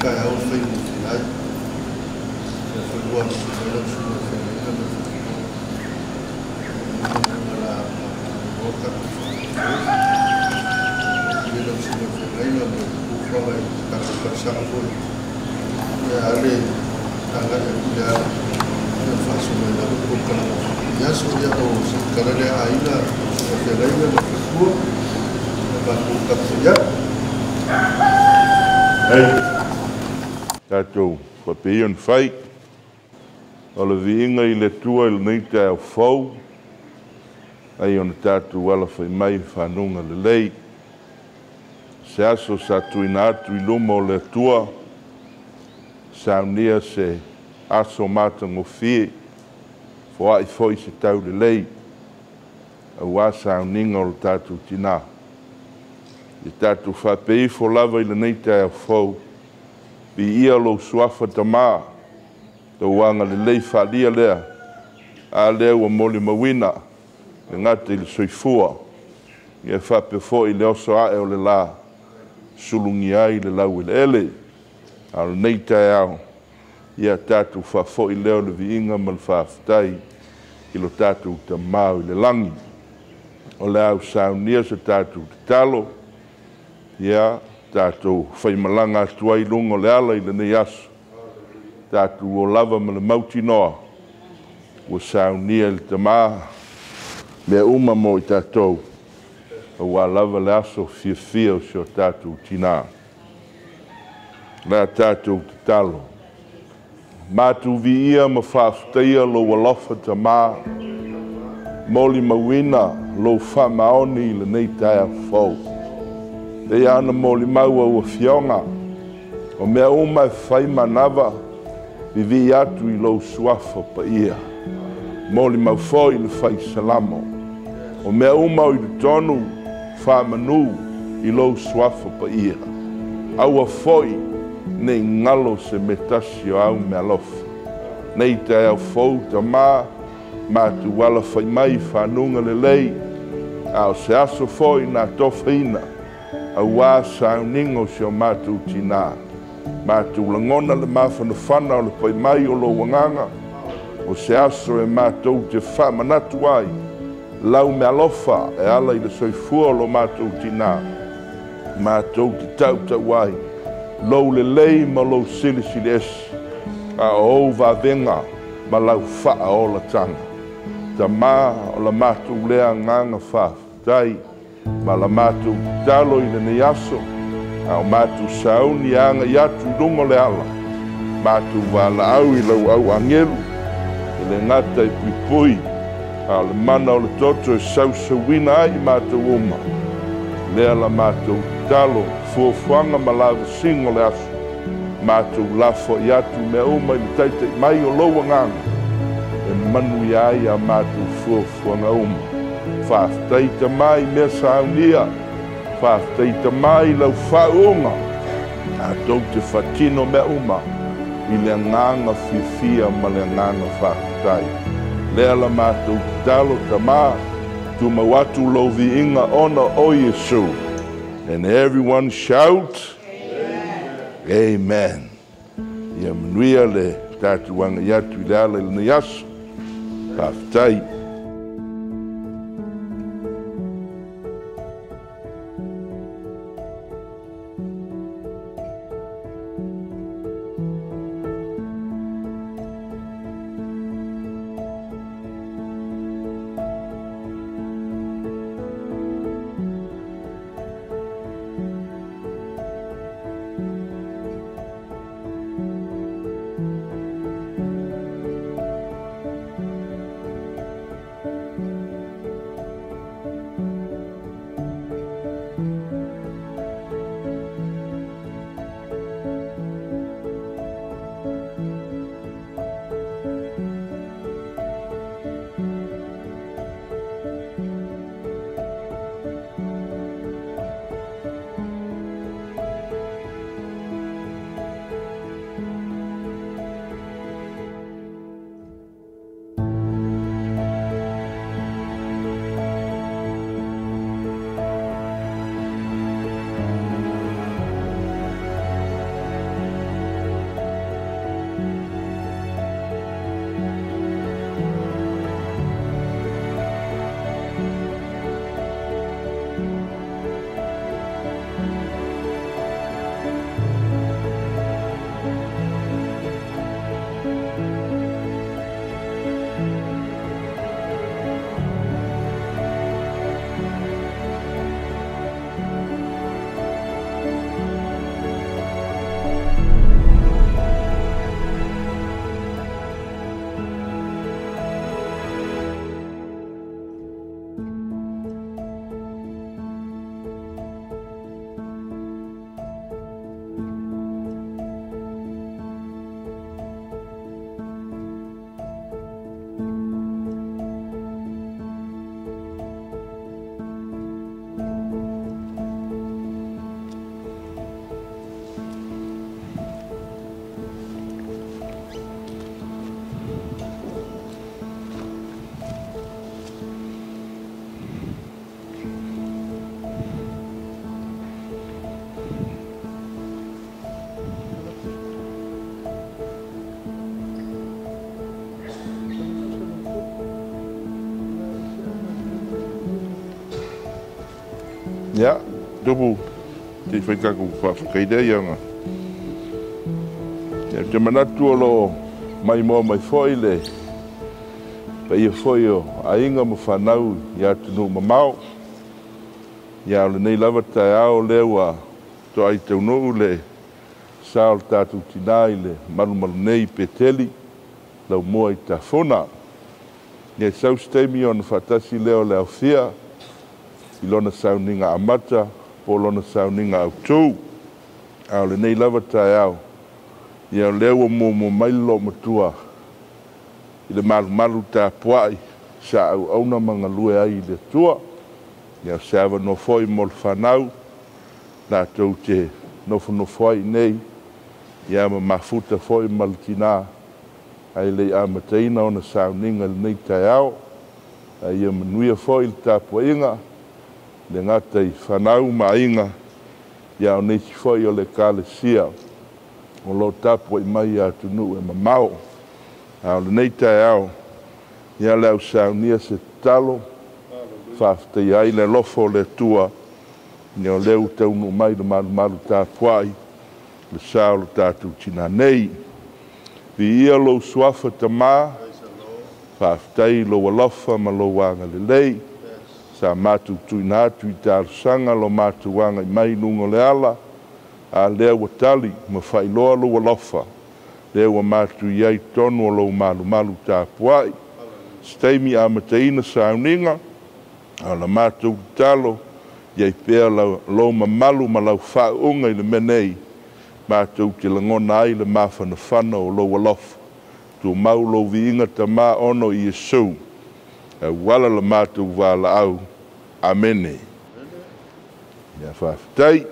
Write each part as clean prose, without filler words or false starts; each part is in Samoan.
taeao e faigofie ai. Le fanua na susu ai lau susuga i le feagaiga ma le faletua. O le a maua le tatou faamoemoe. Manuia lau susuga i le feagaiga ma fuafuaga i le tatou talosaga foi. Ia a le agai atu i le ala, ia faasolo ai lava le polokalame i aso. Ia o se tala lea a aiga, lau susuga i le feagaiga ma le faletua, ia matou tapuai atu. Ei, tatou faapea ia ona fai. O le viiga i le Atua i lenei taeao fou, ai ona tatou alafai mai i fanuga lelei. Se aso sa tuuina atu i luma o le Atua, saunia se aso matagofie, foai foi se taulelei, aua sauniga o le tatou tinā. Ia tatou faapea ifo lava i lenei taeao fou, viia lou suafa Tamā, lou agalelei faaalia lea, a lea ua molimauina le gata i le soifua, ia faapea foi le oso ae o le la, sulugia ai le laueleele. A o lenei taeao, ia tatou faafoi lea o le viiga ma le faafetai i lo tatou Tamā i le lagi. O le a saunia se tatou tatalo, ia tatou faimalaga atu ai i luga o le ala i lenei aso. Tatou o lava ma le mautinoa, ua saunia e le Tamā mea uma mo i tatou, aua lava le aso fiafia o si o tatou tinā. O le a tatou tatalo. Matou viia ma faafetaia lou alofa Tamā, molimauina lou faamaoni i lenei taeao fou. E ia ana molimau au afioga, o mea uma e fai manava, vivii atu i lou suafa paia. Molimau foi le fai salamo, o mea uma o i totonu faamanu i lou suafa paia. Aua foi nei galo se mea tasi o au meaalofa. Nei taeao fou Tamā, matou alafai mai i fanuga lelei, a o se aso foi na tofaina, aua sauniga o si o matou tinā. Matou lagona le mafanafana o le pai mai o lou agaga, o se aso e matou te faamanatu ai, lau meaalofa e ala i le soifua o lo matou tinā, matou te tautau ai, lou lelei ma lou silisili ese, a o ou vavega ma lau faaolataga. Tamā o la matou lea agaga faafetai, ma la matou tatalo i lenei aso, a o matou sauni e agai atu i luga o le ala, matou valaau i lau au agelu, e le gata i puipui, a o le mana o le toto e sausauina ai i matou uma. Lea la matou tatalo, fuafuaga ma lavasiga o le aso, matou lafoai atu mea uma i le taitai mai o lou agaga, e manuia ai a matou fuafuaga uma. Faafetai Tamā i mea saunia, faafetai Tamā i lau faauuga, tatou te faatino mea uma i le agaga fiafia ma le agaga faafetai. Lea la matou tatalo Tamā, tumau atu lou viiga ona o Iesu. And everyone shout, Amen. Amen. Ia manuia le tatou agai atu i le ala i lenei aso. Faafetai. Ia, tupu, te i whai taku whawhakaidea ia ngā. Ia, te manatu o lo mai moa mai foi le paia foi o aiga ma whanau i atunuu mamao. Ia, o lenei lava taeao lea ua toai taunuu le sa o le tatou tinā i le malumalu nei i Peteli, laumua i Tafona. Ia, sau se taimi ona faatasi lea o le aofia i lona sauniga amata po o lona sauniga autū. A o lenei lava taeao, ia o lea ua muamua mai le loomatua i le malumalu tapuai sa auauna ma galue ai i le Atua. Ia o se avanoa foi mo le fanau latou te nofonofo ai i nei, ia ma mafuta foi ma le tinā ae le i amataina ona sauniga i lenei taeao. A ia manuia foi le tapuaiga, le gata i fanau ma aiga, ia o nisi foi o le Ekalesia o lo o tapuai mai i atunuu e mamao. A o lenei taeao, ia o le a ou saunia se tatalo, faafetaia ai le alofa o le Atua, ia o lea ua taunuu mai le malumalu tapuai le sa o le tatou tinā nei. Viia lou suafa Tamā, faafetai i lou alofa ma lou agalelei, sa matou tuuina atu i talosaga lo matou agai mai i luga o le ala, a lea ua tali ma faailoa lou alofa, lea ua matou i ai i totonu o lou malumalu tapuai. Se taimi amataina sauniga, a o la matou tatalo, i ai pea lou mamalu ma lau faauuga i le mea nei, matou te lagona ai le mafanafana o lou alofa. Tumau lou viiga Tamā ona o Iesu, auala la matou valaau. Amene. Ia faafetai.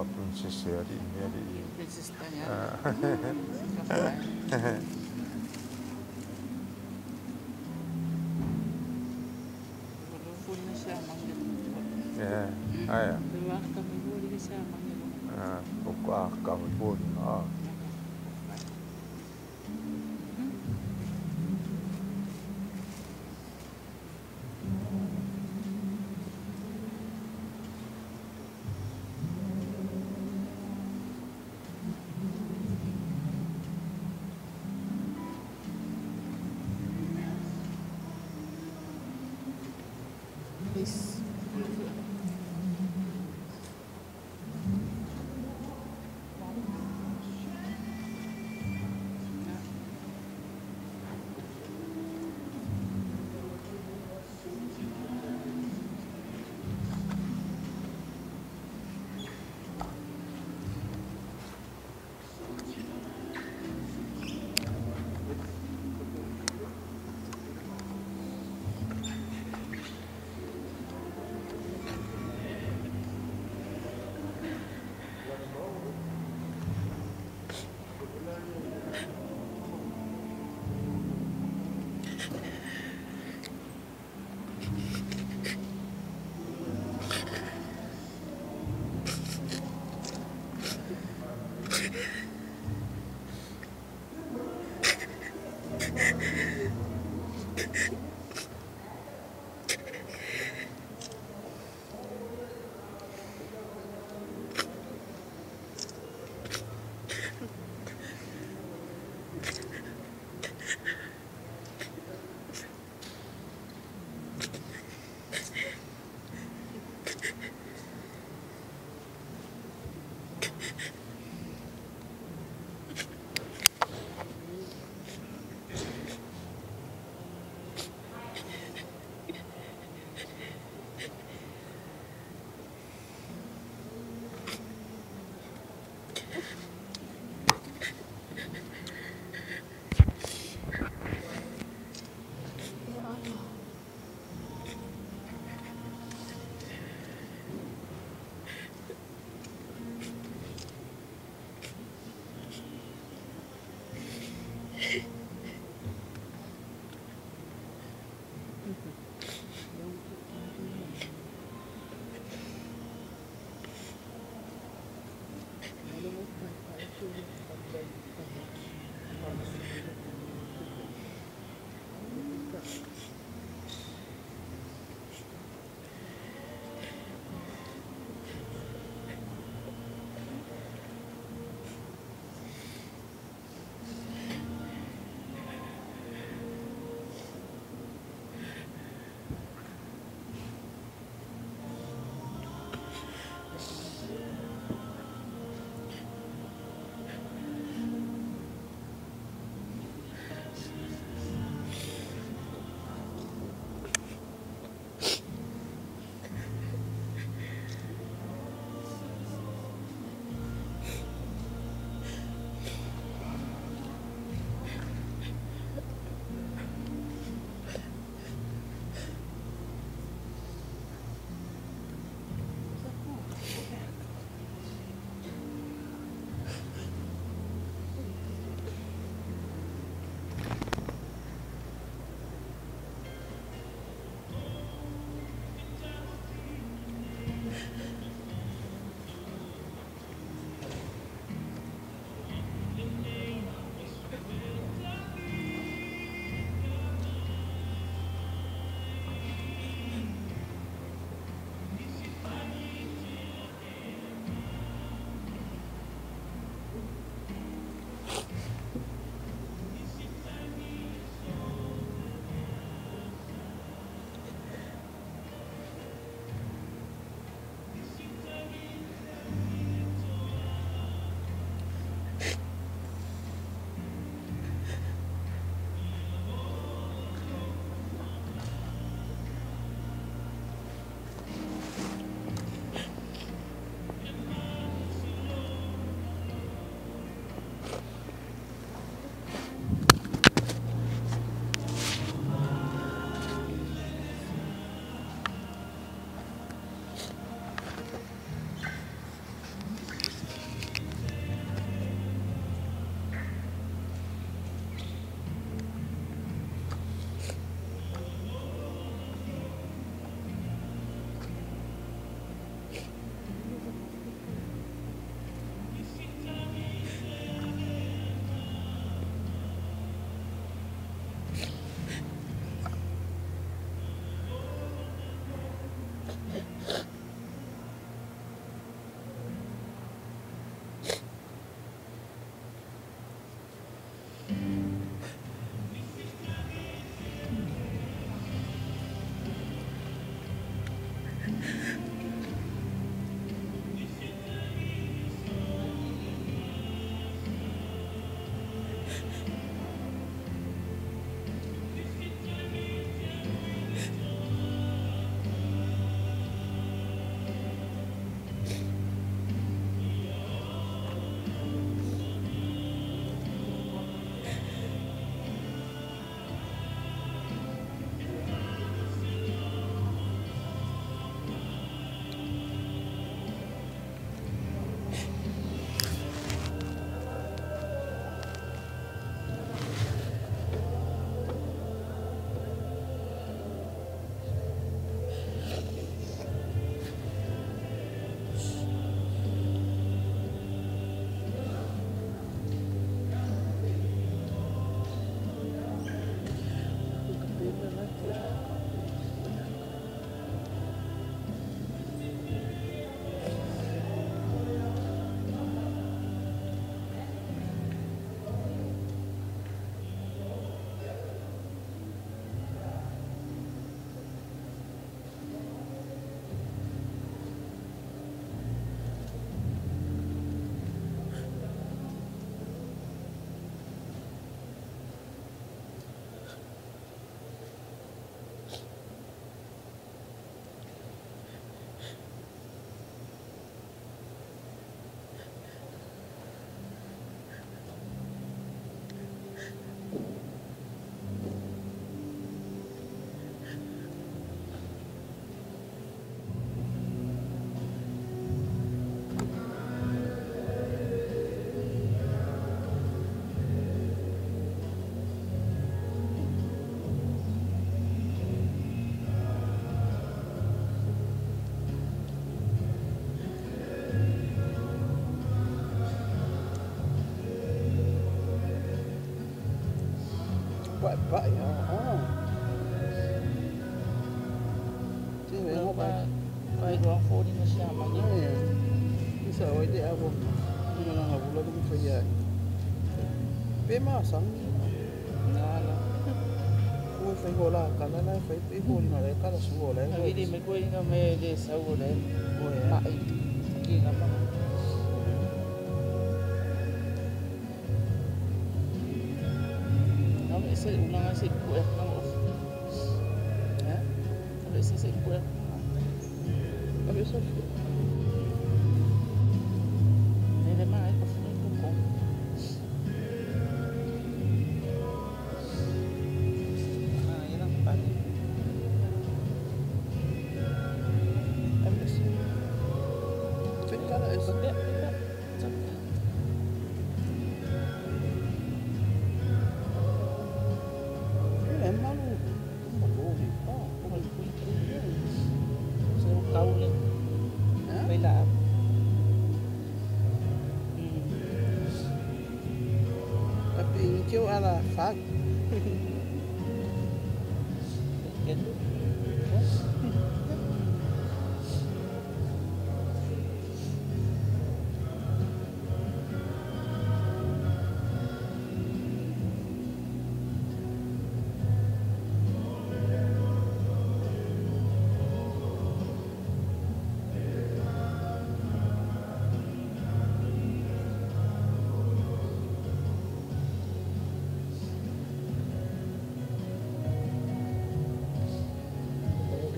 Princess ya di ini di. Princess tanya. Ya, ayah. Kami pun. Peace. Pa'i oh. Te Wa wa wa fo ni na sha ma ni. Isa oi te avo. Ni na nga vula ku fa ya. Pe ma sang. Na la. Ku fa ho la ka la la fa pe ho ni ma le ka la su ho la. Na vi me ko inga me le sa o le. Ma i. Ki nga ma. Na me se una nga se ku e nga of. Ha? Na me se se ku e. A me se. Ne le ma e ko fu ko ko. Ah, ela pa ni. A me se. Pe ka la es. Pe. E malu. Ma lo ni pa. Ko mai ku i. Se o kaule. Ha? Pe la. A pe ni ke o ala fa. Ke.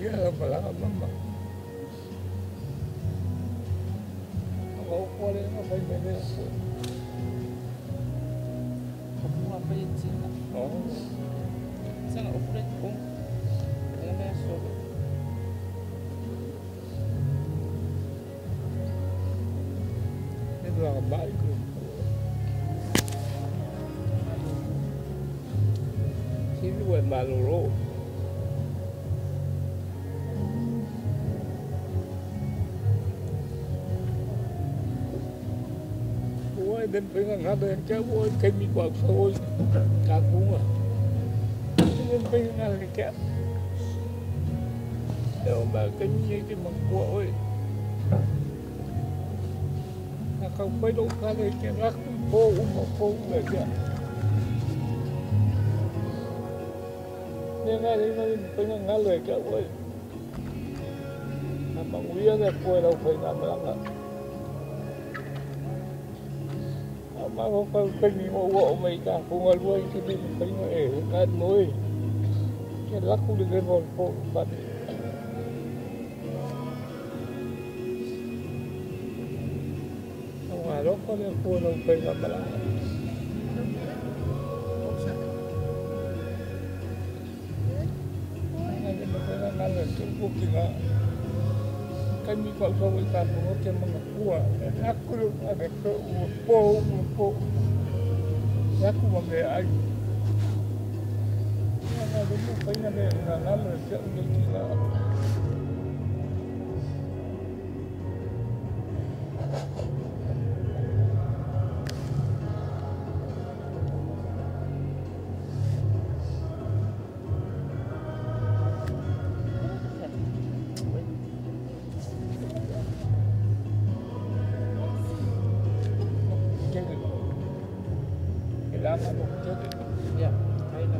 Ia malaga mama. Ako ko le na fai me le ko. Ko mua pe tina. Oh. Sanga o fure ko. Ela me so. E la mai ko. Si lu e maloro. Oi den penga ngada yang kau oi kami kuat oi kapunga. Den penga ngada ke. Leo ba kami ni mangkua oi. Na kau pai do kale ke rak po uma po le ke. Ne ngada ni penga ngada ke oi. Na manguia le ko lau pai na malanga. Ma ko ka kami mo wa mai ka ko ngalua i te me whainga e ngā noi. Ke laku le lewa o po whane. O ngā roko le kua lau whainga malanga. Ngā le whainga ngā le tupu ki ngā. Kami kau kau i tāpu te mga kua. Aku le ngā ko ua po ua po. Aku ma me ai. Ngā le mo whainga me ngā ngā le te ule ki ngā. Ya, ahí la.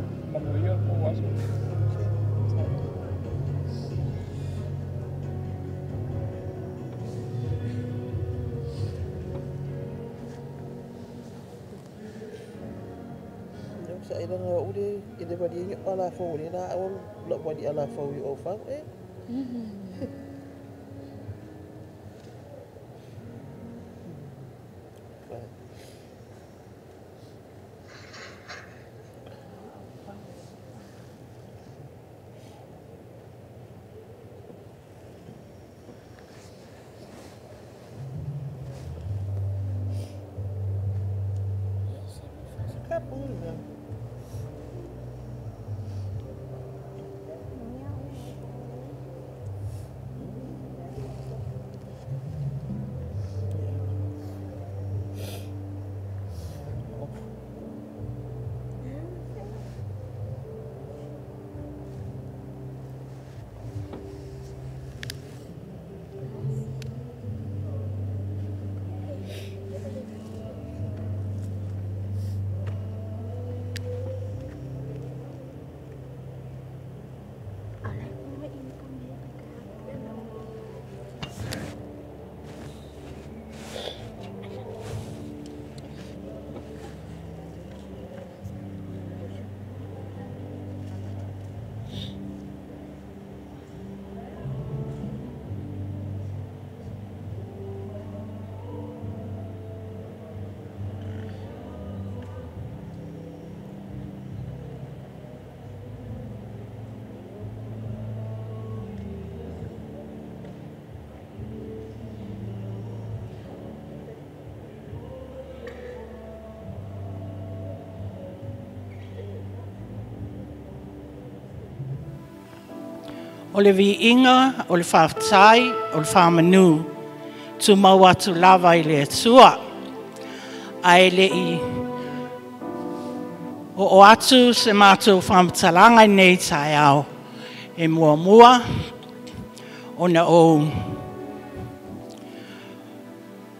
Sa ila nga uli ile ba di ala fo ni na awol lo ba di ala fo o fa e. O le viiga, o le faafetai, o le faamanu, tumau atu lava i le Atua. Ae le'i oo atu se matou faamatalaga i lenei taeao, e muamua ona ou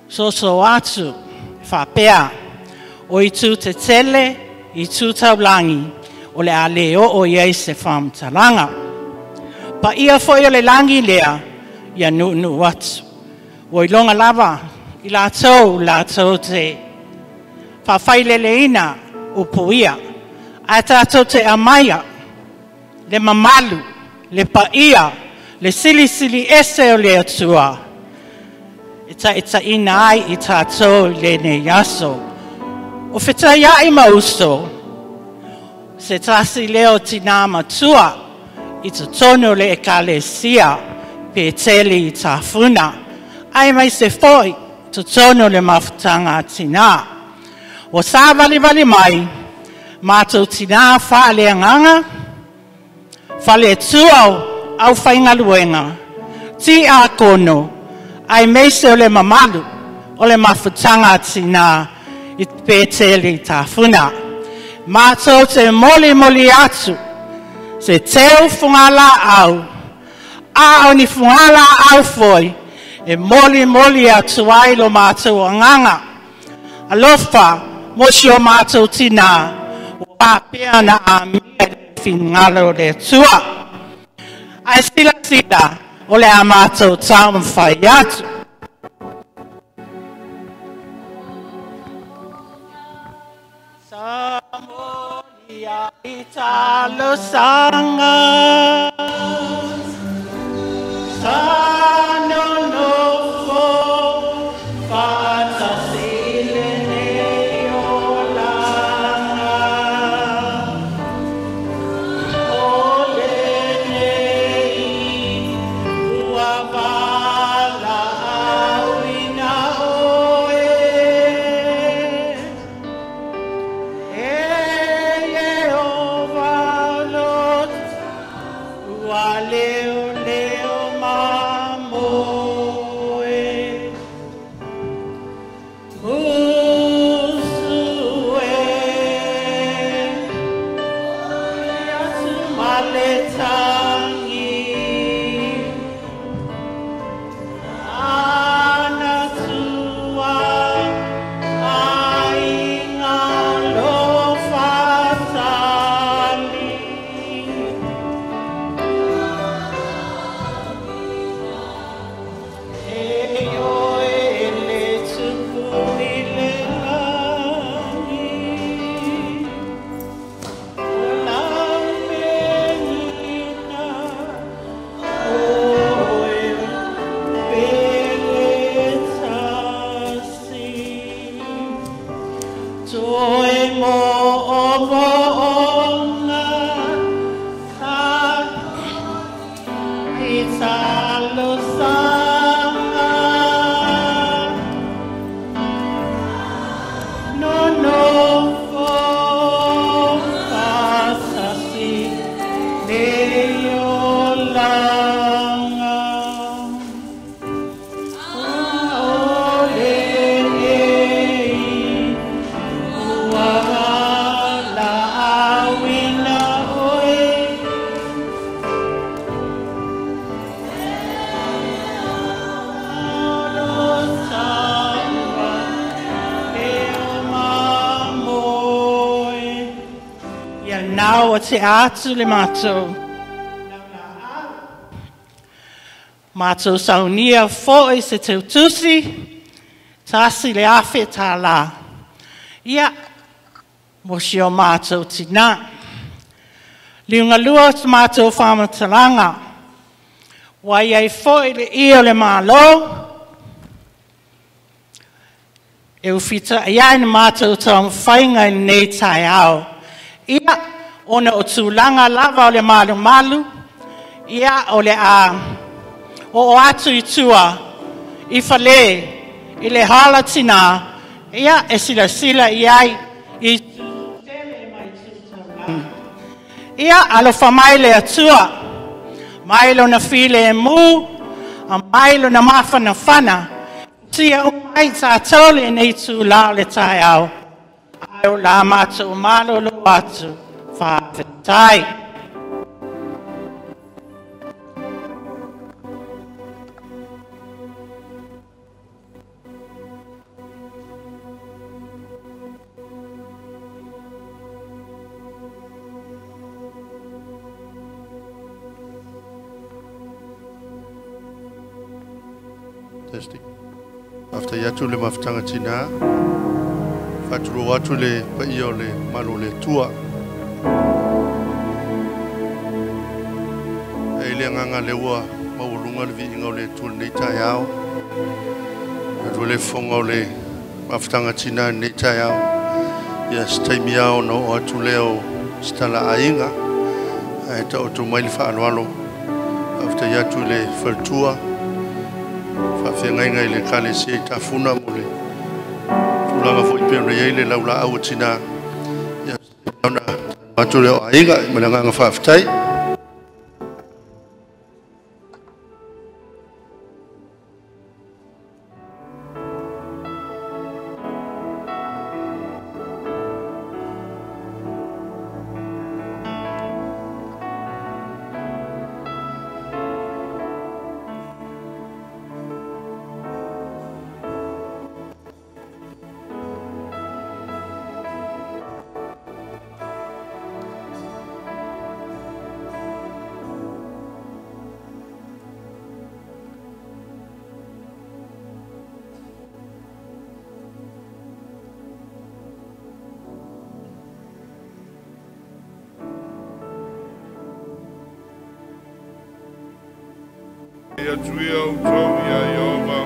soso atu faapea, o itu tetele, itu taulagi, o le a le oo i ai se faamatalaga. Paia foi o le lagi lea, ia nuunuu atu. Ua iloga lava i latou te faafaileleina upu ia. Ae tatou te aumaia le mamalu, le paia, le silisili ese o le Atua, e taitaina ai i tatou i lenei aso. O fetaiai ma uso, se tasi lea o tinā matua i totonu o le ekalesia Peteli i Tafuna, ae mai se foi totonu o le mafutaga a tinā. Ua savalivali mai matou tinā faaleagaga, faletua au faigaluega, tiakono, ae maise o le mamalu o le mafutaga a tinā i Peteli i Tafuna. Matou te molimoli atu se teu fugalaau, a o ni fugalaau foi, e molimoli atu ai lo matou agaga. Alofa mo si o matou tinā, ua faapea ona amia i le finagalo o le Atua. Ae silasila o le a matou taumafai atu. Samolia i talosaga, sa nonofo faatasi i lenei olaga. O lenei ua valaauina oe, e Ieova lo ua leoleo mamoe. Musu e atu ma le tangi, ana tua aiga lo fatali. E oe le tupu i le lagi, o lau megina, oe pele tasi. Toe mo o mo'oga, ta i talosaga. Nonofo faatasi nei olaga. O lenei ua valaauina oe, lo taua leo mamoe. Ia nau o te atu le matou. Matou saunia foi se teutusi, tasi le afe tā. Ia, mo si o matou tinā. Liuga lua o te matou faamatalaga, ua iai foi le ia o le Malo, e ufita'i ai na matou taumafaiga i lenei taeao. Ia, ona o tulaga lava o le malumalu, ia o le a oo atu i tua i fale i le hala tinā, ia e silasila i ai i tele mai tu taulagi. Ia, alofa mai le Atua, Mai lona file e mu, a mai lona mafanafana, tia umai tātou lenei tūlā o le taeao. Ai o la mātou malolo atu, whawhetai. Testing. After iatu le mafutanga tina, whaturo atu le paia o le malo le tua. E le nganga leua maualunga le viinga o le tua nei taeao. Atu le fonga o le mafutanga tina nei taeao. Ia se taimi ao na o atu leo stala ainga. Ae ta o tō mai le whaaloalo. After iatu le whaltua. Whawhengainga i le kale se i tafuna mo le tūlanga fo i pēna iei le laula au tina. Ia ona atu leo ainga i mana nganga whawhetai. Ia tuia utou ia Iova,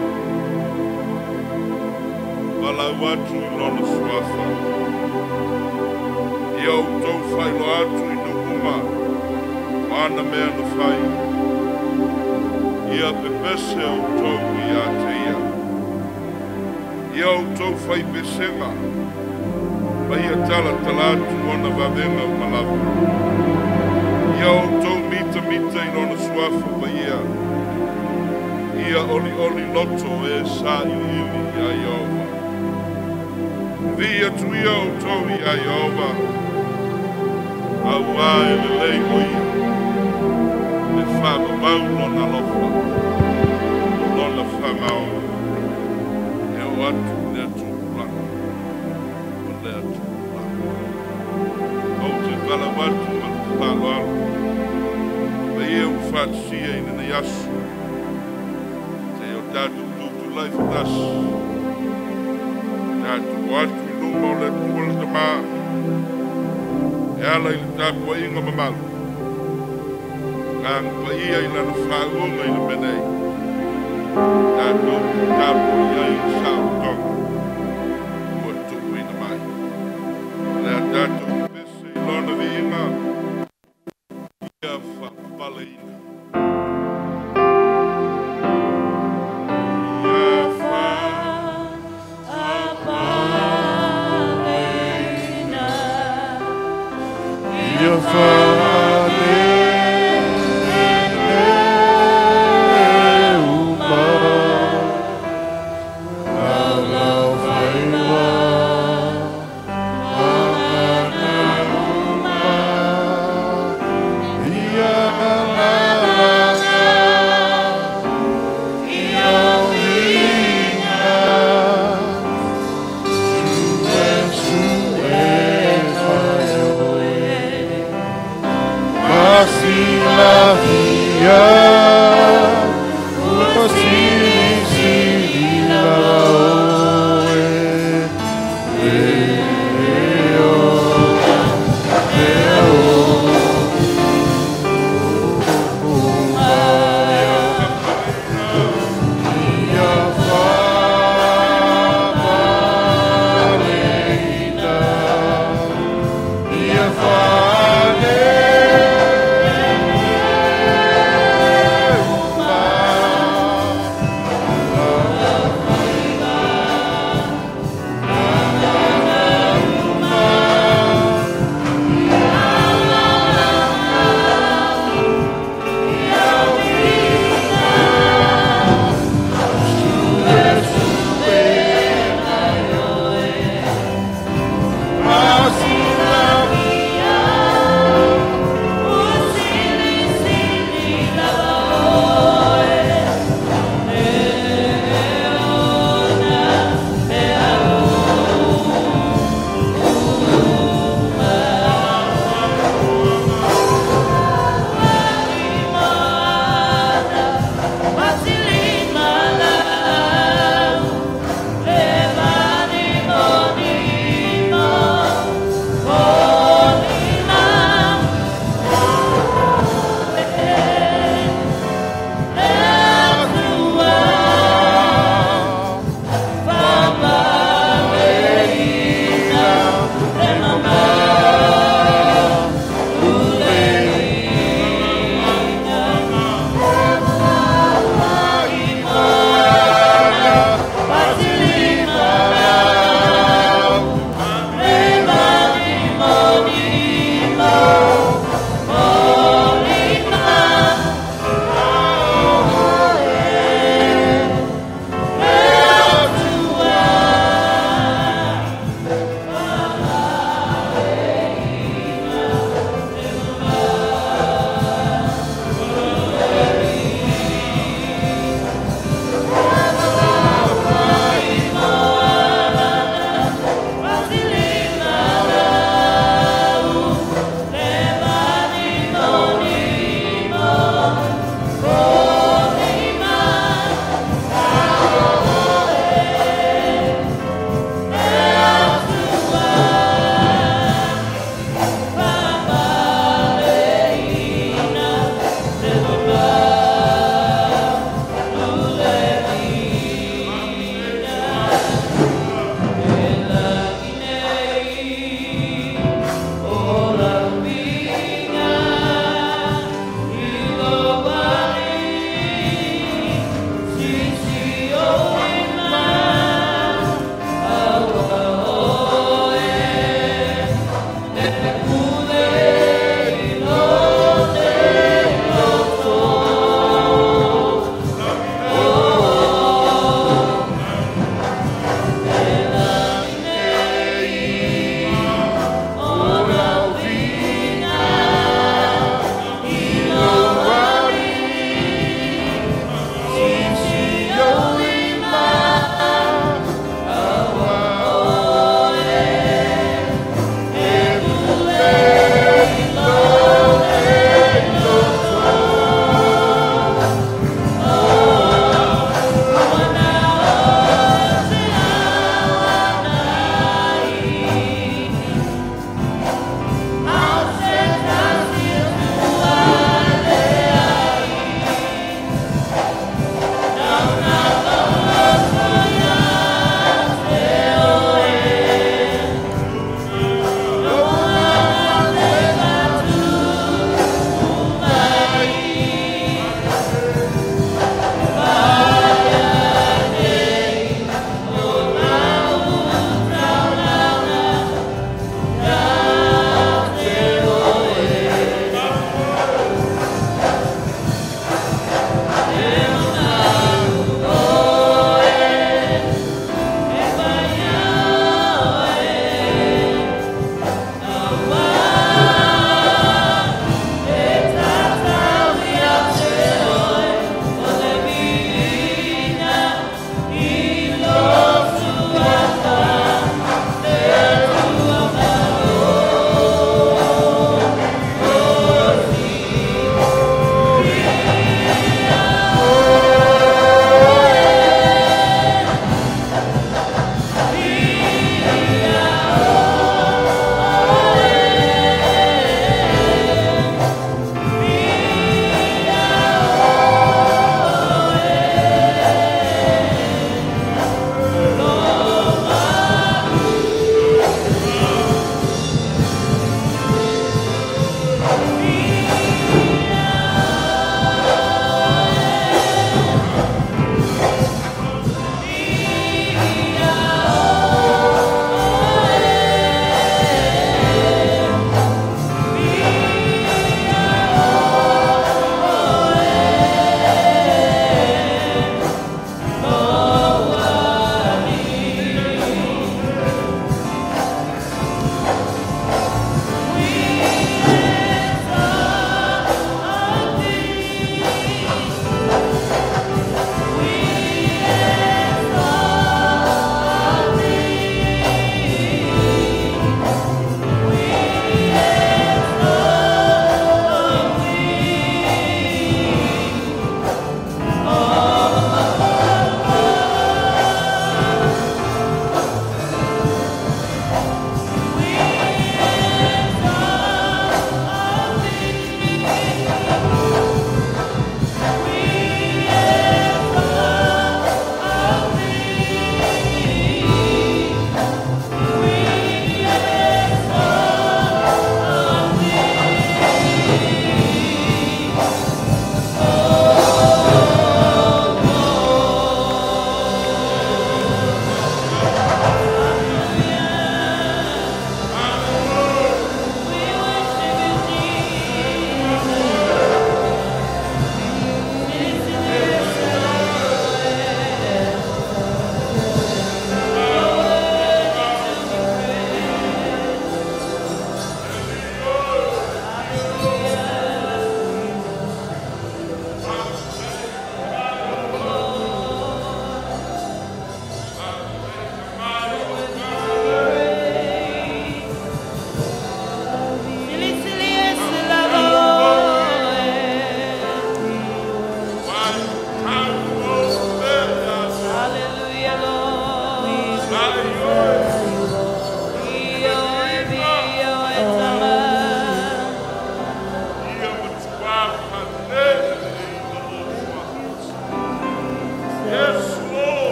walau atu i lona suafa. Ia utou whailo atu i nuuma, o ana mea na whai. Ia pepese utou ia te ia. Ia utou whai pesenga, ma ia tala tala atu ona vavenga umalawa. Ia utou mita mita i lona suafa pa ia. Ia oli oli loto e sa ili ili ia Iova. Via tuia o tau ia Iova. Aua e le lei o ia. Le whamamau lona lofa. Lona whamau. E o atu le tupulanga. O le tupulanga. Au te palau atu ma le whaloalo. Ma ia u whatasia i nene aso. Tātou tūtū lai whatasi. Tātou atu i luma o le tua le tamā. E ala i le tāpua inga mamalu. Ngā pa ia i lana whaunga i le menei. Tātou tāpua ia i le saotonga. Ua tupuina mai. Lea tātou pese i lona viinga. Ia whapaleina. Ia whale uma Alau whaiwa Angana uma Ia alanga Ia uinga Sue sue whaioe Masilavia, ua siri siri lava oe, leo, leo, uma, ia whapaleina, ia whale.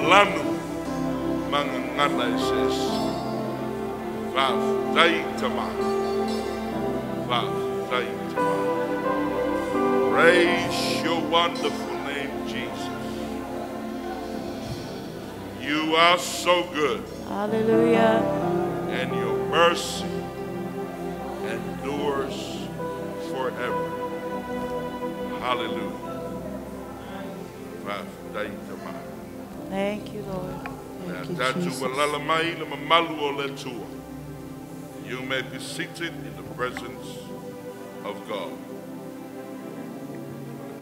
Lanu mangangana e se ese. Faafetai Tama. Faafetai Tama. Praise your wonderful name, Jesus. You are so good. Hallelujah. And your mercy endures forever. Hallelujah. Faafetai Tama. Thank you, Lord. Thank you, Jesus. You may be seated in the presence of God.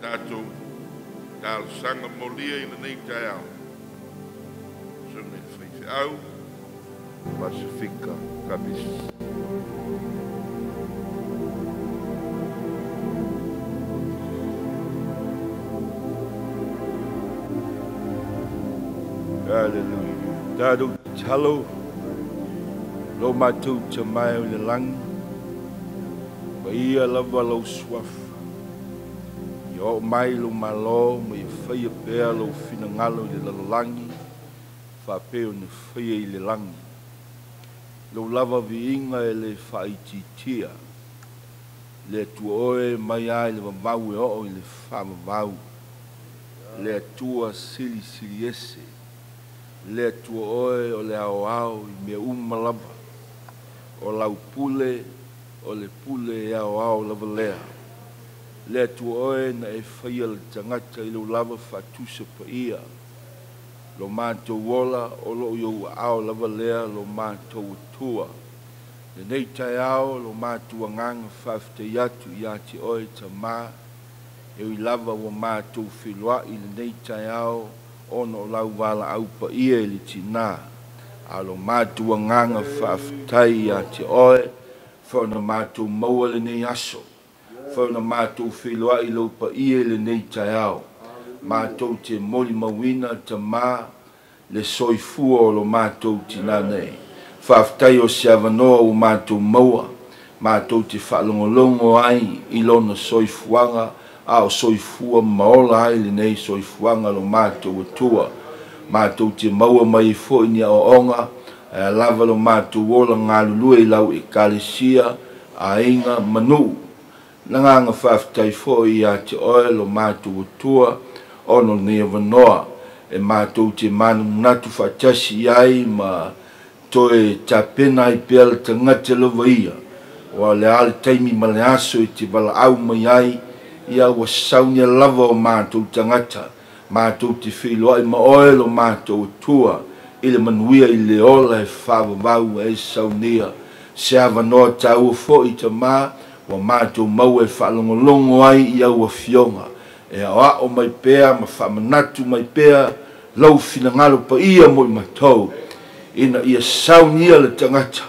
Tatou talosaga molia i lenei taeao. Susuga i le faifeau Pasifika Kabisi. Hallelujah. Tatou tatalo lo matou tamae o le lagi, paia lava lou suafa. Ia oo mai lou malo ma ia faia pea lou finagalo i le lalolagi, faapea ona faia i le lagi. Lou lava viiga e le faaitiitia, le Atua oe mai lava i le vavau e oo i le faavavau. Le Atua silisili ese, le Atua oe o le aoao i mea uma lava. O lau pule, o le pule e aoao lava lea. Le Atua oe na e faia le tagata i lou lava faatusa paia. Lo matou ola o loo i ou aao lava lea lo matou Atua. Lenei taeao lo matou agaga faafetai atu ia te oe Tama, e ui lava ua matou feiloai lenei taeao ona o lau valaau paia i le tina. A lo matou agaga faafetai ia te oe, fa ona matou maua lenei aso, fa ona matou feiloai lou paia i lenei taeao. Matou te molimauina Tama le soifua o lo matou tina nei. Faafetai o se avanoa ua matou maua, matou te faalogologo ai i lona soifuaga, a o soifua ma ola ai lenei soifuaga lo matou Atua. Matou te maua mai ai foi ni aoaoga, ae a lava lo matou ola galulue i lau Ekalesia, aiga ma nuu. Le agaga faafetai foi ia te oe lo matou Atua, ona o lenei avanoa e matou te manatunatu faatasi i ai ma toe tapena ai pea le tagata lava ia, aua o le a le taimi ma le aso e te valaau mai ai, ia ua saunia lava o matou tagata, matou te feiloai ma oe lo matou Atua i le manuia i le ola e faavavau e saunia. Se avanoa taua foi Tama ua matou maua e faalogologo ai i au afioga, e aoao mai pea ma faamanatu mai pea lou finagalo paia mo i matou, ina ia saunia le tagata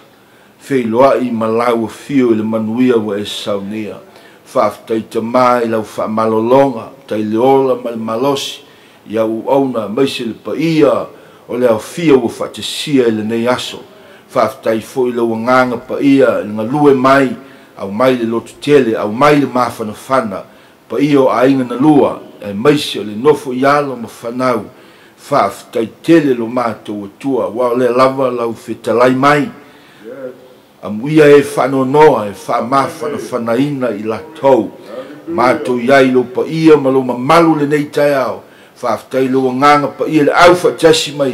feiloai ma lau afio i le manuia ua e saunia. Faafetai Tama i lau faamalologa, tai le ola ma le malosi i au auauna aemaise le paia o le aofia ua faatasia i lenei aso. Faafetai foi i lou agaga paia i le galue mai, aumai le lototele, aumai le mafanafana, paia o aiga na lua, aemaise o le nofo i alo ma fanau. Faafetai tele lo matou Atua, aua o lea lava lau fetalai mai. Amuia e faanoanoa e faamafanafanaina i latou. Matou i ai i lou paia ma lou mamalu lenei taeao. Faafetai i lou agaga paia i le au faatasi mai.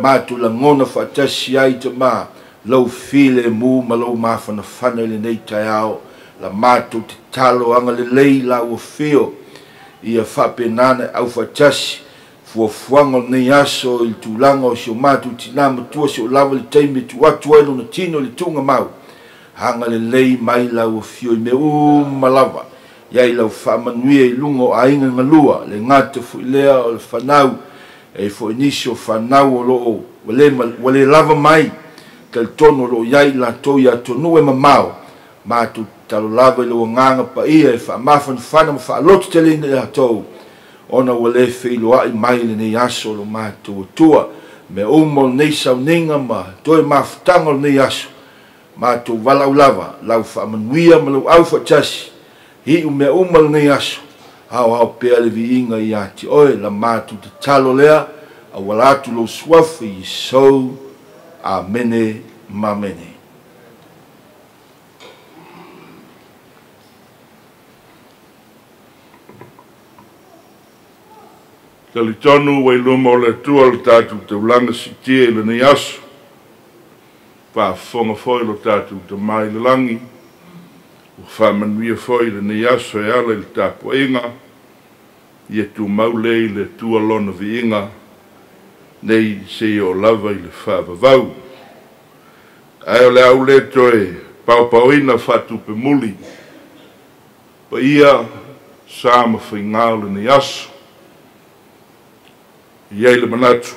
Matou lagona faatasi ai Tama, lou filemu ma lou mafanafana i lenei taeao. La matou tatalo agalelei lau afio ia faapena ona e au faatasi fuafuaga o lenei aso i le tulaga o si o matou tina matua si o lava le taimi e tuu atu ai lona tino i le tuugamau. Agalelei mai lau afio i mea uma lava, iai lau faamanuia i luga o aiga galua, le gata foi lea o le fanau, e ai foi nisi o fanau o lo o ua le lava mai, talitonu o lo o iai i latou i atunuu e mamao, matou tatalo lava i lou agaga paia e faamafanafana ma faalototeleina i latou, ona ua le feiloai mai i lenei aso lo matou Atua. Mea uma o lenei sauniga ma toe mafutaga o lenei aso, matou valaau lava lau faamanuia ma lou aufaatasi, iu mea uma lenei aso, aoao pea le viiga ia te oe, la matou tatalo lea, auala atu lou suafa Iesu. Amene ma amene. Talitonu ua i luma o le Atua le tatou taulaga siitia i lenei aso. Faafofoga foi lo tatou Tama i le lagi, ua faamanuia foi i lenei aso e ala i le tapuaiga, ia tumau lea i le Atua Lona viiga, nei seia oo lava i le faavavau. Ae o le a ou le toe paopaoina faatupemuli paia, sa ma faiga o lenei aso. E i ai le manatu,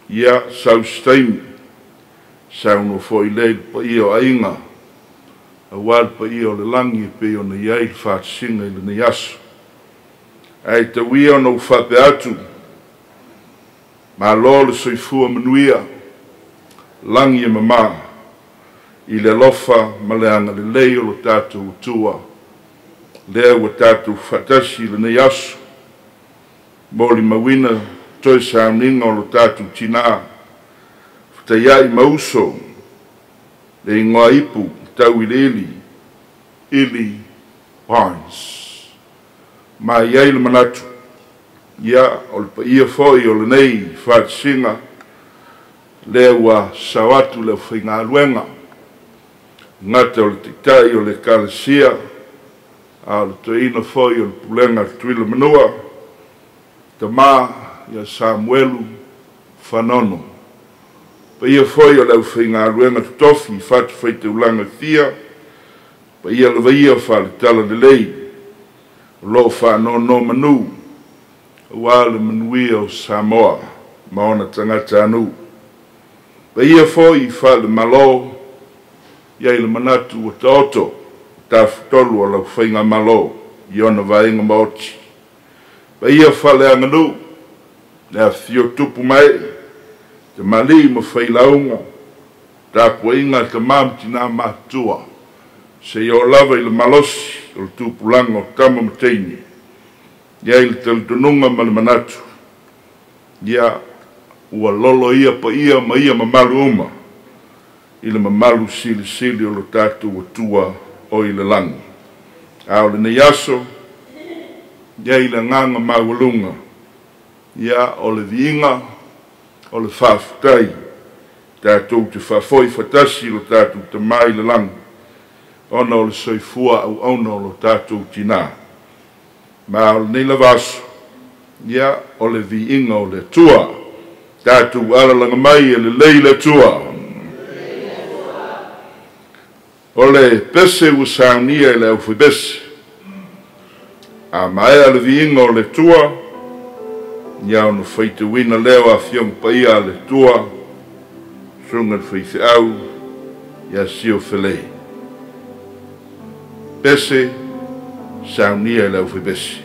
ia sau se taimi, saunoa foi lea i le paia o aiga, aua le paia o le lagi e pei ona i ai le faatasiga i lenei aso. Ae tau ia ona ou faapea atu, malo le soifua manuia, lagi e mama, i le alofa ma le agalelei o lo tatou Atua, lea ua tatou faatasi i lenei aso, molimauina toe sauniga o lo tatou tinā, fetaiai ma uso, le igoa ipu tauiliili, Ili Barnes. Ma e i ai le manatu, ia, o le paia foi o lenei faatasiga, lea ua sasao atu le aufaigaluega, gata o le Taitai o le Ekalesia, a o le toeaina foi o le Pulega a Tutuila ma Manua, tama ia Samuelu Fanono. Paia foi o le aufaigaluega totofi i fatafaitaulaga e fia, paia lava ia faale-Talalelei o lo o faanonomanu aua le manuia o Samoa ma ona tagatanuu. Paia foi faale-Malo, i ai le manatu ua taoto tafatolu o lau faigamalo i ona vaega maoti. Paia faaleaganuu, le afifio o tupu ma ee, tamalii ma failauga, tapuaiga a tama ma tina matutua, seia oo lava i le malosi o le tupulaga o tama ma teine. E i ai le talitonuga ma le manatu, ia, ua lolo ia paia ma ia mamalu uma i le mamalu silisili o lo tatou Atua o i le lagi. A o lenei aso, e i ai le agaga maualuga, ia, o le viiga, o le faafetai, tatou te faafoi faatasi i lo tatou Tama i le lagi, ona o le soifua auauna o lo tatou tinā. Ma o lenei lava aso, ia, o le viiga o le Atua. Tatou alalaga mai e lelei le Atua. O le pese ua saunia e le aufaipese. A maea le viiga o le Atua, ia ona faitauina lea o Afioga Paia a le Atua, Susuga i le Faifeau ia Sio Felei. Pese, saunia e le aufaipese.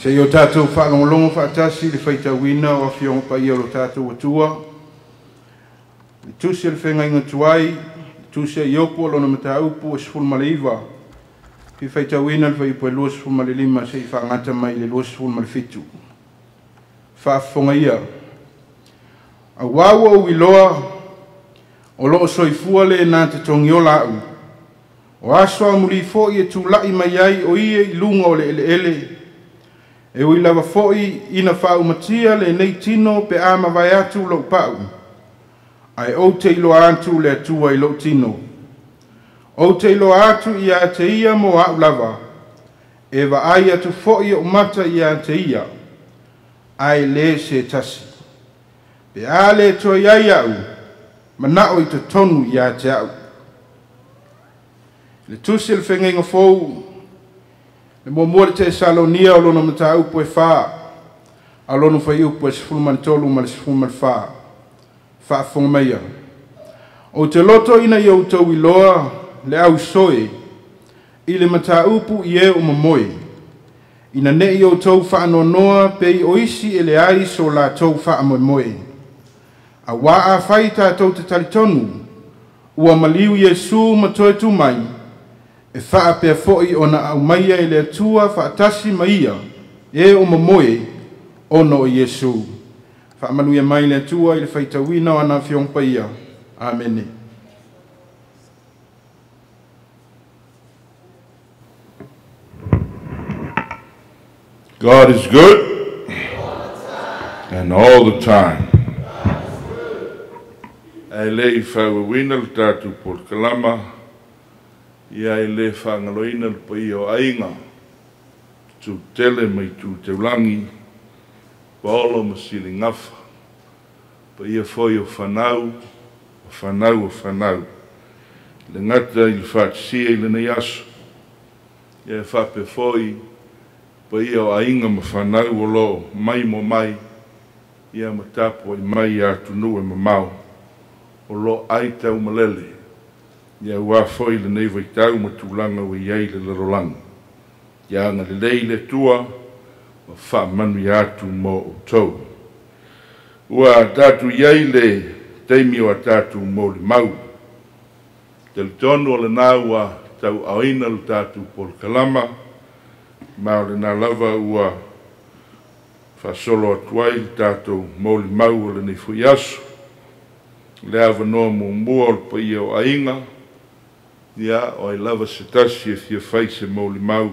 Se i o tātou whaalongolongo whaatasi le whaitauina o afionga paia o lo tātou atua. Le tusi le whenga inga tuai, le tusi a iopu o lona mataupu e 19. Fi whaitauina le whaipu e 25 se i whaangata mai le 27. Whaafonga ia. A wau au iloa o loo soifua le nā te tongiola au. O aso a muli foi e tūlai mai ai o ia i lunga o le ele ele. E ui lava foi ina whaumatia le nei tino pe ama vai atu lou pau. Ai o te iloa atu le atua i lou tino. O te iloa atu ia te ia mo au lava. E vaai atu foi o mata ia te ia. Ai le se tasi. Pe a le toi ai au, manao i te tonu ia te au. Le tusi le whengainga fou, le muamua le te Salonia o lona mataupu e 4, a lona whaiupu e 13 ma le 14. Whaafonga maia. O te loto ina i outou iloa le au soe, i le mataupu i e o mamoe. Ina nei outou whaanonoa pe i o isi e le ai so la tou whaamoemoe. A wā a whai tātou te talitonu, ua maliu Iesu ma toe tu mai, e whaapea foi o na au maia i le atua whaatasi maia, e o mamoe, ono o Iesu. Whaamanuia mai le atua i le whaitauina o ana whiong paia. Amene. God is good and all the time. Ai le i whauawina le tātou polokalama, ia i le whangaloina le paia o aiga, tū tele mai tū teulangi, paolo ma silingafa, paia foi o whanau, o whanau, o whanau. Le ngata i le whaatisia i lenei aso, ia e whape foi, paia o aiga ma whanau o lo mai mo mai, ia ma tapu ai mai atu e mamau, o lo ai tau malele, ia ua foi le nei vaitau ma tūlanga o iai le lalolanga. Ia anga le lei le tua, ma whaamanu ia atu mō o tau. Ua tātu iai le teimi o a tātu mō le mau. Te le tonu o le nā ua tau aina le tātu polokalama, ma o le nā lava ua whaasolo atu ai le tātou mō le mau o le nei fui aso. Le avanoa muamua o le paia o aiga, ia o ai lava se tasi e fia fai se molimau,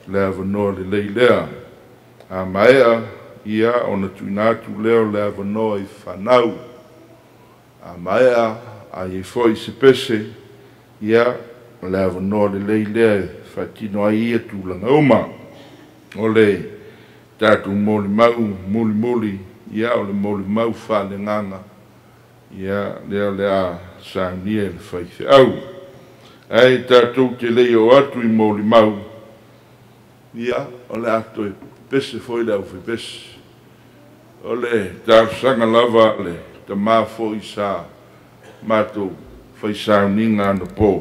le avanoa lelei lea. A maea, ia ona tuuina atu lea o le avanoa i fanau. A maea, a iai foi se pese, ia o le avanoa lelei lea e faatino ai ia tulaga uma. O le tatou molimau mulimuli, ia o le molimau faalegaga, ia lea le a saunia e le faifeau. Ai tātou te lei o atu i molimau, ia o le a toe pese foi le au pese. O le talosaga lava le tamā foi sa matou faisauniga anapō.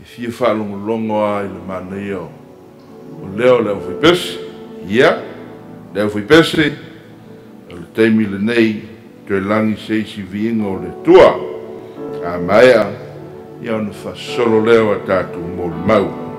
I fia faalogologo a i le manaia o lea o le au faipese. Ia, le au faipese, o le taimi lenei, toe lagi se isi viiga o le Atua. A maea, ia ona faasolo lea o a tatou molimau. Amen.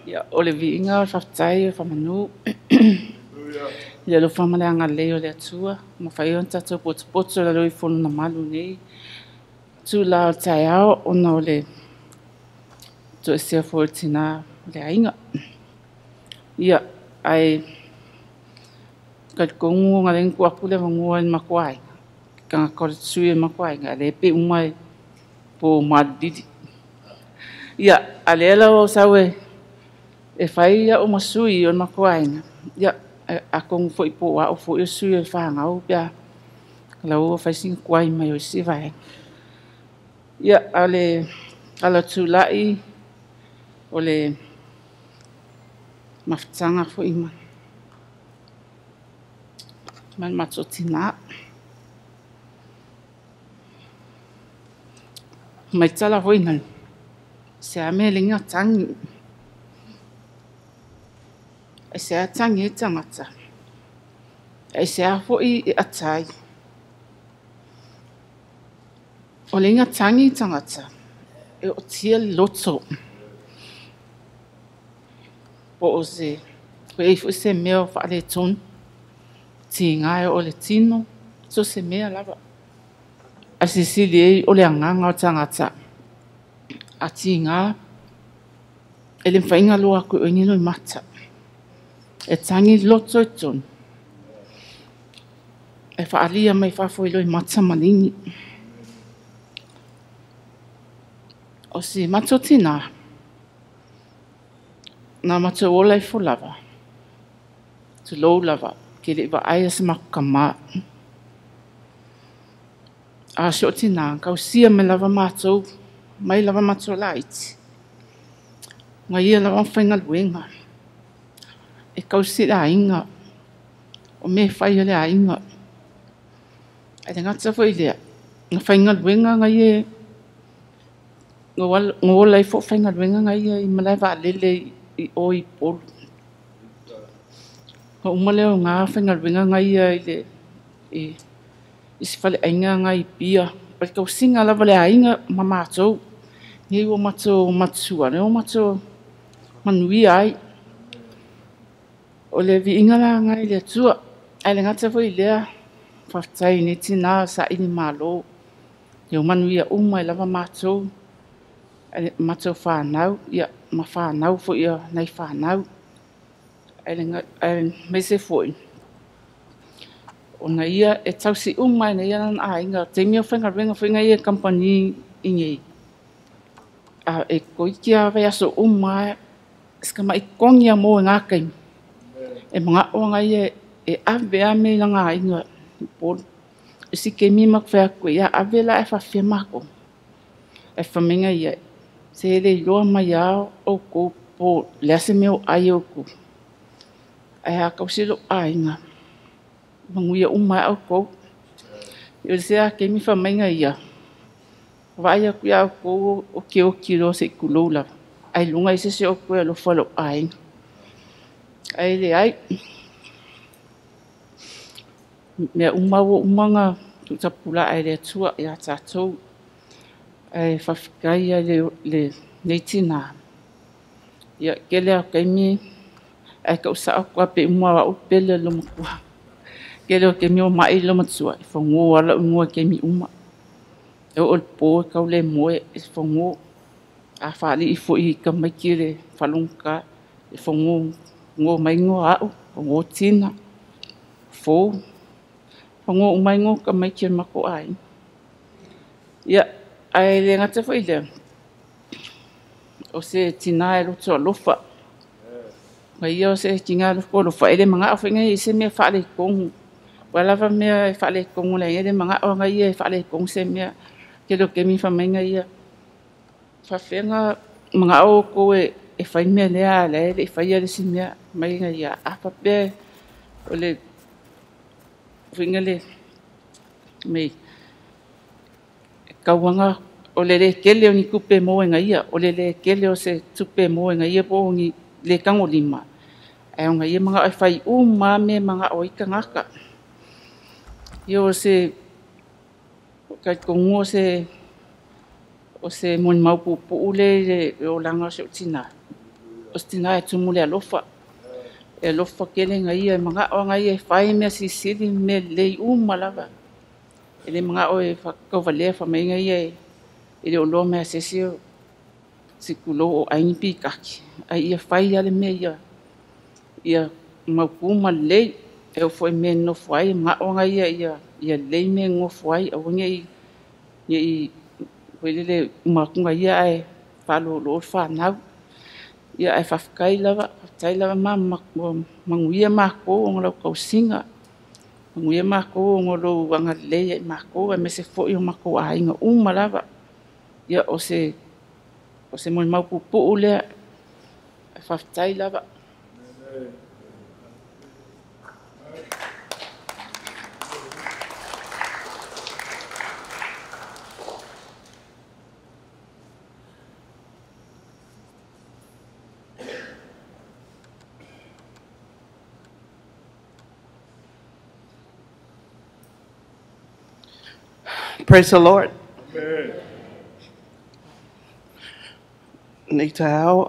Ia, o le viiga o le faafetai o le faamanu. Ia alofa ma le agalelei o le Atua, mafai ona tatou potopoto i lalo i fono na malu nei. Tula o le taeao ona o le toesea foi o le tina o le aiga. Ia, ae talitonu na le tuu atu le avanoa i le matou aiga. Tagata o le sui o le matou aiga, lea pe uma e po malilili. Ia, a lea lau sau e fai au ma sui o le matou aiga. Ia, atonu foi po o au foi o sui o le fanau pe a lau fai sina tuai mai o isi vaega. Ia, a le ala tulai o le mafutaga foi ma le matou tina. Mai tala foi na se a mea le tangi. E se a tangi e tangata. E se a foi e atai. O le inga tangi tangata. E o tia loto. Po o se, ko e foi se mea o whaale tonu. Ti ngai o le tino. So se mea lava. A sisili e o le anganga o tangata. A ti ngā. E le mwhainga loa koe o ngino i mata. E tangi loto i tonu. E whaalia mai whafo i loi mata maningi. O si mato tina. Nā mato ola i fo lava. Tu lou lava. Ke le wa aia se maku ka mā. A si o tina, kau sia me lava mātou, mai lava mātou laiti. Ngā ia lava whainga luenga. E kau si le ainga. O me whai o le ainga. E te ngata foi lea. Ngā whainga luenga ngā ia. Ngā ola i fo whainga luenga ngā ia i malae waalele i o i polu. Ngā uma leo ngā whainga luenga ngā ia i le i si whale ainga ngā i pia. O le kausinga lava le ainga ma mātou. Ngei o mātou matua. Nei o mātou manuia ai. O le viinga la ngai le Atua. Ai le ngata foi lea. Whaftai ni tina sa ini malo. Ia manuia uma i lava mātou. Ai mātou whānau. Ia ma whānau foi ia nei whānau. Ai le mese foi. O na ia e tausi uma i na ia nana ainga. Te mea whainga renga whainga ia kampani i ngei. A e koiki a vai aso uma. Ska mai kongi a mō e ngā kaimi. E mga o ngai e ave a me la ngā inga polu. E si ke mi mak whea koe, ia ave la e whawhia mako. E whaminga ia, se ele iloa mai ao o kou po, lea se meo ai o kou. Ai a kausilo ainga. Manguia uma au kou. I o se a ke mi whaminga ia. Vai a kui au kou o ke o kilo se kulou lava. Ai lunga i se se o koe alofa lo ainga. Ai le ai, mea uma o umanga tutapula ai le Atua ia tātou. Ai whawhikai ai le nei tina. Ia kele au kaimi, ai kau sao kua pe umua wa upele lo makua. Kele o kemi o mai lo matua, i whango ala ungoa kemi uma. E o le po kau le moe i whango. A whaali i fo i ka maiki le whalunga, i whango. Ngō mai ngō au, ngō tina, fō, ngō umai ngō ka mai kia mako ai. Ia, ai le ngata foi lea, o se tina e loto alofa. Ngai ia o se tina alofa alofa, e le manga au ngai i se mea whaale kongu. Wa lava mea e whaale kongu le, e le manga au ngai ia e whaale kongu se mea, ke lo kemi whamai ngai ia. Whawhenga manga au koe e whai mea lea le, e whai le si mea mai ngai ia apa pe o le winga le me kauanga o le le kele o ni kupe mo ngai ia o le le kele o se tupe mo ngai ia po ni le kango lima e ngai ia manga e whai uma me manga o i kangaka ia o se kai kongo se O se molimau puupuu lea i le olaga o si ou tinā. O se tinā e tumu le alofa. E alofa tele ia e manao aga ia e fai mea silisili ma mea lelei uma lava. E le manao e faatauvalea faamaiga ia e le o loa mea se isi o sikulou o aiga pikaki. Ai ia fai ale mea ia ia mautu ma lelei. E oo foi i mea e nonofo ai e manao aga ia ia lelei mea e nonofo ai aua nei foi lele uma atu ia ae faalolo le fanau. Ia ae faafetai lava ma manuia matou ona lau tausiga. Manuia matou ona lou agalelei ia i matou aemaise foi o matou aiga uma lava. Ia o se molimau puupuu lea. Ae faafetai lava. Praise the Lord. Amen. Nei taeao,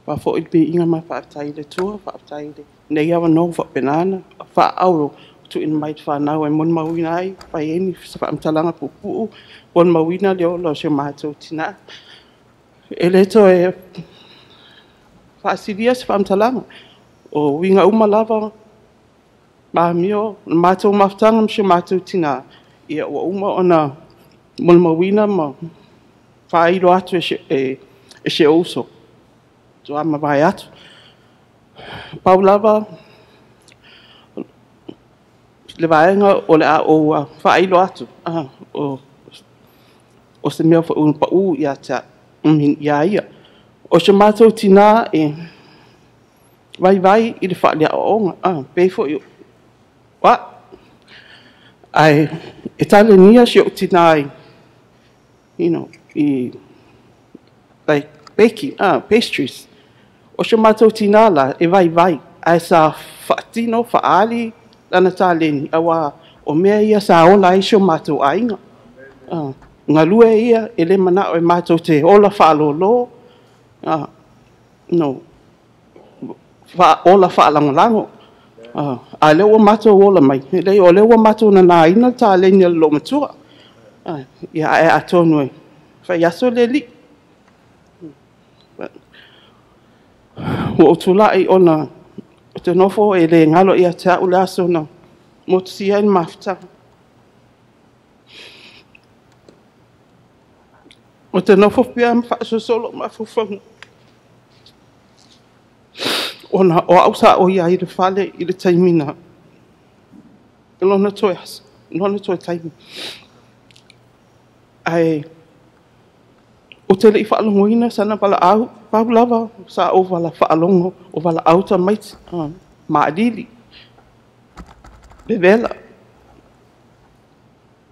faafoi le piiga ma faafetai i le Atua, faafetai i lenei avanoa ua faapena ona faaauau tuuina mai i le fanau e molimauina ai, fai ai ni faamatalaga puupuu, molimauina le ola o si o matou tinā. E le toe faasilia se faamatalaga, o uiga uma lava, ma amio, le matou mafutaga ma si o matou tinā, ia ua uma ona molimauina ma faailo atu e se uso, tua mavae atu. Pau lava, le vaega o le a ou faailo atu, o se mea foi pau ia ia. O se matou tinā e vaivai i le faaleaoaoga, pei foi wa ai e talenia si o tinā i, you know, i like baking, pastries. O se matou tinā la e vaivai, ai sa faatino, faali, lana taleni, aua o mea ia sa ola ai si o matou aiga. Galue ia e le manao e matou te ola faalolo, no, ola faalagolago. A lea ua matou ola mai, le o lea ua matou nanaina le taleni a le loomatua. Ia ae atonu e fai aso le alii. Ua ou tulai ona o te nofo e le galo ia te au le aso na motusia ai le mafutaga. O te nofo pea ma faasolosolo mafaufauga. Ona o au sa o ia i le fale i le taimi na. Lona toe aso, lona toe taimi. Ae o te lei faalogoina sana valaau, pau lava sa o vala faalogo, o valaau tamaiti, maalili, vevela.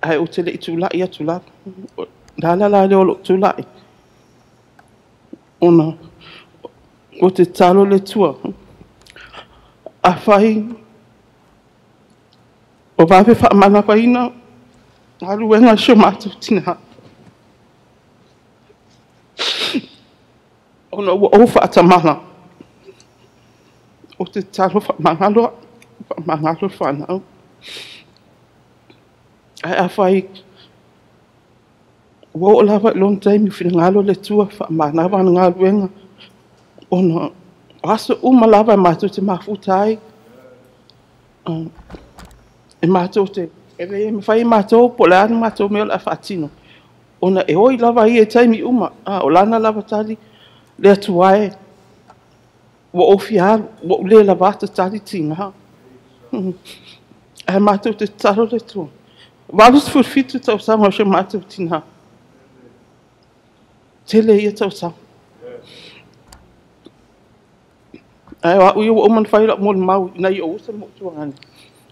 Ae o te lei tulai atu lava. La la la le o lou tulai. Ona o te talo le tua. A fai o vave faamanapaina galuega si o matou tinā. Ona ua ou faatamala. O te talo faamagalo, faamagalo le fanau. Ae a fai ua oo lava i lona taimi finagalo le Atua faamanava ana galuega. Ona o aso uma lava e matou te mafuta ai. E matou te, e le mafai e matou po o le a le matou mea o le a faatino. Ona e oi lava ia i taimi uma, o lana lava tali le Atua e ua ou fia alu, ua ou le lava ata tali tiga. Ae matou te tatalo le Atua. 87 tausaga o si o matou tinā. Tele ia tausaga. Ae o au ia ua uma ona fai lau molimau ina ia ou uso ma ou tuagana.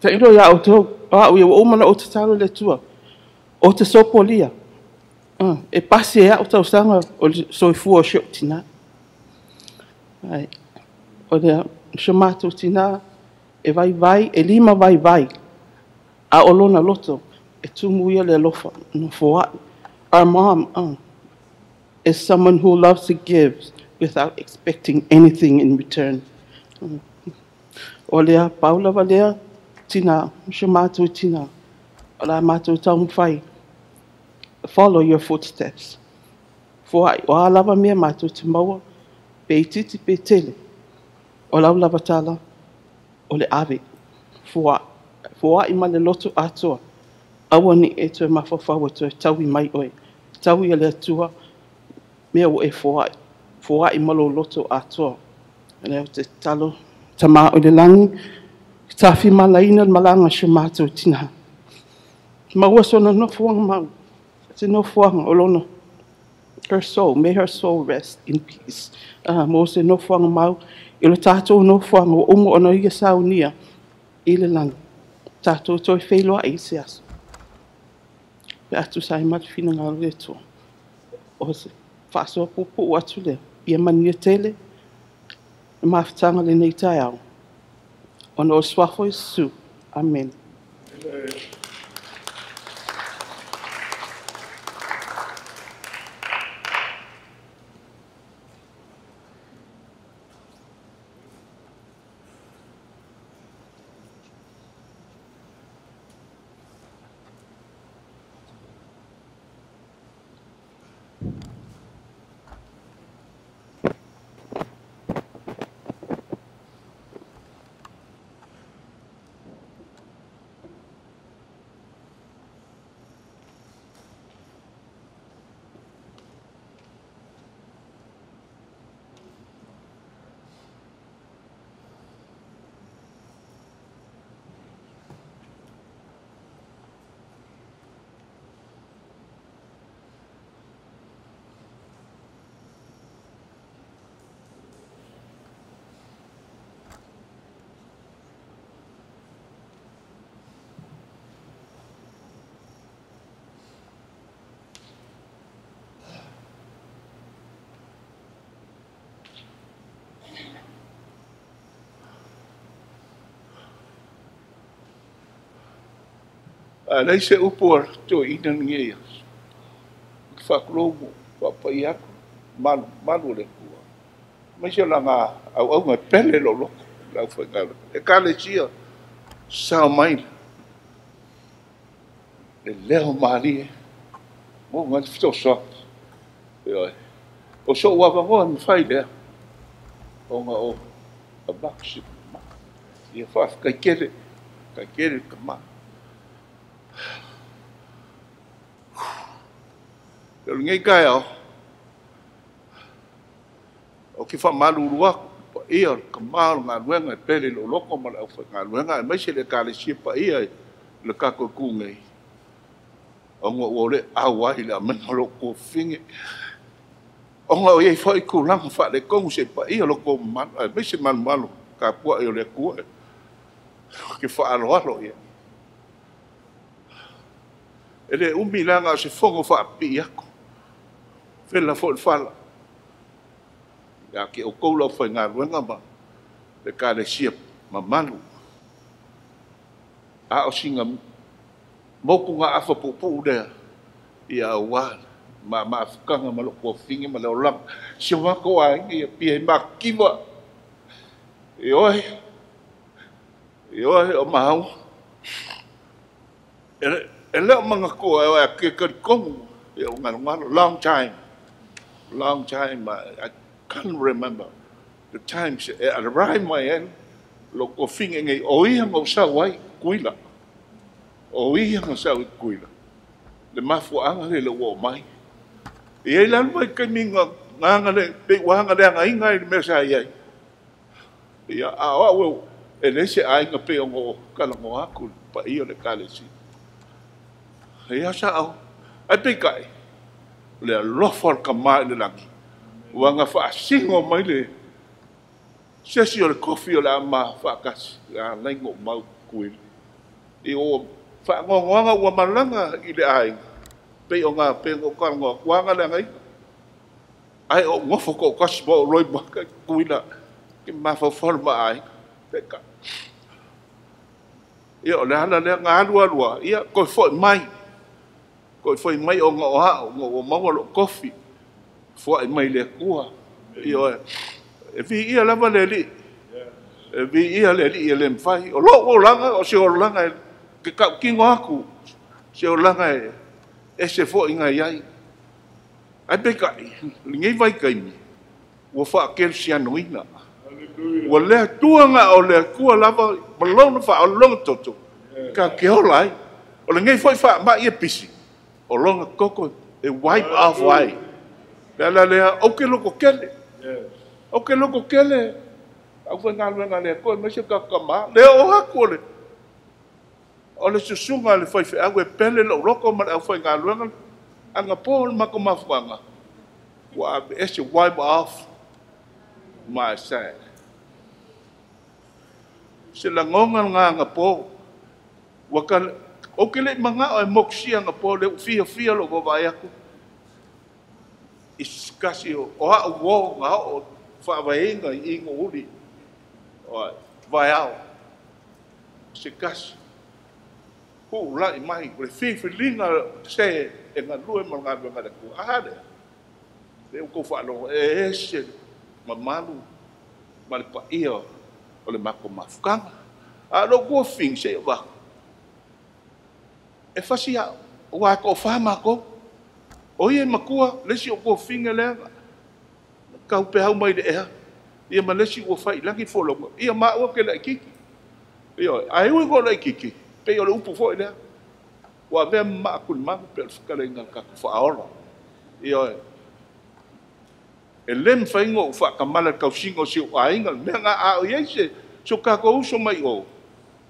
Tailo ia outou, o au ia ua uma ona ou tatalo le Atua. O te sopolia. E pasi e au tausaga o le soifua o si ou tinā. Ai, o le si o matou tinā e vaivai, e lima vaivai. A o lona loto, e tumu ia le alofa, no foa'i. Our mom is someone who loves to give without expecting anything in return. O lea, pau lava lea, tina, si o mātou tina, o la mātou taumafai. Follow your footsteps. Foa'i, o a lava mea mātou te maua, pe itiiti pe tele. O lau lava tala, o le ave, foa'i. Foa'i ma le loto atoa. Aua ni e toe mafaufau e toe taui mai oe. Taui e le Atua, mea ua e foa'i. Foa'i ma lou loto atoa. Lea ou te tatalo, Tama o le lagi, tafimalaina le malaga a si o matou tina. Maua sona nofoaga mau, se nofoaga o lona, her soul, may her soul rest in peace. Mo se nofoaga mau, i lo tatou nofoaga ua uma ona ia saunia i le lagi. Tatou toe feiloai i se aso. Pe a tusa ai ma le finagalo o le Atua. O se faasoa puupuu atu lea, ia manuia tele le mafutaga lenei taeao. Ona o le suafa o Iesu. Amene. A leai se upu a toeaina lenei aso, ou te faakulou ma faapai atu, malu malu o le Atua, aemaise o lana auauna e pele lou loto i le aufaigaluega. Ekalesia, sao mai le leo malie, maua mai le fesoasoani. Ioe. O so'u avanoa e mafai lea, ona o avatu se ia faafetai tele, faafetai tele i le tama. O lenei taeao, ou te faamalulu atu i le paia o le tama o le galuega e pele i lou loto ma le aufaigaluega aemaise le Ekalesia paia i le tatou itu nei, ona ua le auai i le aumaiga o lou tuafafine, ona o i ai foi tulaga faaletonu se i paia lo outou mamalu, aemaise malumalu tapuai o le Atua ou te faaaloalo i ai. E le umi leaga o se fono faapipii atu, fela foi le fala ia te outou le aufaigaluega ma le Ekalesia mamalu. A o sina motugaafa puupuu lea, ia aua ma mafutaga ma lou tuafafine ma le olaga si o matou aiga ia pia i matitiva. Ioe, ioe o maua. E le o manatua e oe a ke talitonu ia o galogalo. Long time, long time, I can't remember the times e arrive mai ai lou tuafafine nei, o ia na ou sau ai i Tutuila. O ia na sau i Tutuila. Le mafuaaga lea le ua oo mai. E i ai la le vaitaimi na aga le, pei ua agaleagaina ai le mea sa i ai. Ia, a o au e leai se aiga pei ona ou talanoa atu i le paia o le Ekalesia. Ia sa o, ae peitai, o le alofa o le tama i le lagi, ua na faasino mai le se isi o le kofi o le a ma faatasi, le a alai ona ou mau i Tutuila. I ua faanoanoaga ua malaga i le aiga, pei ona pei ona ou talanoa atu, ua agaleagaina. Ae ou nofo toatasi ma ou loi maka i Tutuila, ke mafaufau le ma aiga. Peitai. Ia o le ala lea nga alu alua, ia koe foi mai. Koe foi mai o ngā o hao, ngā o maua lo kofi. Foi mai le kua. Ia e vi ia lava le li. E vi ia le li e le mwhai. O lo o langa, o se o langa e ke kau kingo aku. Se o langa e e se foi ngai ai. Ai pe kai, ngei vai kaimi. Ua wha kel sianoina. Ua lea tuanga o lea kua lava, malona wha o longa toto. Ka ke ola ai. O le ngei foi wha ma ia pisi. O longa koko e wipe off ai. Lea la lea, o ke loko kele. O ke loko kele. Au wha ngā luenga lea koe, me se kakama. Lea o haku o le. O le susunga le whai whaau e pele lo roko ma le au whai ngā luenga. Anga po le mako mafuanga. Ua ese wipe off my side. Se langonga ngā ngā po. Waka o ke le manga o e mokusia ngā po le fia fia lo vavai aku. Iskasi o o wo ngā o whaavaenga i ingo uri. O vai ao. Se kasi. Hu lai mai. O le whiwhilinga se e ngā lue ma ngā lue ngā le kua. Aha le. Le uko whaalogo e ese mamalu ma le paia o le mako mafukanga. A lo kua whing se o wako. E fasi a o a ko wha mako. O ia makua, lesi o kua whinga lea. Kau pe hau mai le ea. Ia ma lesi ua whai langi wholonga. Ia ma ua ke lai kiki. Ia, a ui ko lai kiki. Pe o le upu foi lea. Ua vea maa kuni maku pe o le whakale ngā kaku whaora. Ia, e le mwhaingo o whakamala kausingo si o ainga, mea ngā a o iei se, so kako uso mai o,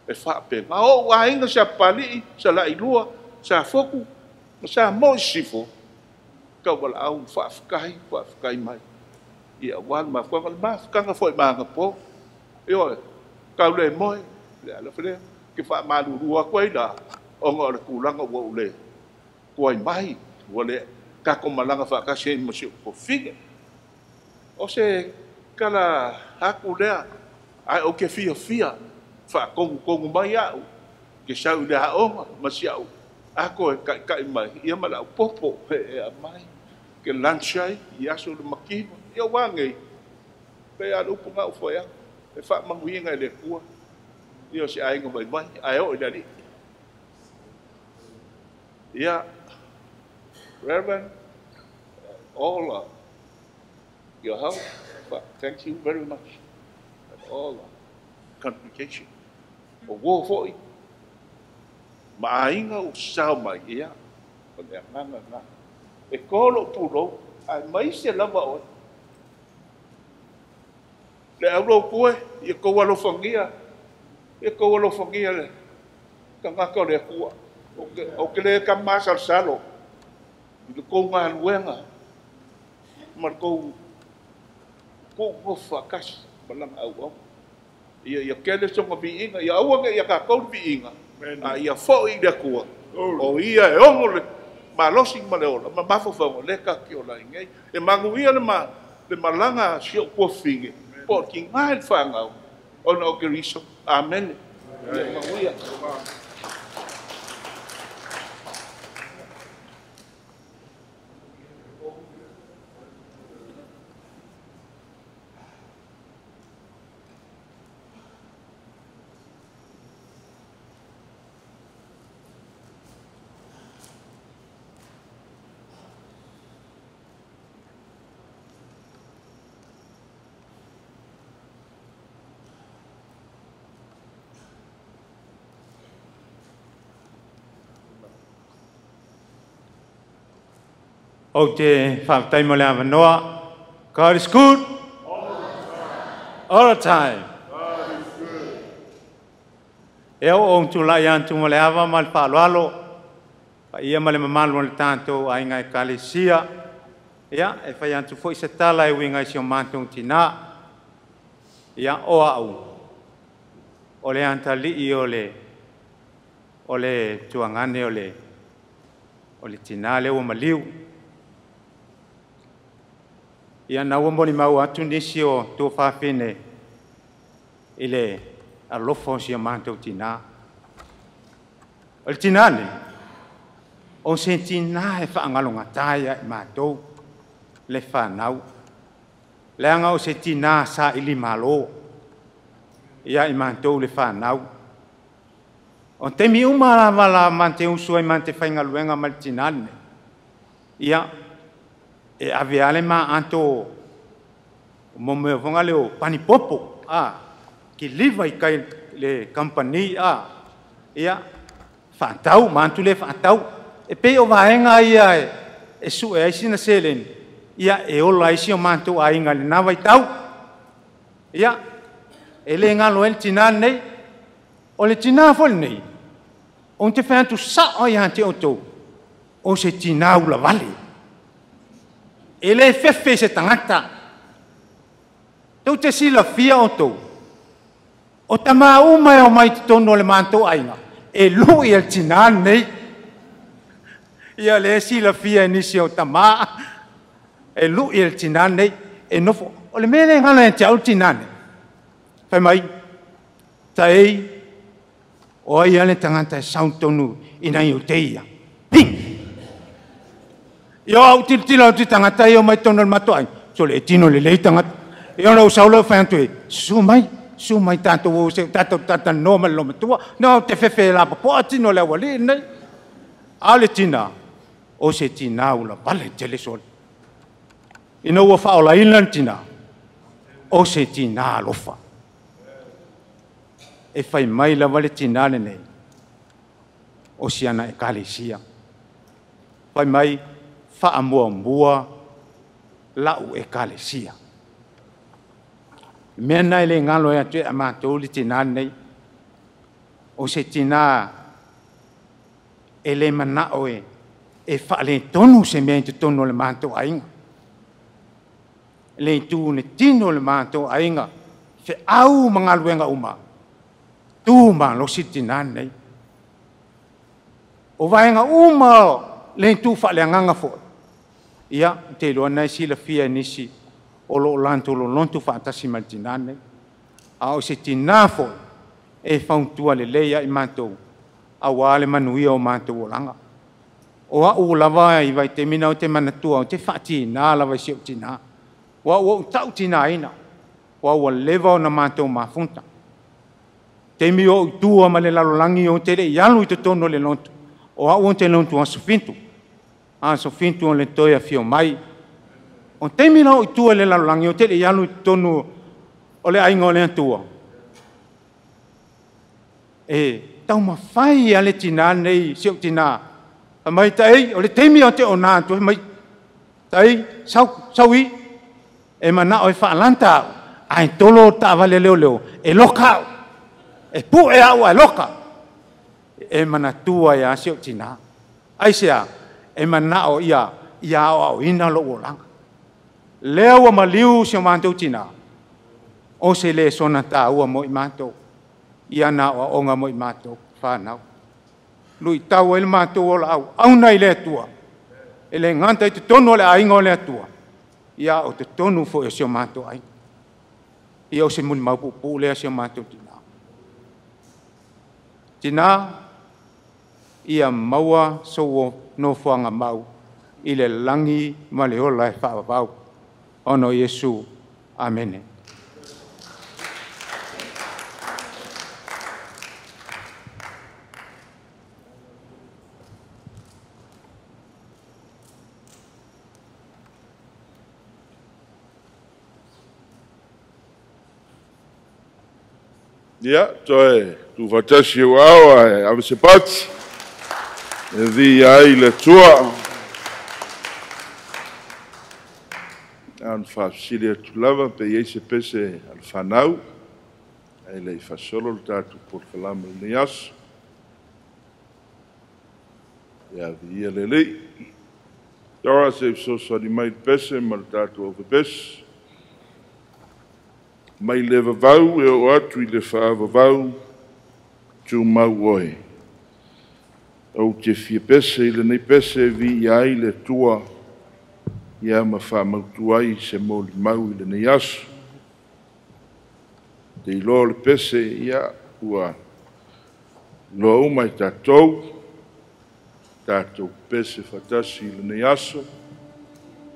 e whape. Ngā o ainga sa palii, sa lailua, sa foku, ma sa moi sifo, kau wala au whaafkahi, whaafkahi mai. Ia wale mawhanga, mawhanga foi maanga po. Ia, kau le moe, le ala whalea, ke whaamalurua koe la, o ngā o le kūlanga ua ule, kuai mai, ua le kako malanga whaakasi e masi o kofinga. O se kala haku lea, ai o ke fia fia, whaakongu kongu mai au, ke sau le haonga, masi au, ako e kai kai mai, ia mala au popo, e a mai, ke lunch ai, i aso le makiwa, ia wangei, pe a lupu ngau whai aku, e whaamanguinga i le kua, ia se ainga mai mai, ai o i lali. Ia, Reverend, all your help, but thank you very much. And all the congregation. O wō foi, maainga o sao mai ia, o le anganga ngā. E kolo pūrou, ai mai se lava oe. Le auro koe, ia kou alofangia, ia kou alofangia le kangaka o le akua. O ke le ka masalsalo, i le kou ngā luenga, ma le kou ko whakasi, malanga au au. Ia ia kele songa viinga, ia aua ia ka kou viinga. A ia foi le kua. O ia e ongo le malosi ma le ola, ma mafofongo le ka ki ola ingai. E mangu ia le ma le malanga si o kua finge. Po ki ngai le whangau. Ona o Keriso. Amen. Ia mangu ia. O te whaatai mo le awanoa. God is good. All the time. God is good. E au o tūlai antu mo le awa ma le whaaloalo. Pa ia ma le mamalu o le tātou a inga e kalesia. Ia, e whai antu fo i se tala e winga i si o mātou tina. Ia, o au. O le antali o le o le tuangane o le tina le ua maliu. Ia na ua moni mau atu nisi o tō whawhine i le alofo si a mātou tina. O le tinā nei, o se tinā e whaangalonga ia i mātou le whanau. Leanga o se tinā sa ili malo ia i mātou le whanau. O te mi uma lava la mante usu ai mante whaingaluenga ma le tinā nei. Ia, e ave ale ma anto mo mea fonga leo panipopo, a, ki liva i kai le company, a, ia, whaatau, mantu le whaatau. E pe o vaenga ia e su e aisi na seleni, ia e ola aisi o mantu a inga le nawa i tau. Ia, e le ngalo e le tinā nei, o le tinā fo le nei, o te whantu sa o ia te oto, o se tinā ula vale. E le fefe se tangata, tau te sila fia o tau, o tama uma e o mai te tono le mantu ainga, e lui e le tinā nei, ia le sila fia e nisi o tama, e lui e le tinā nei, e nofo, o le mele ngana e te au tinā nei. Whai mai, ta ei, o ai ale tangata e sautonu i nai o te ia. Ping! Ia au tila o te tangata i o mai tono le mato ai, so le tino le lei tangata. Ia ona usau leo whai antu e, su mai tātou o se tātou tātou no ma le matua, no te fefe la papoa tino le awali nei. A le tina, o se tina ula vale tele sole. Ina ua whaola ina le tina, o se tina alofa. E whai mai lava le tina le nei, o siana e kalesia. Whai mai, whaamua mua, lau e kalesia. Mea nai le ngalo e atu e a mātou le tina nei, o se tina e le manao e, e whaale tonu se mea i te tonu o le mātou ainga. Le tū ne tino le mātou ainga, fe au mangaluenga uma, tū malo si tina nei. O vaenga uma le tū whaale anganga fo. Ia, te loa nei sila fia nisi, o lo lanto lo lontu whaatasi ma le tina nei. A o se tina fo, e whauntua le leia i mātou, a wā le manuia o mātou o langa. O a u lava i vai te mina o te manatua, o te whaatina lava i si o tina. Wa ua tau tina ina, wa ua lewa o na mātou mafunta. Te mi o tua ma le lalolangi o te le ialu i te tono le lontu. O a ua te lontu a sofintu. A sofintu o le toi a fio mai. O te mi o tua le lalolangi o te le ialu i te tono o le ainga o le antua. E tau mawhai a le tina nei, si o tina. A mai ta ei, o le te mi o te o nā antua, mai ta ei, sau i. E mana o e whaalanta au, ai tolo ta vale leo leo, e loka au, e pu e au e loka. E mana tua ia si o tina. Ai sea, e mana o ia, ia au au ina lo olanga. Leo wa maliu si o mātou tina, o se le sona tā ua mo i mātou, ia nā o onga mo i mātou, whanau. Lui tau e le mātou o la au, au nei le atua, e le nganta i te tono le ainga o le atua, ia o te tonu fo e si o mātou ai. Ia o se muni maupupu lea si o mātou tina. Tina, ia maua so o nofoanga mau, i le langi ma le ola e whaavavau. Ono Iesu. Amene. Ia, toe, tu whatasi o awa e ave se pati, e vi ai le tua. An whaafsili atu lava, pe iei se pese al whanau, e le i whasolo le tātou porkalama le nei aso. Ia vi ia le lei. Tora se sosoani mai le pese ma le tātou au pese. Mai le vavau e o atu i le whaavavau, tū mau oe. Au te fia pese i le nei pese vi i ai le tua, ia ma whamautu ai se moli mau i le nei aso. Te iloa le pese ia ua loa uma i tātou, Tatou pese faatasi i lenei aso,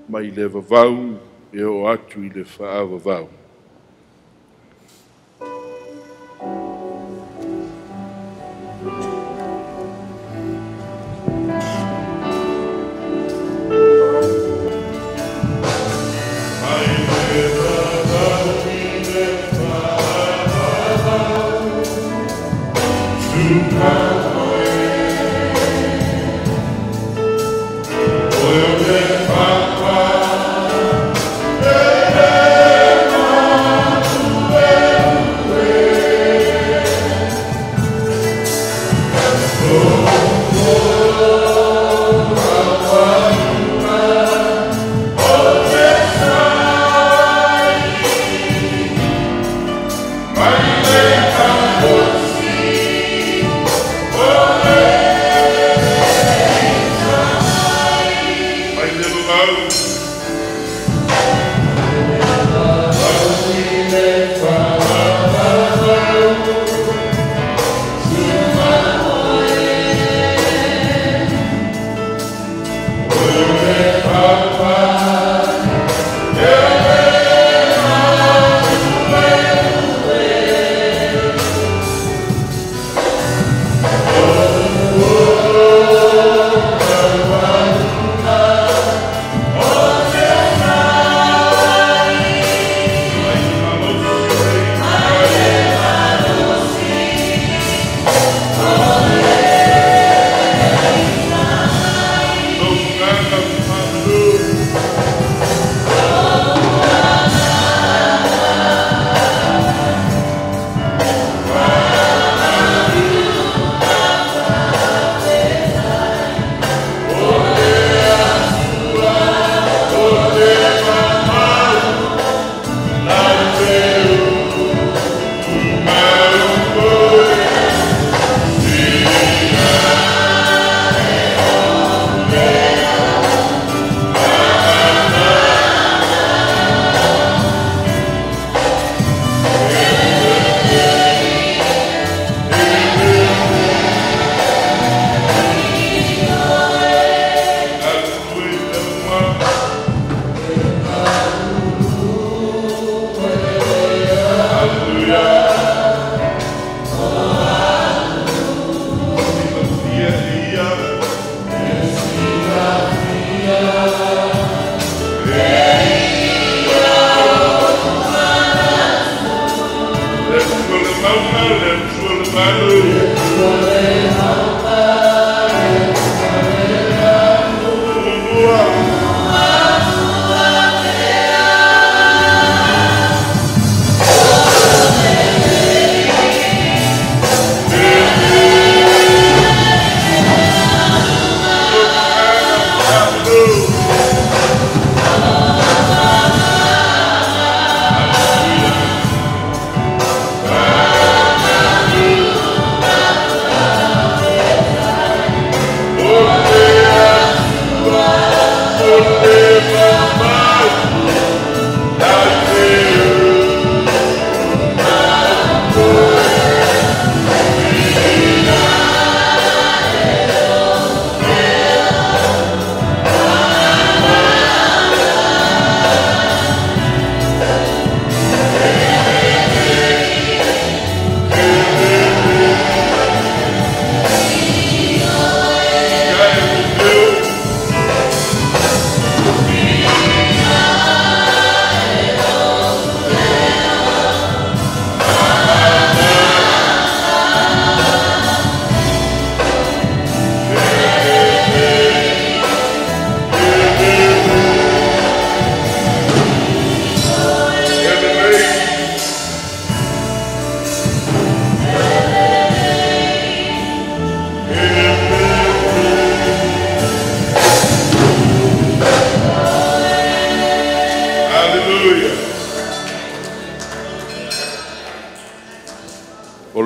mai le vavau e oo atu i le faavavau.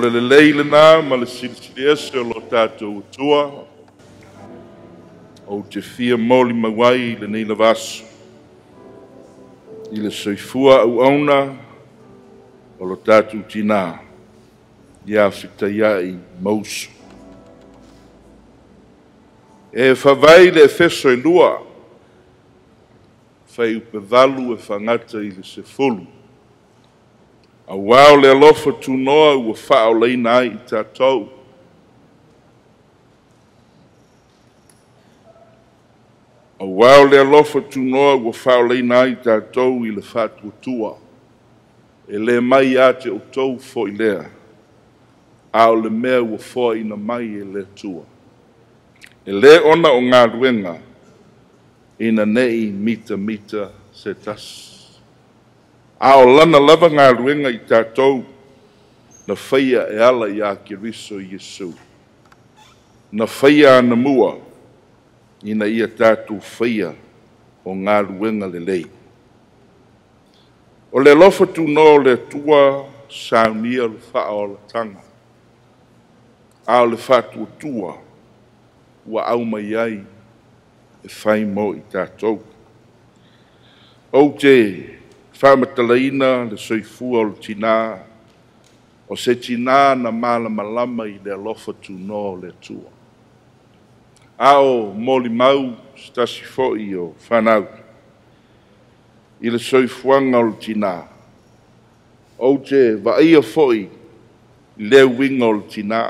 Lelei lena ma le silisili ese o lo tatou Atua, ou te fia moli mauai i lenei lava aso, i le soifua auauna o lo tatou tinā, ia fitaiai mausu. E faavae i le Efeso e 2, fuaiupu 8 e faagata i le 10. Auā o le alofa tunoa ua faaolaina ai i tatou. Auā o le alofa tunoa ua faaolaina ai i tatou i le faatuatua. E le mai ia te outou foi lea, a o le mea ua foaina mai e le Atua. E lē ona o galuega, ina nei mitamita se tasi. A o lana lava galuega i tatou, na faia e ala iā Keriso Iesu. Na faia anamua, ina ia tatou faia o galuega lelei. O le alofa tunoa o le Atua saunia le faaolataga, a o le faatuatua ua aumai ai e fai mo i tatou. Ou te faamatalaina le soifua o le tinā, o se tinā na malamalama i le alofa tunoa o le Atua. A o molimau se tasi foi o fanau i le soifuaga o le tinā, ou te vaaia foi i le uiga o le tinā.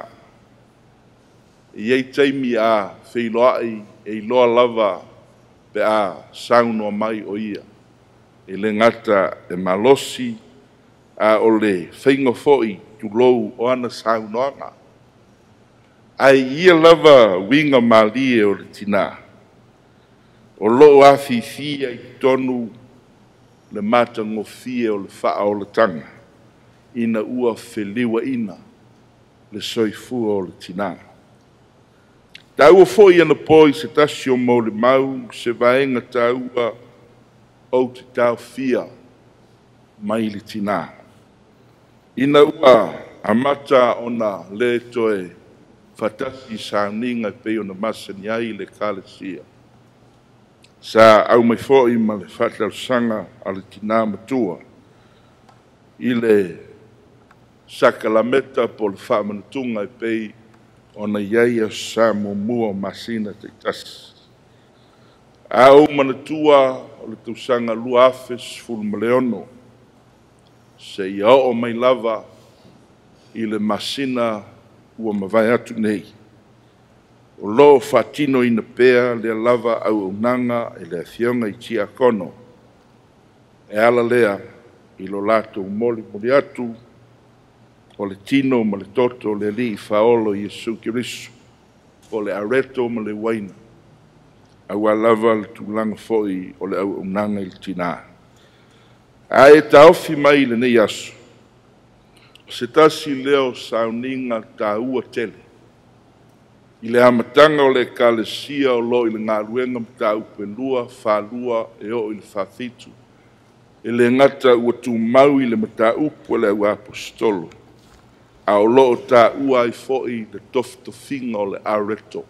E i ai taimi a feiloai e iloa lava pe a saunoa mai o ia. E le gata e malosi, a o le faiga foi tulou o ana saunoaga. Ae i ia lava uiga malie o le tinā, o loo afifia i totonu le matagofie o le faaolataga, ina ua feliuaina le soifua o le tinā. Taua foi anapo i se tasi o molimau se vaega taua ou te taofia mai le tinā. Ina ua amata ona le toe faatasi i sauniga e pei ona masani ai le Ekalesia, sa aumai foi ma le faatalosaga a le tinā matua i le sakalameta po o le faamanatuga e pei ona i ai aso sa muamua o masina taitasi. A ou manatua o le tausaga 2016, seia oo mai lava i le masina ua mavae atu nei, o loo faatinoina pea lea lava auaunaga e le afioga i Tiakono, e ala lea i lo latou molimoli atu o le tino ma le toto o le Alii Faaola Iesu Keriso, po o le areto ma le uaina, auā lava le tulaga foi o le auaunaga i le tinā. Ae taofi mai i lenei aso, o se tasi lea o sauniga taua tele i le amataga o le Ekalesia o loo i le galuega mataupu e 2, 42 e oo i le 47. E le gata ua tumau i le mataupu a le auaposetolo, a o loo taua ai foi le tofitofiga o le areto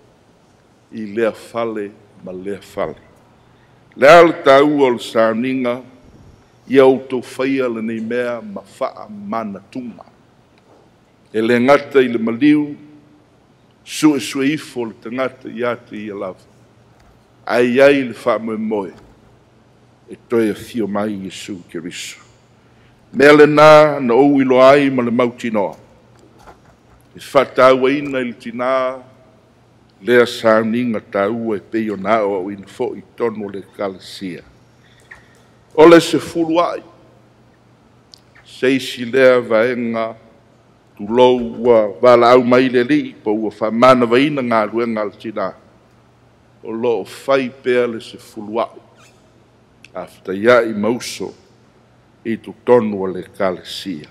i lea fale ma lea fale. Le a le taua o le sauniga, ia outou faia lenei mea ma faamanatuga. E le gata i le maliu, suesue ifo le tagata ia te ia lava, ae i ai le faamoemoe e toe afio mai Iesu Keriso. Mea lenā na ou iloa ai ma le mautinoa, e faatauaina i le tinā lea sauniga taua e pei ona aoaoina foi i totonu o le Ekalesia. O le 10 ai, se isi lea vaega tulou ua valaau mai le Alii po ua faamanavaina galuega a le tinā, o loo fai pea le 10 ai, aftaiai ma uso i totonu o le Ekalesia.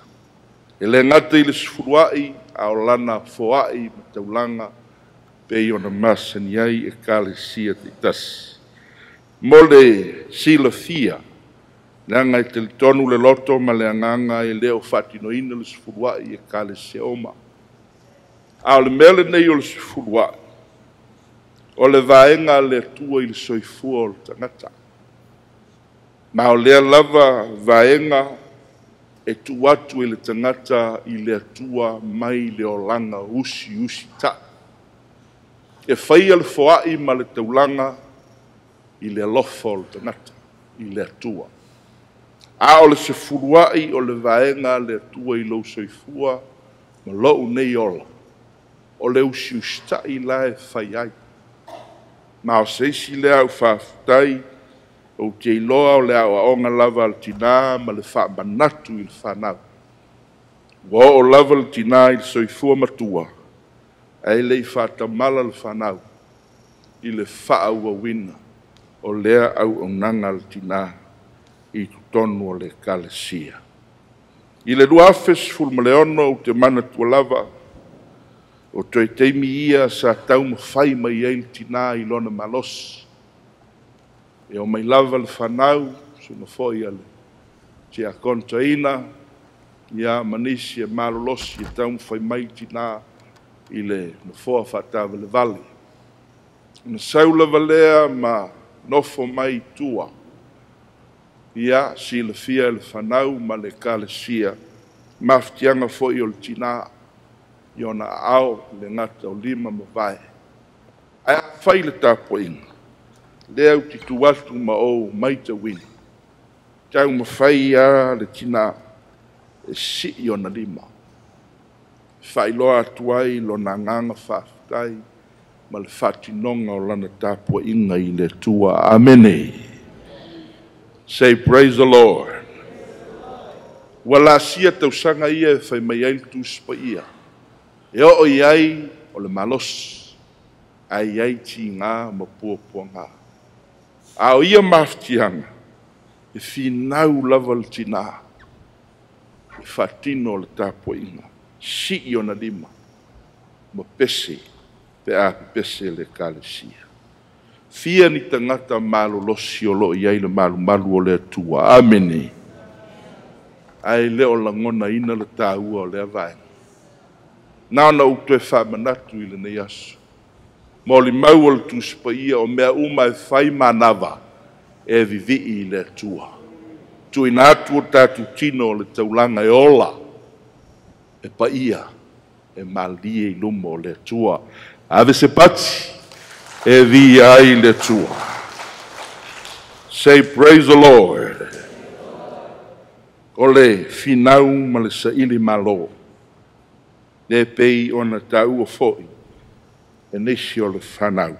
E le gata i le 10 ai, a o lana foai ma taulaga pei ona masani ai Ekalesia taitasi. Mo le silafia, leaga e talitonu le loto ma le agaga e le o faatinoina le 10 ai i Ekalesia uma. A o le mea lenei o le 10 ai, o le vaega a le Atua i le soifua o le tagata. Ma o lea lava vaega e tuu atu i le tagata i le Atua mai le olaga usiusi ta'i. E faia le foai ma le taulaga i le alofa o le tagata, i le Atua. A o le sefuluai o le vaega a le Atua i lou soifua ma lou nei ola, o le usiusitai la e fai ai. Ma o se isi lea au faafetai, ou te iloa o le aoaoga lava a le tinā ma le faamanatu i le fanau. Ua oo lava le tinā i le soifua matua, ae le i faatamala le fanau i le faaauauina o lea auaunaga a le tinā i totonu o le Ekalesia. I le 2016 ou te manatua lava, o toe taimi ia sa taumafai mai ai le tinā i lona malosi. E omai lava le fanau, susuga foi a le Tiakono Toeaina, ia ma nisi e malolosi e taumafai mai le tinā i le nofoa faatavalevale. Ona sau lava lea ma nofo mai i tua, ia silafia e le fanau ma le Ekalesia, mafatiaga foi o le tinā i ona aao le gata o lima ma vae. Ae afai le tapuaiga, lea ou te tu atu ma ou maitauina, taumafai lava le tinā e sii ona lima, faailoa atu ai lona agaga faafetai ma le faatinoga o lana tapuaiga i le Atua. Amene. Say praise the Lord. Ua laasia tausaga ia e fai mai ai le Tusi Paia, e oo i ai o le malosi, ae i ai tiga ma puapuaga. A o ia mafatiaga, e finau lava le tinā, e faatino o le tapuaiga, sii ona lima, ma pese pe a pepese le Ekalesia. Fia ni tagata malolosi o loo i ai le malumalu o le Atua. Amene. Ae le o lagonaina le taua o lea vaega. Na ona ou toe faamanatu i lenei aso. Molimau o le Tusi Paia o mea uma e fai manava e vivii i le Atua. Tuuina atu o tatou tino o le taulaga e ola, e paia, e malie i luma o le Atua. Ave se pati e via ai le Atua. Say praise the Lord. O le finau ma le saili malo, le pei ona taua foi e nisi o le fanau.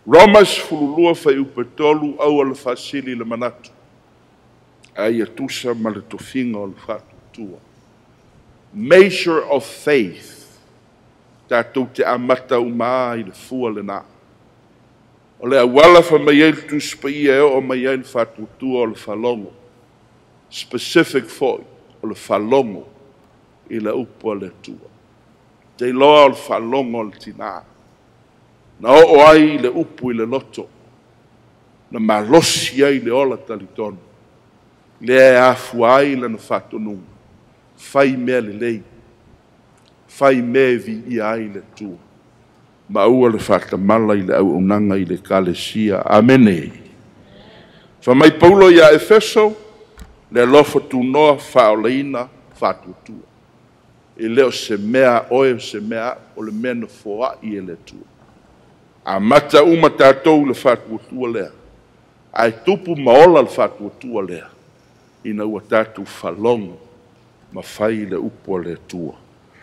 Roma 12 fuaiupu 3, aua le faasili le manatu, a ia tusa ma le tofiga o le faatuatua. Measure of faith. Tatou te amata uma i le fua lena. O le auala fa mai ai le Tusi Paia e oo mai ai le faatuatua o le faalogo. Specific foi o le faalogo i le upu a le Atua. Te iloa o le faalogo o le tinā. Na oo ai le upu i le loto, na malosi ai le ola talitonu. Lea e afua ai lana faatonuga, fai mea lelei, fai mea e viia ai le Atua. Ma aua le faatamala i le auaunaga i le Ekalesia. Amene. Fa mai Paulo ia Efeso, le alofa tunoa faaolaina faatuatua. E le o se mea oe o se mea o le mea na foai e le Atua. Amata uma tatou le faatuatua lea, ae tupu ma ola le faatuatua lea, ina ua tatou faalogo ma fai le upu a le Atua.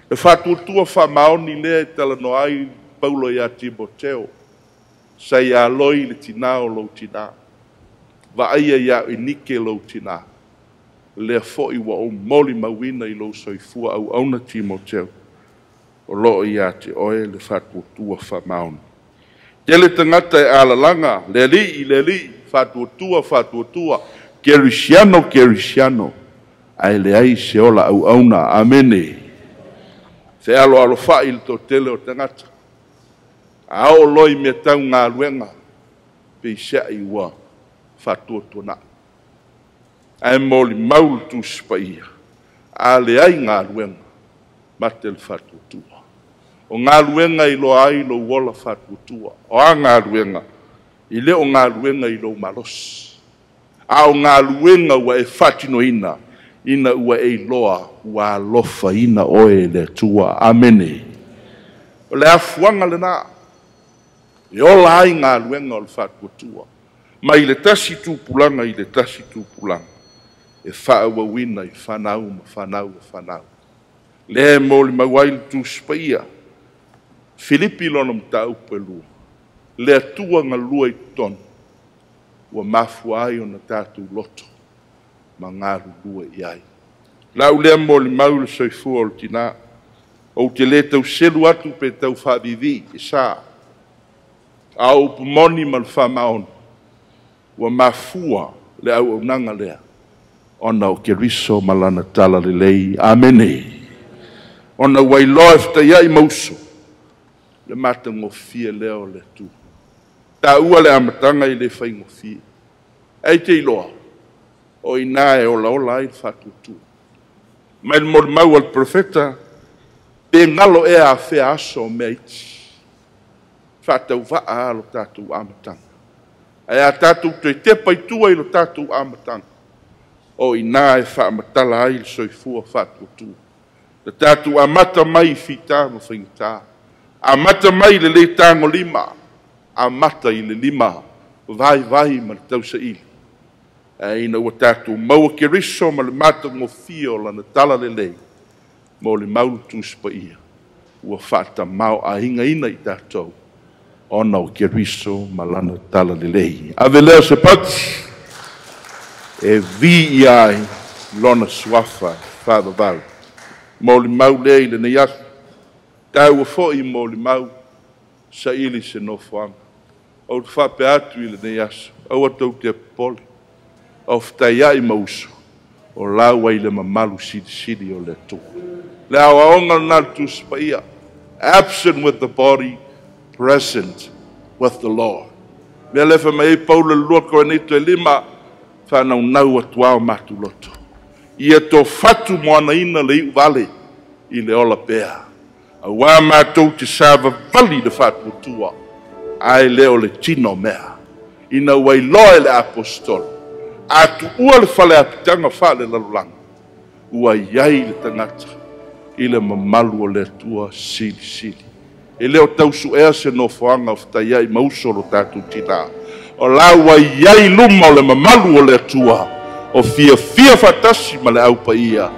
Le faatuatua faamaoni lea e talanoa ai Paulo ia Timoteo, sa ia loi le tinā o lou tinā, vaaia ia Enike lou tinā, lea foi ua ou molimauina i lou soifua auauna Timoteo, o loo ia te oe le faatuatua faamaoni. Tele tagata e alalaga, le alii, faatuatua, faatuatua, kerisiano, kerisiano, ae leai se ola auauna. Amene. Se aloalofai le toatele o tagata. A oo loa i mea tau galuega, peiseai ua faatuatuanai. Ae molimau le Tusi Paia, a leai galuega, mate le faatuatua. O galuega i loa ai lou ola faatuatua. O a galuega, i le o galuega i lou malosi. A o galuega ua e faatinoina, ina ua e iloa ua alofaina oe e le Atua. Amene. O le afuaga lena, E ola ai galuega o le faatuatua. Mai le tasi tupulaga i le tasi tupulaga. E faaauauina i fanau ma fanau o fanau. Lea e molimau ai le Tusi Paia. Filipi lona mataupu e 2. Le Atua galue i totonu. Ua mafua ai ona tatou loto ma galulue i ai. Lau lea molimau le soifua o le tinā. Ou te le tauselu atu pe tau faaviivii e sa. A o upu moni ma le faamaoni, ua mafua le auaunaga lea ona o Keriso ma lana tala lelei. Amene. Ona ua iloa e fetaiai ma uso le matagofie lea o le Atua. Taua le amataga i le faigofie. Ai te iloa, o ina e olaola ai le faatuatua. Mai le molimau a le profeta, pe galo ea afea aso o mea iti. Faatauvaa a lo tatou amataga. Ae a tatou toe tepa i tua i lo tatou amataga, o ina e faamatala ai le soifua faatuatua. Le tatou amata mai i fita ma faigata. Amata mai le le tagolima. Amata i le lima vaivai ma le tausaili. Ae ina ua tatou maua Keriso ma le matagofie o lana tala lelei, mo le mau le Tusi Paia, ua faatamao aigaina i tatou, ona o Keriso ma lana tala lelei. Ave lea se pati, e vi ia ai lona suafa faavavau. Mo le mau lea i lenei aso, taua foi mo le mau saili se nofoaga. Ou te faapea atu i lenei aso, aua tou te popole, o fetaiai ma uso, o laua i le mamalu silisili o le Atua. Le aoaoga lena le Tusi Paia, absent with the body, present with the Lord. Mea le fai mai ai Paulo le 2 Korinito 5, whanaunau atu ao mātou loto. Ia tō fatu moanaina le iu vale i le ola pea. Auā mātou te savavali le faatuatua, ai leo le tino mea. Ina ua iloa e le apostolo, a tuua le fale apitaga faale lalolagi, ua iai le tagata i le mamalu o le Atua silisili. E leo tausuea se nofoaga o fetaiai ma uso lo tatou tinā. O la ua iai luma o le mamalu o le Atua, o fiafia faatasi ma le aupaia,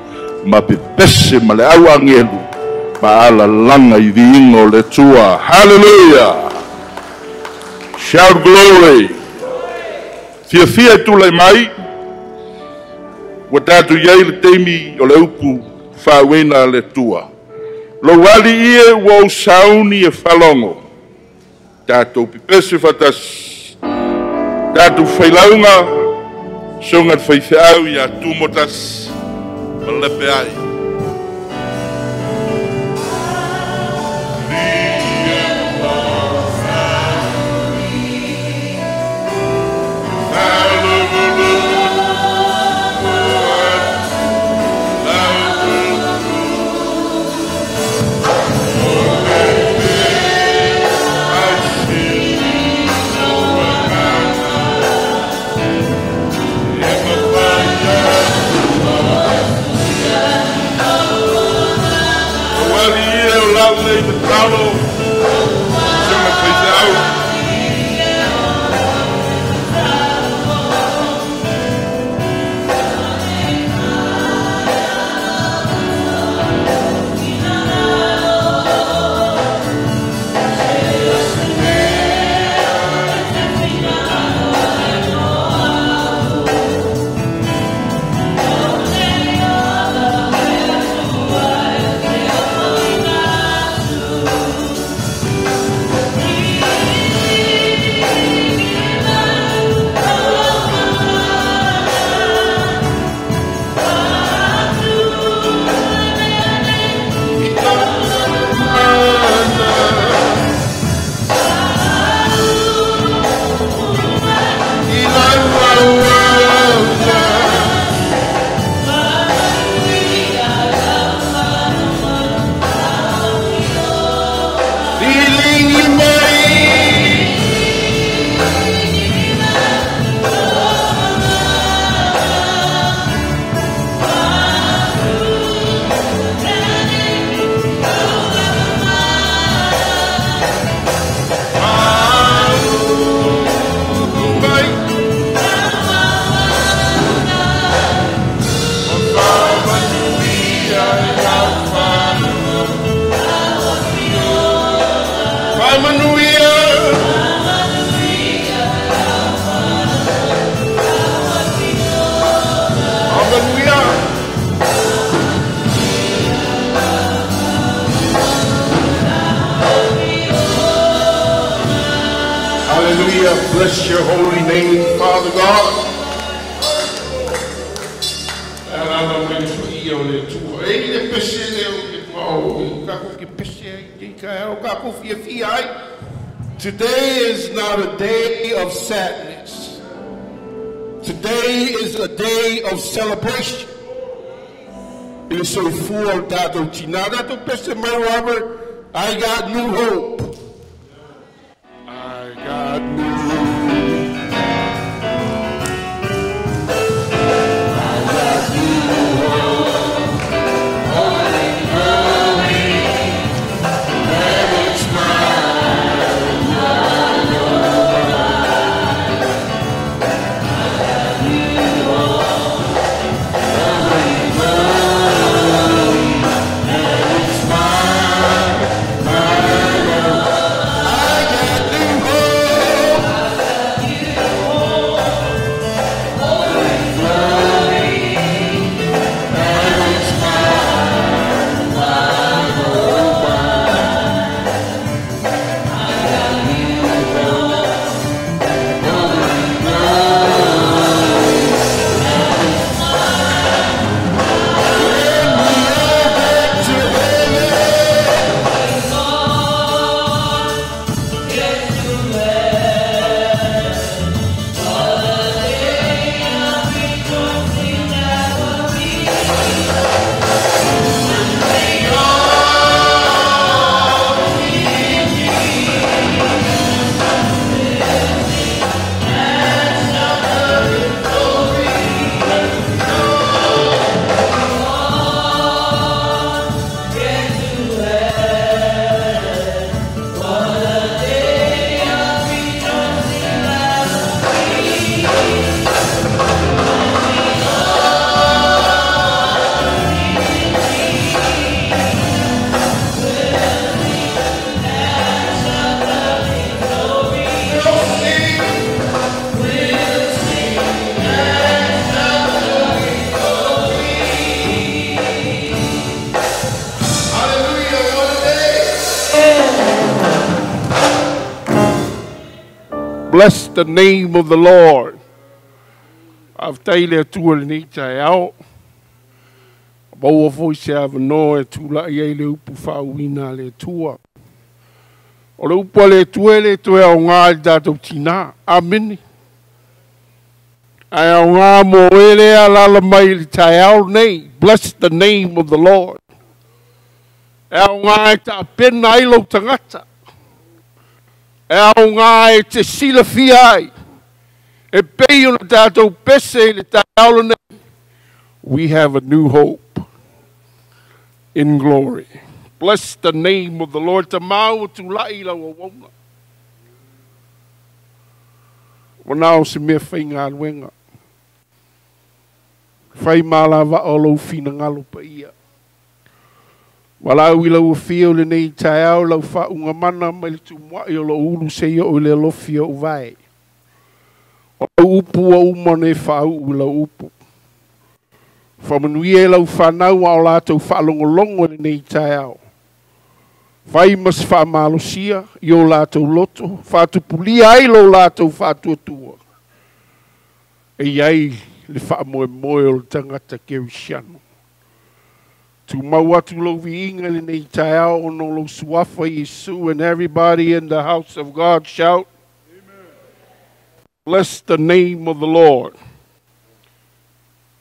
ma pepese ma le au agelu, ma alalaga i viiga o le Atua. Hallelujah! Shout glory! Fiafia e tulai mai, ua tatou iai le taimi o le upu faauena a le Atua. Lou ali ie ua ou sauni e faalogo. Tatou pepese faatasi. Tatou failauga, soga le faifeau ia Tumotasi ma lepe ai. Bless your holy name, Father God. Today is not a day of sadness. Today is a day of celebration. Robert, I got new hope. I got new hope. I got new hope. Holy, holy, and it's mine. I got new hope. Holy, holy, and it's mine. I got new hope. Holy, holy, and it's mine, mine, oh mine. I got new hope. Holy, holy, and it's mine. When we all get to heaven, Get to heaven. What a day of rejoicing that will be. When we all see Jesus, and shout the victory. Get to heaven. What a day of rejoicing that will be. When we all see Jesus, we'll sing and shout the victory. We'll sing and shout the victory. Hallelujah, what a day. Bless the name of the Lord. Aftai le atua lenei taeao. Maua foi se avanoa e tula'i ai le upu faauuina a le Atua. O le upu a le Atua e le toe aogā i le tatou tinā. Amene. Ae aogā mo e lea alaala mai i le taeao nei. Bless the name of the Lord. E aogā e taapena ai lou tagata. E aogā e te silafia ai. E pei ona tatou pese i le taeao lenei. We have a new hope in glory. Bless the name of the Lord. Tamau o tula'i lau auauna. Ua na o se mea faigaluega. Fai malava'a o lou finagalo paia. Walau i lau afio lenei taeao lau faaugamana mai le tumua'i o lou ulu seia o i le alofi o uvae. O lau upu ua uma ona e faauu i lau upu. Faamanuia e lau fanau a o latou faalogologo i lenei taeao. Fai ma se faamalosia i o latou loto, faatupulia ai lo latou faatuatua. E iai le faamoemoe o le tagata kerisiano. Tumau atu lou viiga lenei taeao ona o lou suafa Iesu, and everybody in the house of God shout, Amen. Bless the name of the Lord.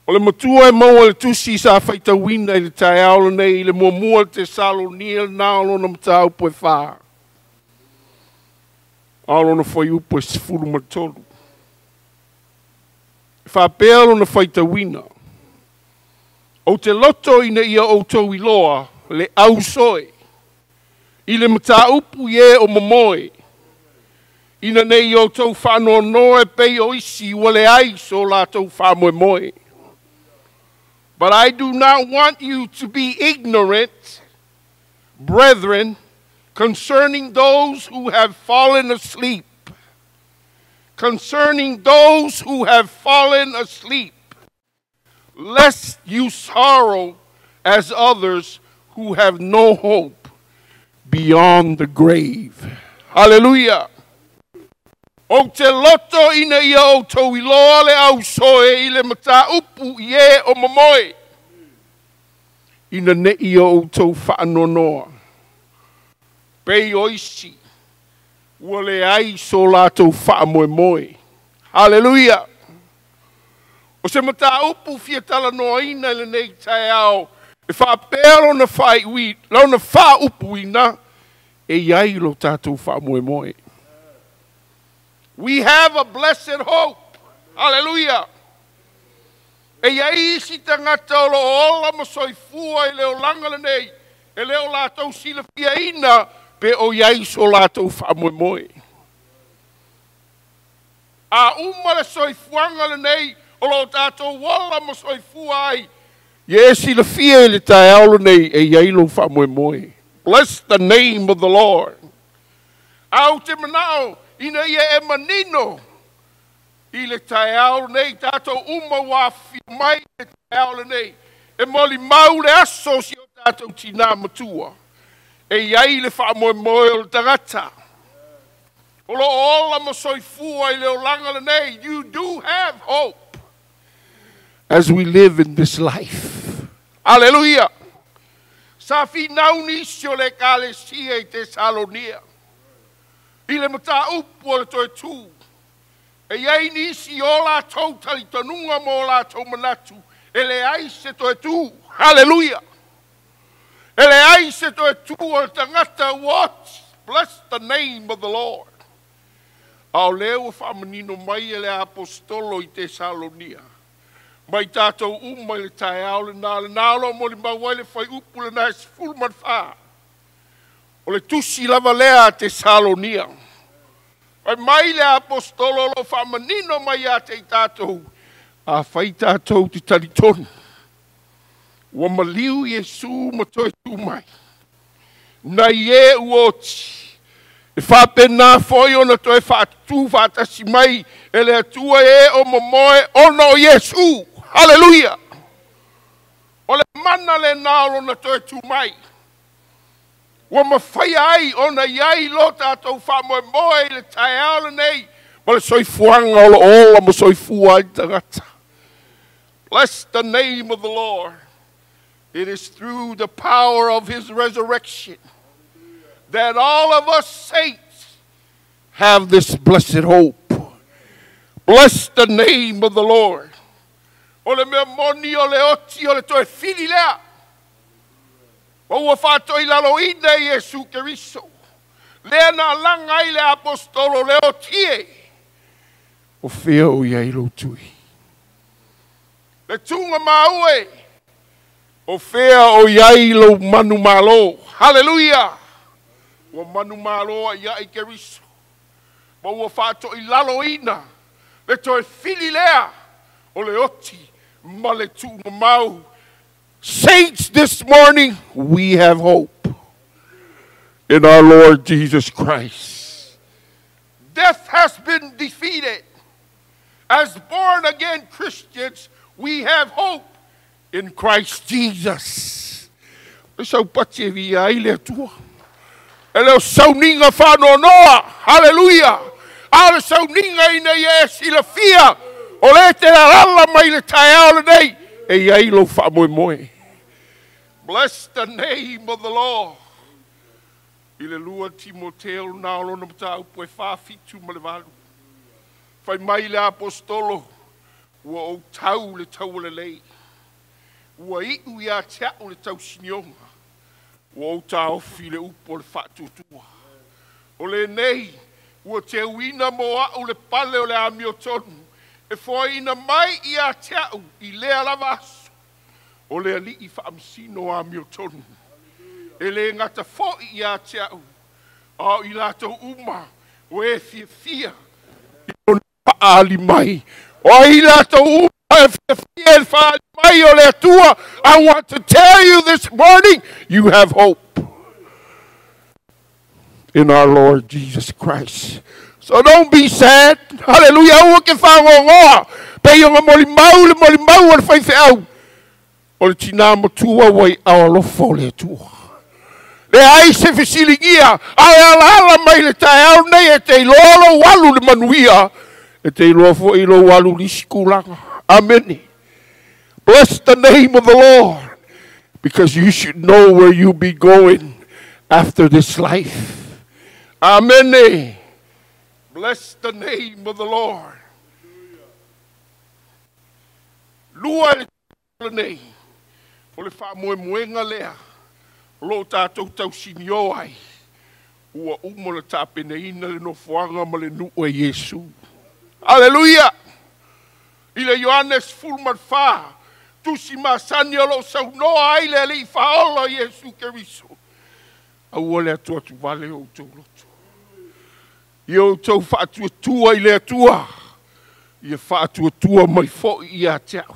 O le matua e maua i le tusi sa faitauina i le taeao lenei i le muamua le Tesalonia lenā o lona mataupu e 4. A o lona fuaiupu e 13. E faapea lona faitauina. Ou te loto ina ia outou iloa le ausoe i le mataupu i e o momoe. Ina nei outou faanoanoa e pei o isi ua leai so latou faamoemoe. But I do not want you to be ignorant, brethren, concerning those who have fallen asleep. Concerning those who have fallen asleep, lest you sorrow as others who have no hope beyond the grave. Hallelujah. Ou te loto ina ia outou iloa le ausoe i le mataupu i e o momoe. Ina ne'i o outou faanoanoa. Pei o isi, ua leai so latou faamoemoe. Haleluia! O se mataupu fia talanoaina i lenei taeao, e faapea lona faaiui, lona faaupuina, e i ai lo tatou faamoemoe. We have a blessed hope. Hallelujah. E iai isi tagata o lo o ola ma soifua i le olaga lenei, e le o latou silafiaina pe o iai so latou faamoemoe. A uma le soifuaga lenei o lo o tatou ola ma soifua ai, ia e silafia i le taeao lenei e iai lou faamoemoe. Bless the name of the Lord. Ae ou te manao ina ia e manino i le taeao lenei, tatou uma ua afifio mai i le taeao lenei, e molimau le aso o si o tatou tinā matua, e i ai le faamoemoe o le tagata o lo o ola ma soifua i le olaga lenei. You do have hope as we live in this life. Aleluia! Sa finau nisi o le Ekalesia i Tesalonia i le mataupu o le toe tū. E i ai nisi o latou talitonuga ma o latou manatu e leai se toe tū. Haleluia! E leai se toe tū o le tagata ua oti. Bless the name of the Lord. A o lea ua faamanino mai e le Aposetolo i Tesalonia, mai tatou uma i le taeao lena, lena o lo o molimau ai le fuaiupu lena e 14. O le tusi lava lea a Tesalonia. Fai mai le Aposetolo o lo o faamanino mai ia te i tatou, afai tatou te talitonu, ua maliu Iesu ma toe tu mai, nai e ua oti, e faapena foi ona toe faatutū faatasi mai e le Atua e o momoe ona o Iesu. Haleluia! O le mana lena o lona toe tu mai, ua mafaia ai ona i ai lo tatou faamoemoe i le taeao lenei ma le soifuaga o lo o ola ma soifua ai le tagata. Bless the name of the Lord. It is through the power of his resurrection that all of us saints have this blessed hope. Bless the name of the Lord. O le mea moni o le oti o le toe fili lea. Ma ua faatoilaloina e Iesu Keriso. Lea na alaga ai le Aposetolo le oti e. O fea o i ai lou tui? Le tuga maua e. O fea o i ai lou manumalo? Haleluia! Ua manumalo ai ia i Keriso. Ma ua faatoilaloina le toe fili lea o le oti ma le tuugamau. Saints, this morning, we have hope in our Lord Jesus Christ. Death has been defeated. As born again Christians, we have hope in Christ Jesus. O le saupati e viia ai le Atua. E le o sauniga faanoanoa. Haleluia! A o le sauniga ina ia e silafia, o lea e te alala mai le taeao lenei, e i ai lou faamoemoe. Bless the name of the Lord. I le 2 Timoteo na o lona mataupu e 4, 7 ma le 8. Fai mai le Aposetolo, ua ou tau le taua lelei. Ua iu ia te au le tausinioga. Ua ou taofi le upu o le faatuatua. O lenei, ua teuina mo au le pale o le amiotonu, e foaiina mai ia te au i lea lava aso. O le Alii faamasino amiotonu. E le gata foi ia te au, a o i latou uma o e fiafia i lona faaali mai. O ai latou uma e fiafia i le faaali mai o le Atua, I want to tell you this morning, you have hope in our Lord Jesus Christ. So don't be sad. Hallelujah. Aua ke fagogoa. Pei o nga molimau le molimau o le faifeau. O le tinā matua ua i ao alofa o le Atua. Le ai se fesiligia, ae alaala mai le taeao nei e te iloa lou alu le manuia, e te iloa fo'i lou alu lisi kulaga. Amene. Bless the name of the Lord, because you should know where you be going after this life. Amen. Bless the name of the Lord. Lua le nei, o le faamoemoega lea, o loo tatou tausinio ai, ua uma le tapenaina le nofoaga ma le nuu e Iesu. Aleluia! I le Ioane 14, tusi masani o loo saunoa ai le alii faaola Iesu Keriso. Aua le atu atu vale o outou loto. Ia outou faatuatua i le Atua, ia faatuatua mai fo'i ia te au.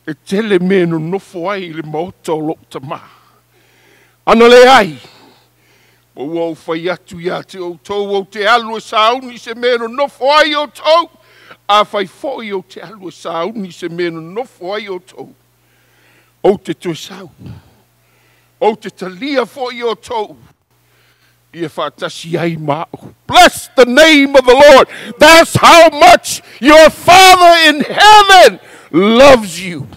E tele me nonofo ai i le maota o lou tamā. Ana le ai, o ua ou fai atu ia te outou ou te alu e sauni se mea nonofo ai outou, a fai fo'i ou te alu e sauni se mea nonofo ai outou. Ou te toe sau, ou te talia fo'i outou, ia faatasi ai ma au. Bless the name of the Lord. That's how much your Father in heaven loves you.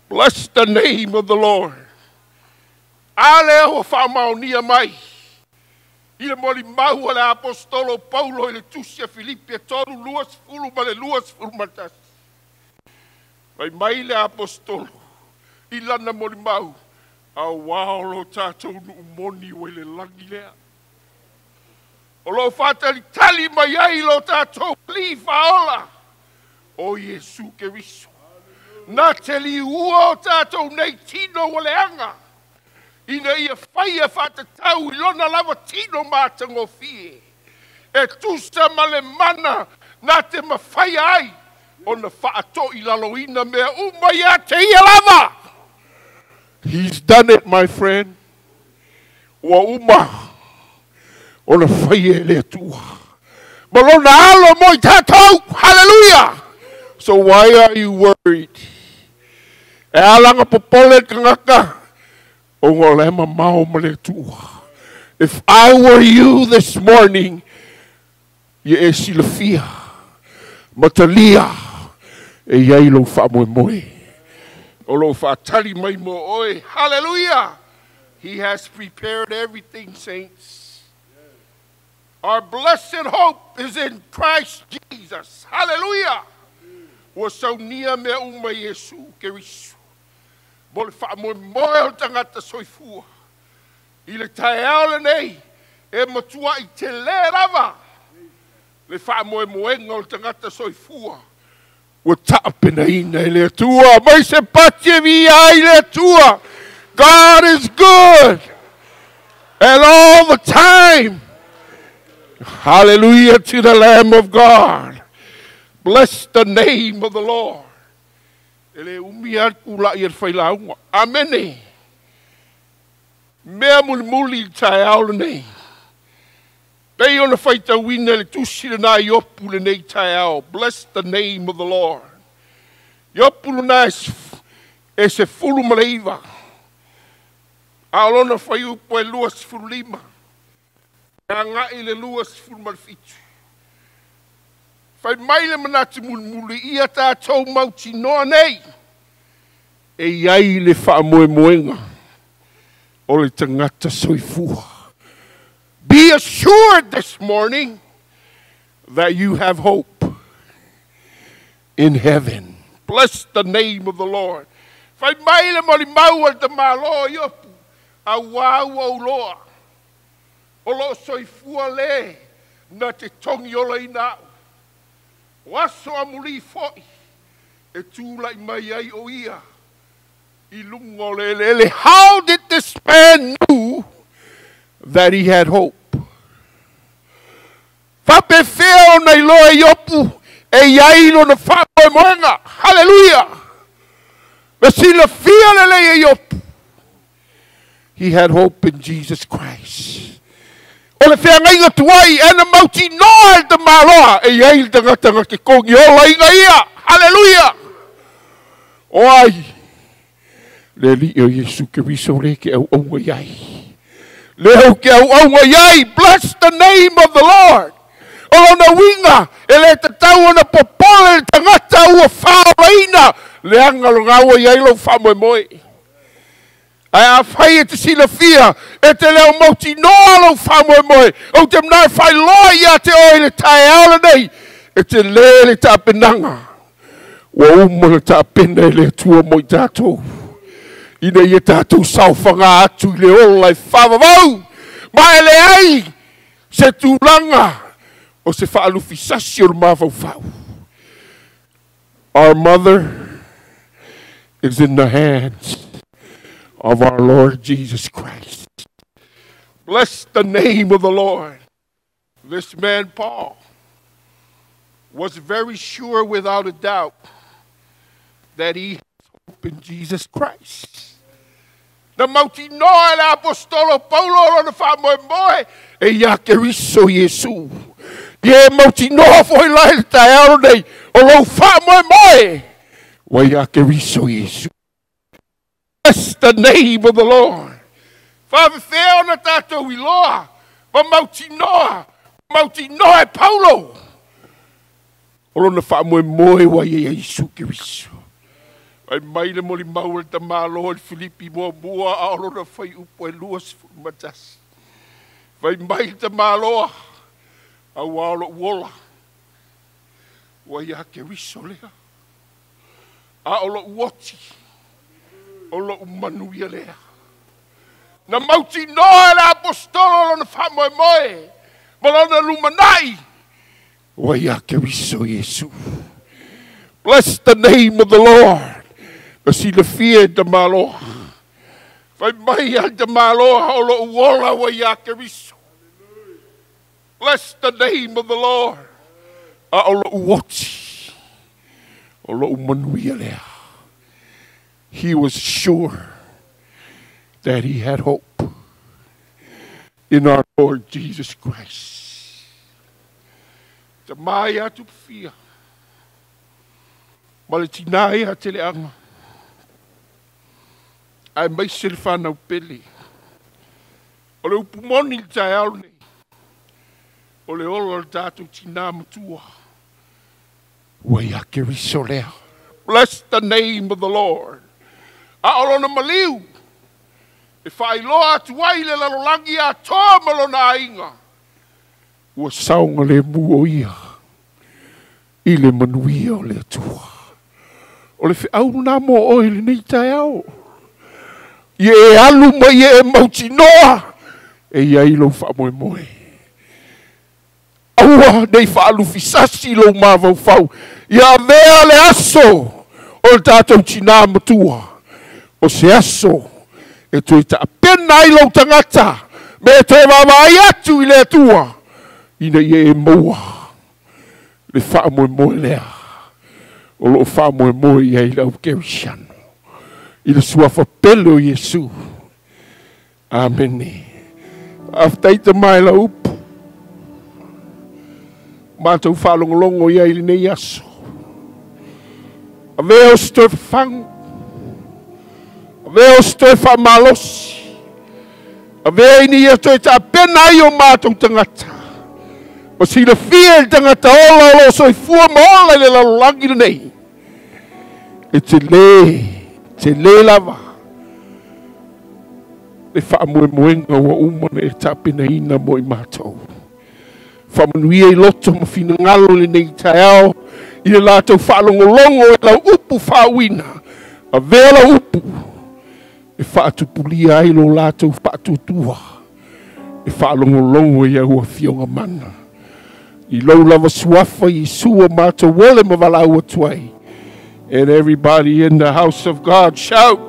Bless the name of the Lord. A lea ua faamaonia mai i le molimau a le apostolo Paulo i le tusi a Filipi e 3:20 ma le 21. Fai mai le apostolo i lana molimau, auā o lo tatou nuu moni ua i le lagi lea. O loo faatalitali mai ai lo tatou alii faaola o Iesu Keriso. Na te liua o tatou nei tino ua leaga, ina ia faia faatatau i lona lava tino matagofie, e tusa ma le mana na te mafaia ai ona faato'i laloina mea uma ia te ia lava. He's done it, my friend. Ua uma ona faia e le Atua ma lona alo mo i tatou. Hallelujah! So why are you worried? E alaga popole le tagata, ona o le mamao ma le Atua. If I were you this morning, ia e silafia, matalia, e iai lou faamoemoe. O loo faatali mai mo oe. Hallelujah! He has prepared everything, saints. Our blessed hope is in Christ Jesus. Hallelujah! Ua saunia mea uma i Iesu Keriso. Mo le faamoemoe o le tagata soifua. I le taeao lenei, e matuai telē lava le faamoemoega o le tagata soifua. Ua taapenaina e le Atua, mai se pati e viia ai le Atua. God is good and all the time. Hallelujah to the Lamb of God. Bless the name of the Lord. E le umi atu la i le failauga. Amene. Mea mulimuli i le taeao lenei. Pei ona faitauina le tusi lena i Iopu lenei taeao. Bless the name of the Lord. Iopu lena e 19. A o lona fuaiupu e 25. E agai le 27. Fai mai le manatu mulimuli ia tatou mautinoa nei. E iai le faamoemoega o le tagata soifua. Be assured this morning that you have hope in heaven. Bless the name of the Lord. Fai mai le molimau a le tamāloa Iopu, auā ua ou loa. O loo soifua le na te togi olaina au. O aso amulī fo'i e tula'i mai ai o ia i luga o le eleele. How did this man knew that he had hope? Faapefea ona iloa e Iopu e iai lona faamoemoega. Hallelujah! Le silafia lelei e Iopu. He had hope in Jesus Christ. O le feagaiga tuai e na mautinoa e le tamāloa e iai le tagata na te kogi olaina ia. Hallelujah! O ai Le alii o Iesu Keriso le ke auauga i ai. Le au ke auauga i ai. Bless the name of the Lord. O lona uiga, e le tatau ona popole le tagata ua faaolaina leaga lona ua i ai lou faamoemoe. Ae afai e te silafia, e te leo mautinoa lou faamoemoe, ou te manao e faailoa ia te oe i le taeao lenei, e te lē le tapenaga ua uma le tapena e le Atua mo i tatou, ina ia tatou saofaga atu i le ola e faavavau, ma e leai se tulaga o se faalufisasi o le mafaufau. Our mother is in the hands of our Lord Jesus Christ. Bless the name of the Lord. This man, Paul, was very sure without a doubt that he has hope in Jesus Christ. Na mautinoa e le Aposetolo Paulo lona faamoemoe e iā Keriso Iesu. Ia e mautinoa foi la i le taeao lenei o lou faamoemoe ua iā Keriso Iesu. Bless the name of the Lord. Faafefea ona tatou iloa ma mautinoa, mautinoa e Paulo o lona faamoemoe ua ia ia Iesu Keriso. Fai mai le molimau a le tamāloa i le Filipi muamua a o lona fuaiupu e 21. Fai mai le tamāloa, auā o lo'u ola, ua iā Keriso lea. A o lo'u oti, o lo'u manuia lea. Na mautinoa e le Aposetolo lona faamoemoe ma lona lumanai ua iā Keriso Iesu. Bless the name of the Lord. Na silafia e tamāloa. Fai mai a le tamāloa o lo'u ola ua iā Keriso. Bless the name of the Lord. A o lo'u oti, o lo'u manuia lea. He was sure that he had hope in our Lord Jesus Christ. Tamā ia Tupufia, ma le tinā ia Teleaga, aemaise le fanau pele. O le upu moni i le taeao lenei, o le ola o le tatou tinā matua, ua iā Keriso lea. Bless the name of the Lord. A o lona maliu, e faailoa atu ai le lalolagi atoa ma lona aiga, ua saogalemu o ia i le manuia o le Atua. O le feau lena mo oe i lenei taeao. Ia e alu ma ia e mautinoa e i ai lou faamoemoe. Aua nei faalufisasi lou mafaufau, ia avea le aso o le tatou tinā matua, o se aso e toe taapena ai lou tagata me e toe vaavaai atu i le Atua, ina ia e maua le faamoemoe lea o loo faamoemoe i ai le au Kerisiano i le suafa pele o Iesu. Amene. Faafetai tamā i lau upu matou faalogologo i ai i lenei aso. Avea o se toe fafagu, avea o se toe faamalosi, avea ina ia toe tapena ai o matou tagata. Ma silafia e le tagata ola o loo soifua ma ola i le lalolagi lenei, e telē, telē lava le faamoemoega ua uma ona e tapenaina mo i matou. Faamanuia i loto ma finagalo i lenei taeao i le latou faalogologo e lau upu faauuina. Avea lau upu e faatupulia ai lo latou faatuatua e faalogologo i au afioga mana. I lou lava suafa Iesu ua matou ole ma valaau atu ai. And everybody in the house of God shout,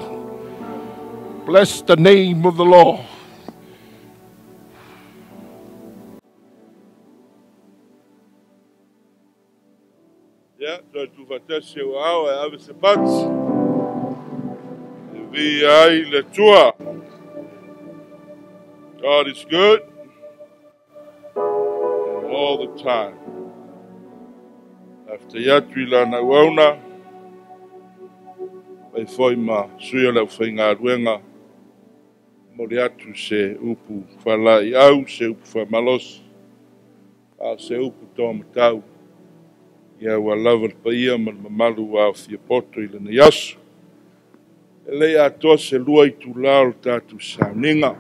Bless the name of the Lord. Ia, toe tuufaatasi ou aao e ave se pati e viia ai le Atua. God is good and all the time. Faafetai atu i lana auauna. Pai foi ma sui o le aufaigaluega, momoli atu se upu faalaeiau, se upu faamalosi, a o se upu toamatau, ia ua lava le paia ma le mamalu ua aofia poto i lenei aso. E le i atoa se 2 itula o le tatou sauniga,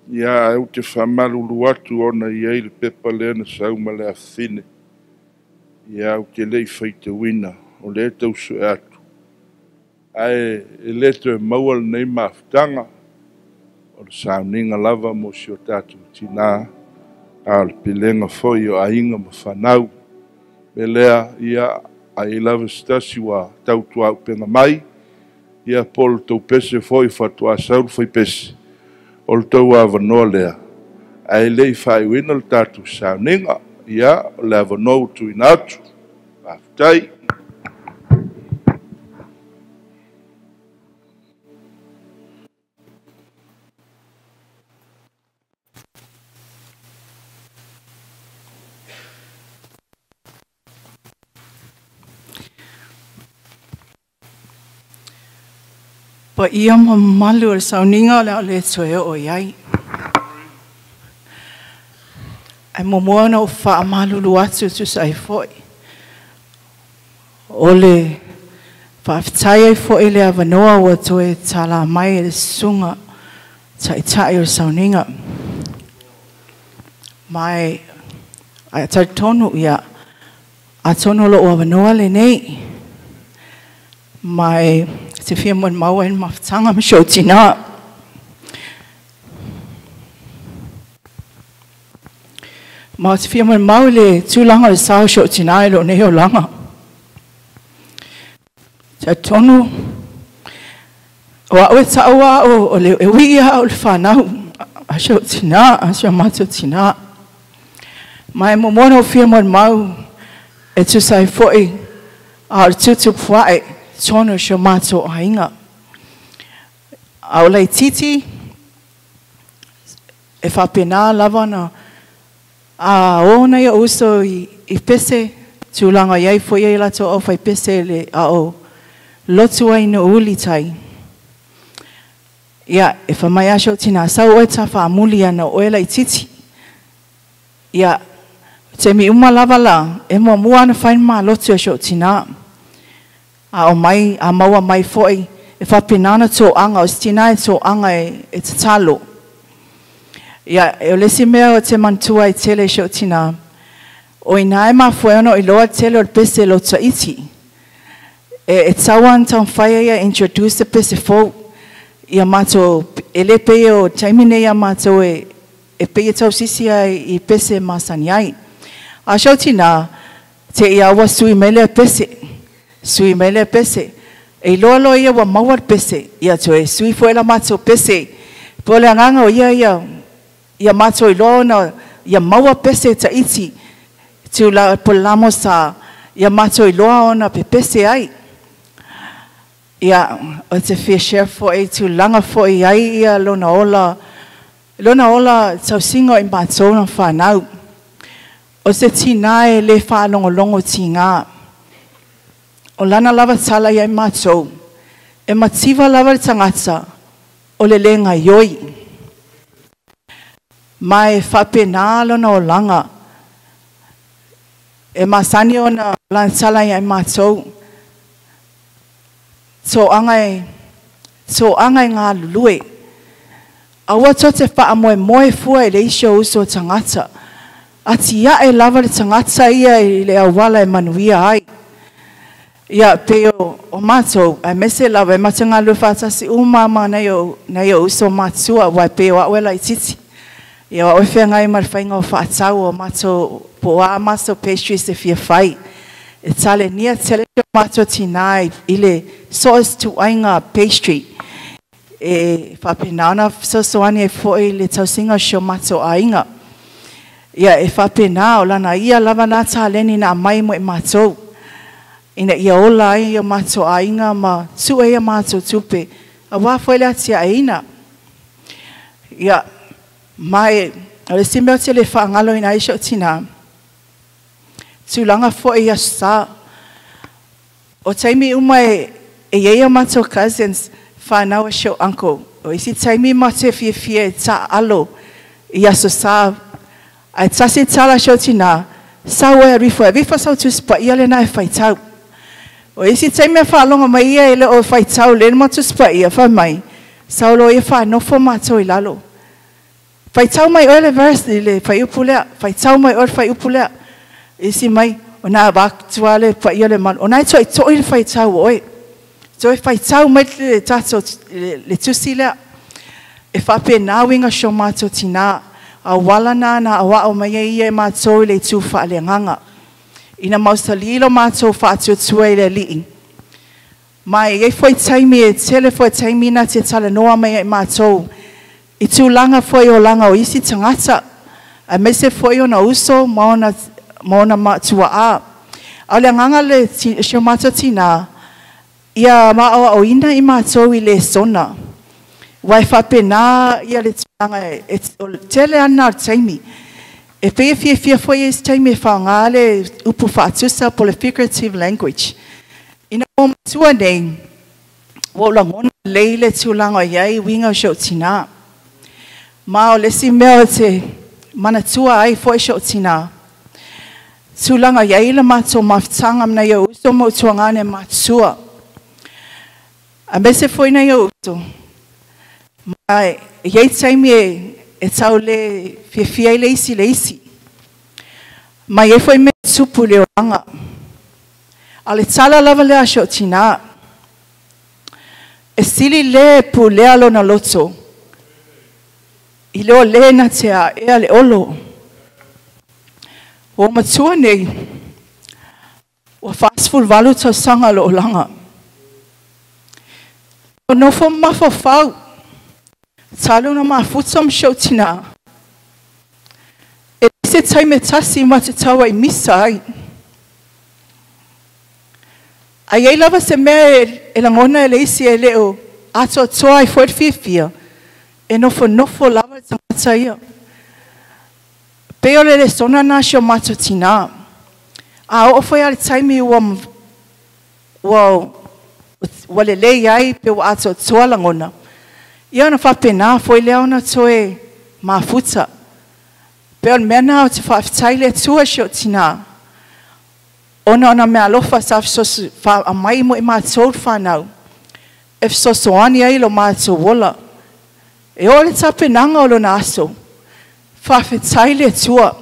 ia ae ou te faamalulu atu ona e i ai le pepa lea na sau ma le afafine. Ia ou te le i faitauina, o lea e tau sue atu, ae e le toe maua lenei mafutaga, o le sauniga lava mo si o tatou tinā, a o le pilega foi o aiga ma fanau. Me lea, ia, ai lava se tasi ua tautuaupega mai, ia po o le tou pese foi faatoa sau le faipese, o le tou avanoa lea, ae le i faaiuina le tatou sauniga. Ia, o le avanoa ua tuuina atu. Faafetai. Paia ma mamalu o le sauniga o le a le toe oo i ai. Ae muamua ona ou faamalulu atu e tusa ai foi. O le faafetai ai foi le avanoa ua toe tala mai e le susuga taitai o le sauniga. Mai ae talitonu ia atonu o lou avanoa lenei. Mai te fia molimau ai le mafutaga ma si ou tinā. Ma te fia molimau i le tulaga o le sao o si ou tinā i lou nei olaga. Talitonu, o au e taua au o le e ui au le whanau a si ou tinā, a si o mātou tinā. Ma e muamua ona ou fia molimau e tusa ai foi a o le tutupu ae tonu o si o mātou aiga. A o laititi, e faapena lava na a o nai o uso i pese, tulaga i ai foi ai latou au fai pese le a o lotu ai no uli tai. Ia, e whamai a si o tina sau oe ta whaamuli ana oe laititi. Ia, te mi uma lava la, e muamua ana whai ma lotu e si o tina. A o mai, a maua mai foi, e whapinana tō anga, o se tina e tō anga e tatalo. Ia, e o lesi mea o te mantua i tele si o tina, o ina e mafue ono i loa tele o le pese lo taiti. E tau an tau whaia ia introduce te pese fou, ia mātou, e le pe o taimi nei ia mātou e pe tau sisi ai i pese masani ai. A si o tina, te ia ua sui mele pese, sui mele pese. E loa loa ia ua maua le pese, ia toe sui foi la mātou pese. Po le anganga o ia ia, ia mātou i loa ona, ia maua pese taiti, tu la po lamo sa, ia mātou i loa ona pe pese ai. Ia, o te fia share foi, tu langa foi ai ia lona ola tausinga i mātou na whanau. O se tina e le whaalongolongo tinga. O lana lava tala ia i mātou. E mativa lava le tangata o le lenga ioi. Mai whapena lona o langa. E masani ona lana tala ia i mātou. Tō anga i ngā lulue. Aua tō te whaamoe moe fua e le isio uso o tangata. Ati ia e lava le tangata ia i le awala e manuia ai. Ia pe o mātou, ai mese lava e matanga lua whātasi umama nei o uso mātua wai pe o awela i titi. Ia o whengai ma le whainga o whaatau o mātou po a mātou pastries e fia whai. E tale nia tele o mātou tinai i le soas tuainga pastry. E whapena sosoani e foi le tausinga o si o mātou ainga. Ia e whapena o lana ia lava nā tāleni nā mai mo e mātou. Ina ia ola ai ia mātou ainga ma tue ia mātou tupe. A wā foi le atia aina. Ia mai, o le simbe o te le whaangalo ina aisha o tina. Tūlanga foi ia sa. O teimi uma e e iai o matou cousins, fanau a si ou uncle. O isi taimi matou e fiafia e taaalo i Aso Sa, ae tasi tala a si ou tinā, sau oe e alu ifo e ave ifo sau Tusi Paia lena e faitau. O isi taimi a faalogo mai ia e le o faitau le ma Tusi Paia, fai mai, sau loa ia faanofo matou i lalo. Faitau mai oe le verse i le fuaiupu lea, faitau mai oe le fuaiupu lea. Isi mai, o na avatu lava le paia o le malu, o na e toitoi le faitau o oe. Toe faitau mai le tatou le tusi lea. E faapena uiga o si o matou tinā, auala na na aoao mai ai ia e matou i le itu faaleagaga. Ina mausali lo matou faatuatua i le Alii. Ma e i ai foi taimi, e tele foi taimi na te talanoa mai ai matou i tulaga foi o olaga o isi tagata, aemaise foi ona uso ma ona ma ona tuaa. A o le agaga le si o matou tinā, ia aoaoina i matou i lesona. Aua e faapena ia le tulaga e tele lava lena o le taimi. E pei e fiafia foi i isi taimi e faaaoga le upu faatusa po o le figurative language. Ina ua matua nei, ua ou lagona lelei le tulaga o i ai uiga o si ou tinā. Ma o le isi mea ou te manatua ai foi si ou tinā, tulaga i ai le matou mafutaga ma nai ou uso ma ou tuagane matutua, aemaise foi nai ou uso, ma e i ai taimi e tau le fiafia ai le isi i le isi. Ma e i ai foi mea e tupu i le olaga. A o le tala lava lea a si ou tinā, e sili le pulea lona loto i le o le na te aea le olo. Ua matua nei, ua 48 tausaga lou olaga. Ua nofo ma mafaufau, talu ona mafuta ma si ou tinā, e leai se taimi e tasi ma te tau ai misa ai. A i ai lava se mea e lagona e le isi e le o atoatoa ai foi le fiafia, e nofonofo lava le tagata ia. Pei o le lesona lena a si o matou tinā. A oo foi lava i le taimi ua ua ua lelei ai pe ua atoatoa lagona, ia ona faapena foi lea ona toe mafuta. Pei o le mea lena ou te faafetai i le Atua i si ou tinā, ona o na meaalofa sa aumai mo i matou le fanau, e fesoasoani ai i lo matou ola. E oo i le tapenaga o lona aso, faafetai i le Atua.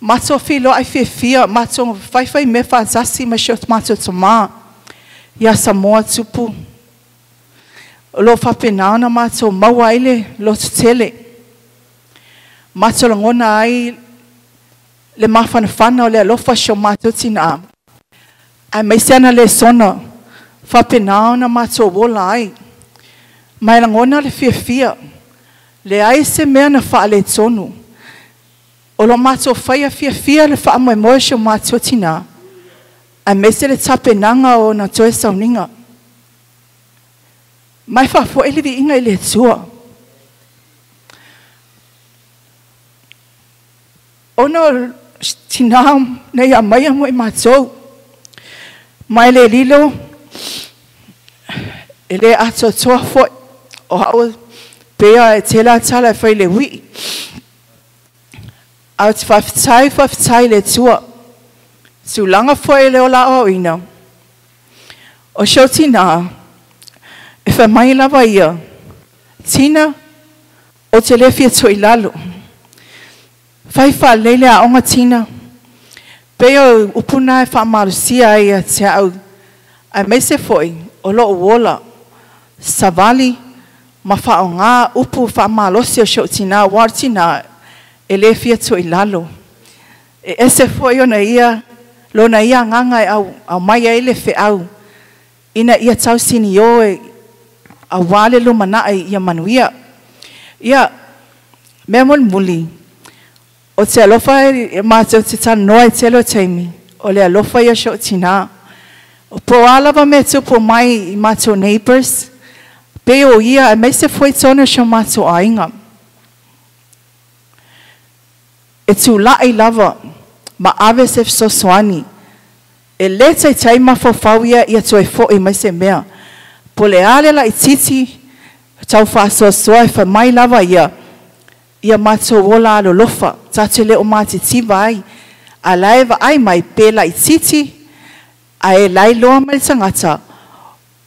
Matou feiloai fiafia, matou faifai mea faatasi ma si o matou tama ia Samoa Tupu. O lo o faapena ona matou maua ai le lototele. Matou lagona ai le mafanafana o le alofa o si o matou tinā, aemaise ana lesona, faapena ona matou ola ai. Ma e lagona le fiafia, leai se mea na faaletonu. O lo matou faia fiafia le faamoemoe o si o matou tinā, aemaise le tapenaga o ona toe sauniga. Ma e faafoi le viiga i le Atua. Ona o tinā nei aumaia mo i matou, ma e le lilo, e le atoatoa foi, o au pea e tele a tala e fai i le uii. Ae ou te faafetai, faafetai i le Atua. Tulaga foi i le ola aoaoina, o si ou tinā, e fai mai lava ia, Tina, ou te le fia tuu i lalo. Fai faalelei le aoga Tina. Pei o upu na e faamalosia ai ia te au, aemaise foi o lou ola, savali ma faaaoga upu faamalosi o si ou tinā, aua o le tinā e le fia tuu i lalo. E ese foi ona ia, lona ia agaga e aumai ai le feau ina ia tausinio e aua le lumanai ia manuia. Ia, mea mulimuli, ou te alofa e matou te talanoa i tele o taimi, o le alofa ia o si ou tinā. O po o a lava mea tupu mai i matou neighbours, pei o ia aemaise foi tonu o si o matou aiga. E tulai lava ma ave se fesoasoani. E lē taitai mafaufau ia ia toe fo'i mai se mea. Po le a le laʻititi tau faasoasoa e faimai lava ia ia matou ola alolofa tatou te le o matitiva ai a la e vaai mai pe laʻititi ae lailoa mai le tagata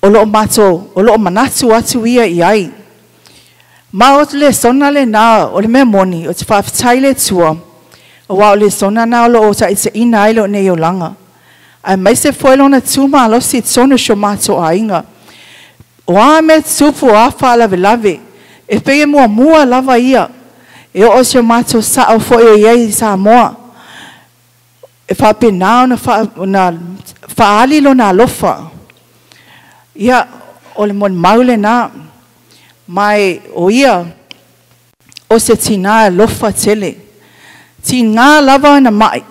o loo matou o loo manatu atu ia i ai. Ma o le lesona lenā o le mea moni o te faafetai le Atua auā o le lesona na o loo taʻitaʻina ai loo nei olaga. Aemaise foi lona tu malosi i totonu o si o matou aiga. O a mea tutupu o a faalavelave e pei e muamua lava ia e oo si o matou saʻo foi o iai i Samoa. E faapena ona ona faaali lona alofa. Ia o le molimau lenā ma e o ia o se tinā e alofa tele. Tigā lava ona maʻi.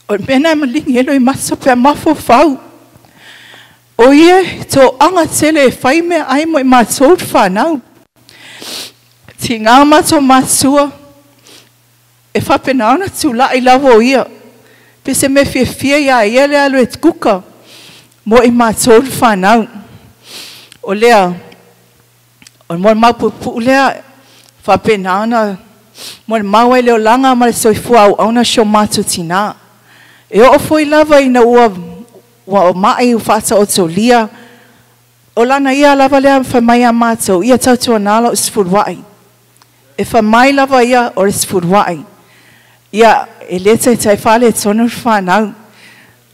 O le mea lena e maligi ai loimaso pe a mafaufau. O ia e toaga tele e fai meaai mo i matou le fanau. Tigā matou matua e faapena ona tulaʻi lava o ia. Pe se mea fiafia iā ia le alu e kuka mo i matou le fanau. O lea, o le molimau puupuu lea faapena ona molimau ai le olaga ma le soifua auauna o si o matou tinā. E oo foi lava ina ua ua maʻi ua faataotolia, o lana ia lava lea fai mai iā matou, ia tautuanā lou sefuluaʻi. E fai mai lava ia o le sefuluaʻi. Ia, e lē taitai faaletonu le fanau.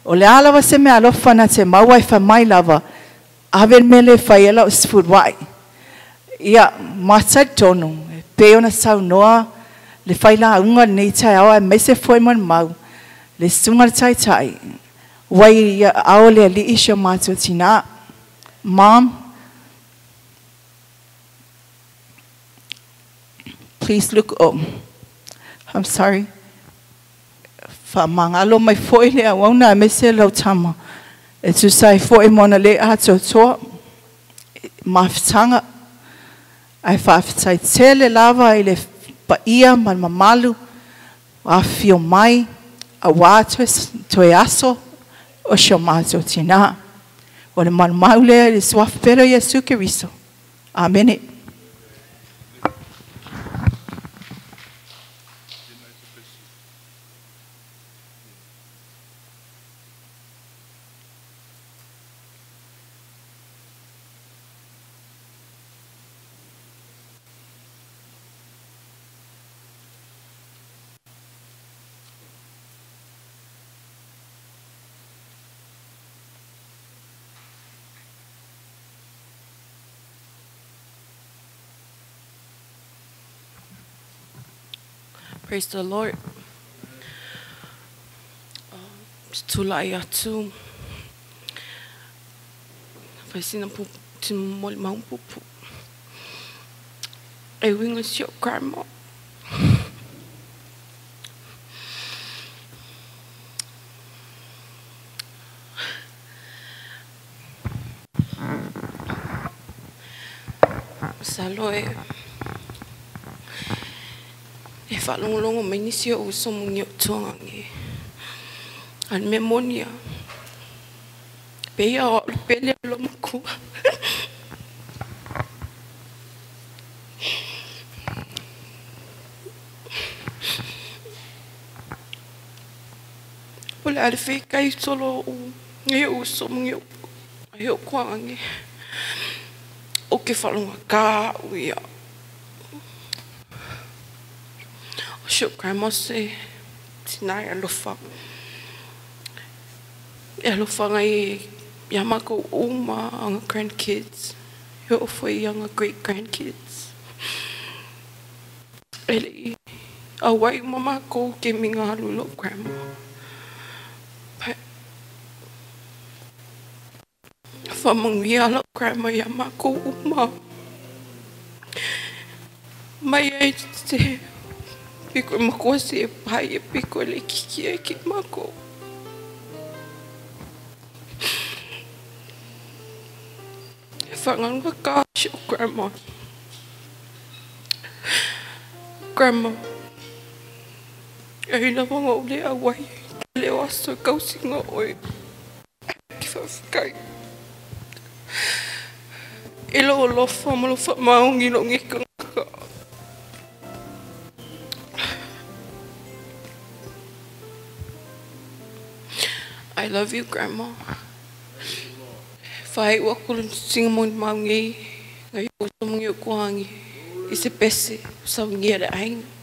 O le a lava se meaalofa na te maua e fai mai lava, ave le mea lea e fai ai lau sefuluaʻi. Ia, ma talitonu, e pei ona saunoa le failauga i lenei taeao aemaise foi molimau le susuga i le Taitai, ua i aao o le Alii si o matou tinā. Mom, please look, oh, I'm sorry. Faamagalo mai foi le auauna aemaise lau tama e tusa ai foi ma ona lē atoatoa mafutaga ae faafetai tele lava i le paia ma le mamalu ua afifio mai auā toe aso o si o matou tinā. O le maumau lea i le Suafa pele o Iesu Keriso. Amene. Praise the Lord. Tulai atu fai sina pu ti molimau puupuu e uiga i si o'u grandma. Masalo e e faalogologo mai nisi o uso ma ni o'u tuagage. A o le mea moni a pei a o a'u le pele a lou makua. Po o le a le fekai solo o'u nai o'u uso ma ni o'u ai o'u tuagage ou te faalogagā a'u ia. O si o'u grandma se tinā e alofa e alofa agai iā makou uma aga grandkids e oo foi i aga great grandkids. E leʻi auai uma makou i taimi na alu ai lo'u grandma but faamanuia la'u grandma iā makou uma mai ai se piko e makua seia paia piko e laitiiti ai ke makou. E faagaluga si o'u grandma. Grandma. E ina wanga o le awai. Le o aso kausinga oe. Ki whawhikai. E lo alofa ma lo whamaongi lo ngeka ngaka. I love you, Grandma. Whai ua kulu singa mo maungi. Ngai o somungi o kuangi. I se pese, saungia le ainga.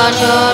Thank you.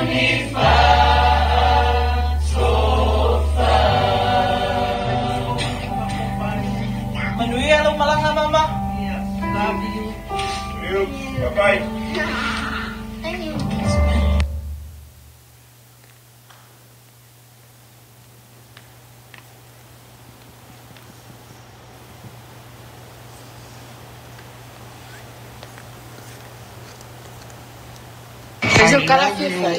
ni faatofa. Manuia lo malanga mama. Love you. Bye-bye. Thank you. Fez o cara FIFA.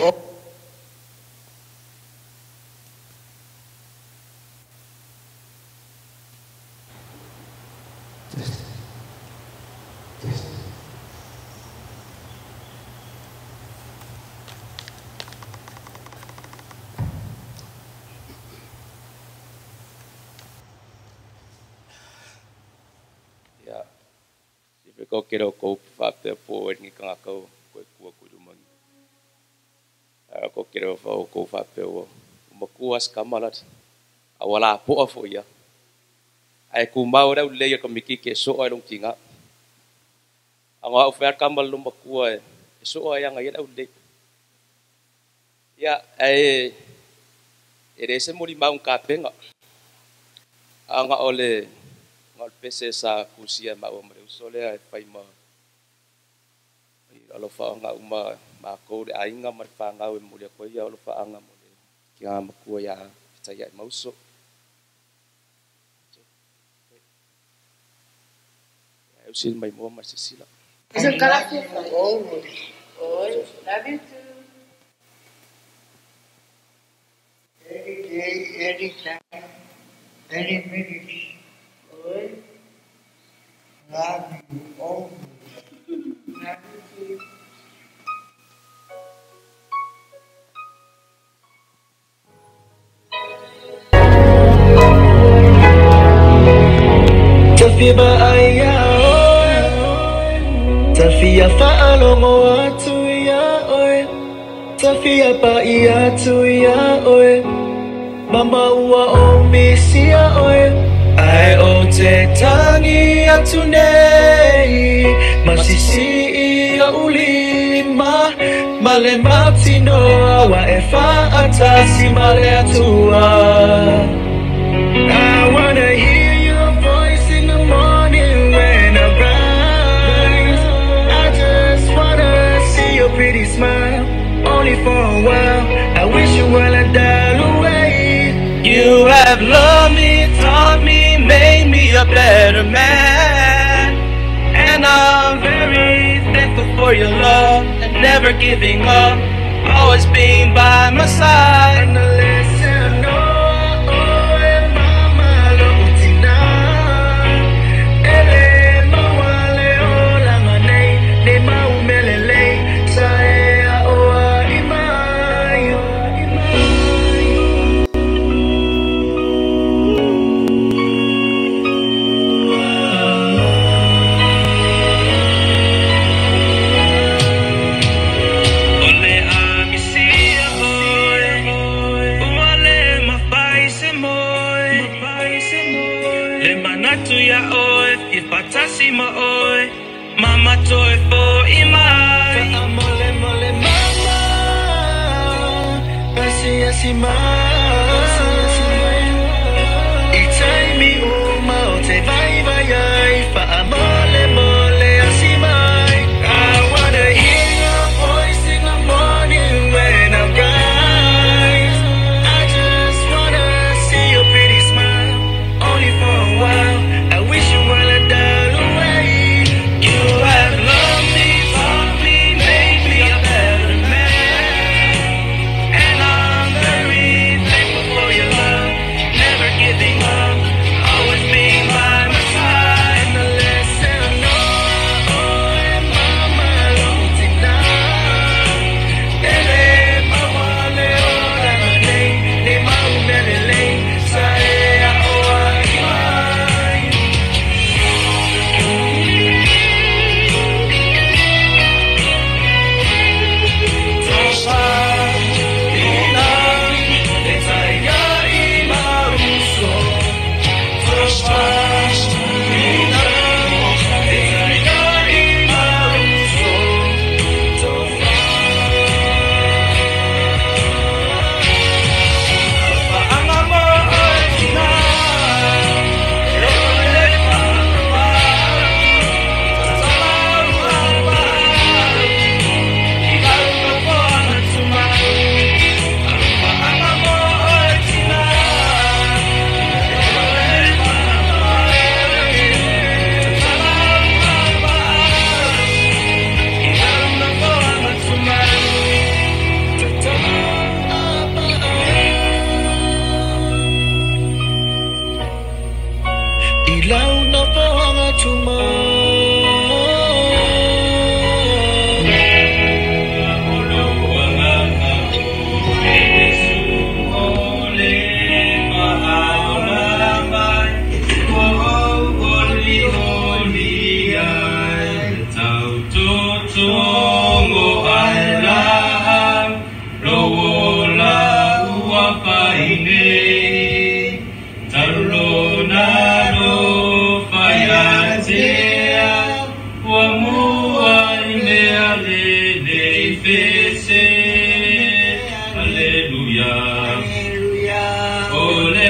Ia, si fe ko kero ko fa pe po ni ka ko ko ku ku du mangi. Ko kero fa ko fa pe o ma ku as kamalat a wala po afo ia. Ai ku mau rau le ka miki ke so ai long tinga. Anga o fa kamal lu ma ku ai so ai anga ia au le. Ia ai ere se mori mau ka penga. Anga ole ngal pese sa kusia ma o mre usole ai pai ma alo fa anga uma ma ko le ainga ma fa anga we muri ko ia alo fa anga mo le ki a ma ku ia ta ia mauso. Eu sil mai mo ma sisila. Fez o cara FIFA. Oi, love you too. Any day, any time, any minute. Oi. Love you always. Love you too. Tafia aya oe, tafia faalogo atu ia oe, tafia pa'i atu ia oe, mama ua o misia oe, ai o te tangi atu nei, masisi ia ulima, ma le mautinoa wa e fa'atasi ma le Atua. I wanna hear your voice in the morning when I rise. I just wanna see your pretty smile, only for a while. I wish you well and dial away. You have loved me, taught me, made me a better man. And I'm very thankful for your love and never giving up, always being by my side. Mama toi fo i mai. Mole mole mama, asi asi mai. I taimi uma o te vai vai ai. Whaamole mole asi mai. I wanna hear your voice in the morning when I rise. I just wanna see your pretty smile, only for a while. I wish you well and dial away. You have loved me, taught me, made me a better man. And I'm very thankful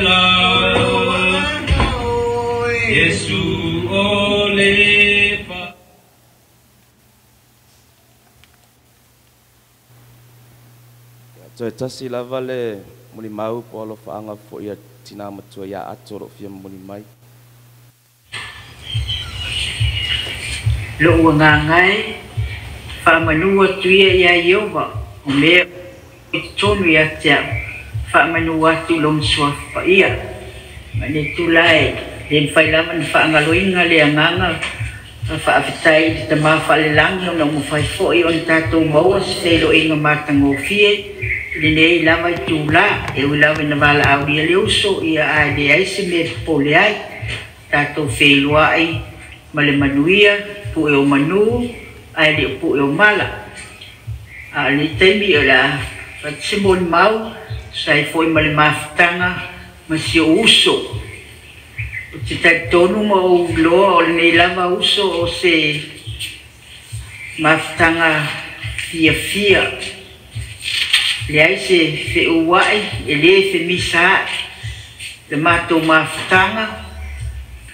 la Yesu o le fa. Toe tasi lava le molimau po o alofaaga fo'i a tinā matua iā Ato o lo'o fia momoli mai. Lo'u agaga e, faamanu atu ia iā Ieova o mea i totonu ia te a'u, faamanu atu i lona suafa paia. Ma le itulā e lē mafai lava ona faagaloina le agaga faafetai i le Tamā faalelagi ona ua mafai fo'i ona tatou maua se feiloaiga matagofie i lenei lava itulā, e ui lava ina valaaulia le uso ia ae leai se mea e popole ai, tatou feiloai ma le manuia, pu'e o manū ae le o pu'e o mala. A o lenei taimi o le a fati se molimau tusa ai fo'i ma le mafutaga ma si o'u uso. Ou te talitonu ma ou iloa o lenei lava uso o se mafutaga fiafia, leai se fe'oua'i e lē femisa a'i le matou mafutaga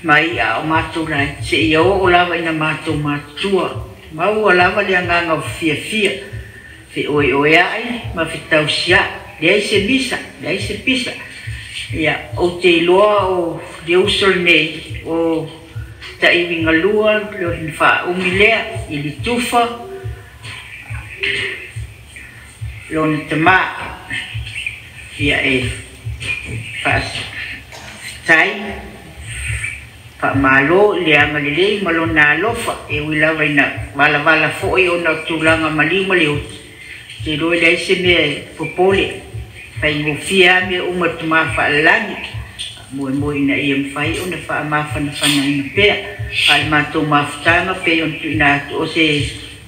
mai a o matou laiti seia oo lava ina matou matutua, maua lava le agaga o fiafia, fe'oe'oea'i ma fetausia'i, leai se misa, leai se pisa. Ia, ou te iloa o le uso lenei o ta'ivigalua lona faaumi lea i le tufa lona tamā. Ia e faafetai faamālō i le agalelei ma lona alofa, e ui lava ina valavala fo'i ona o tulaga maliu ma le oti. Ou te iloa e leai se mea e popole, faigofie lava mea uma i le Tamā faalelagi, faamoemoe ina ia mafai ona faamafanafanaina pea. A o le matou mafutaga pei ona tuuina atu o se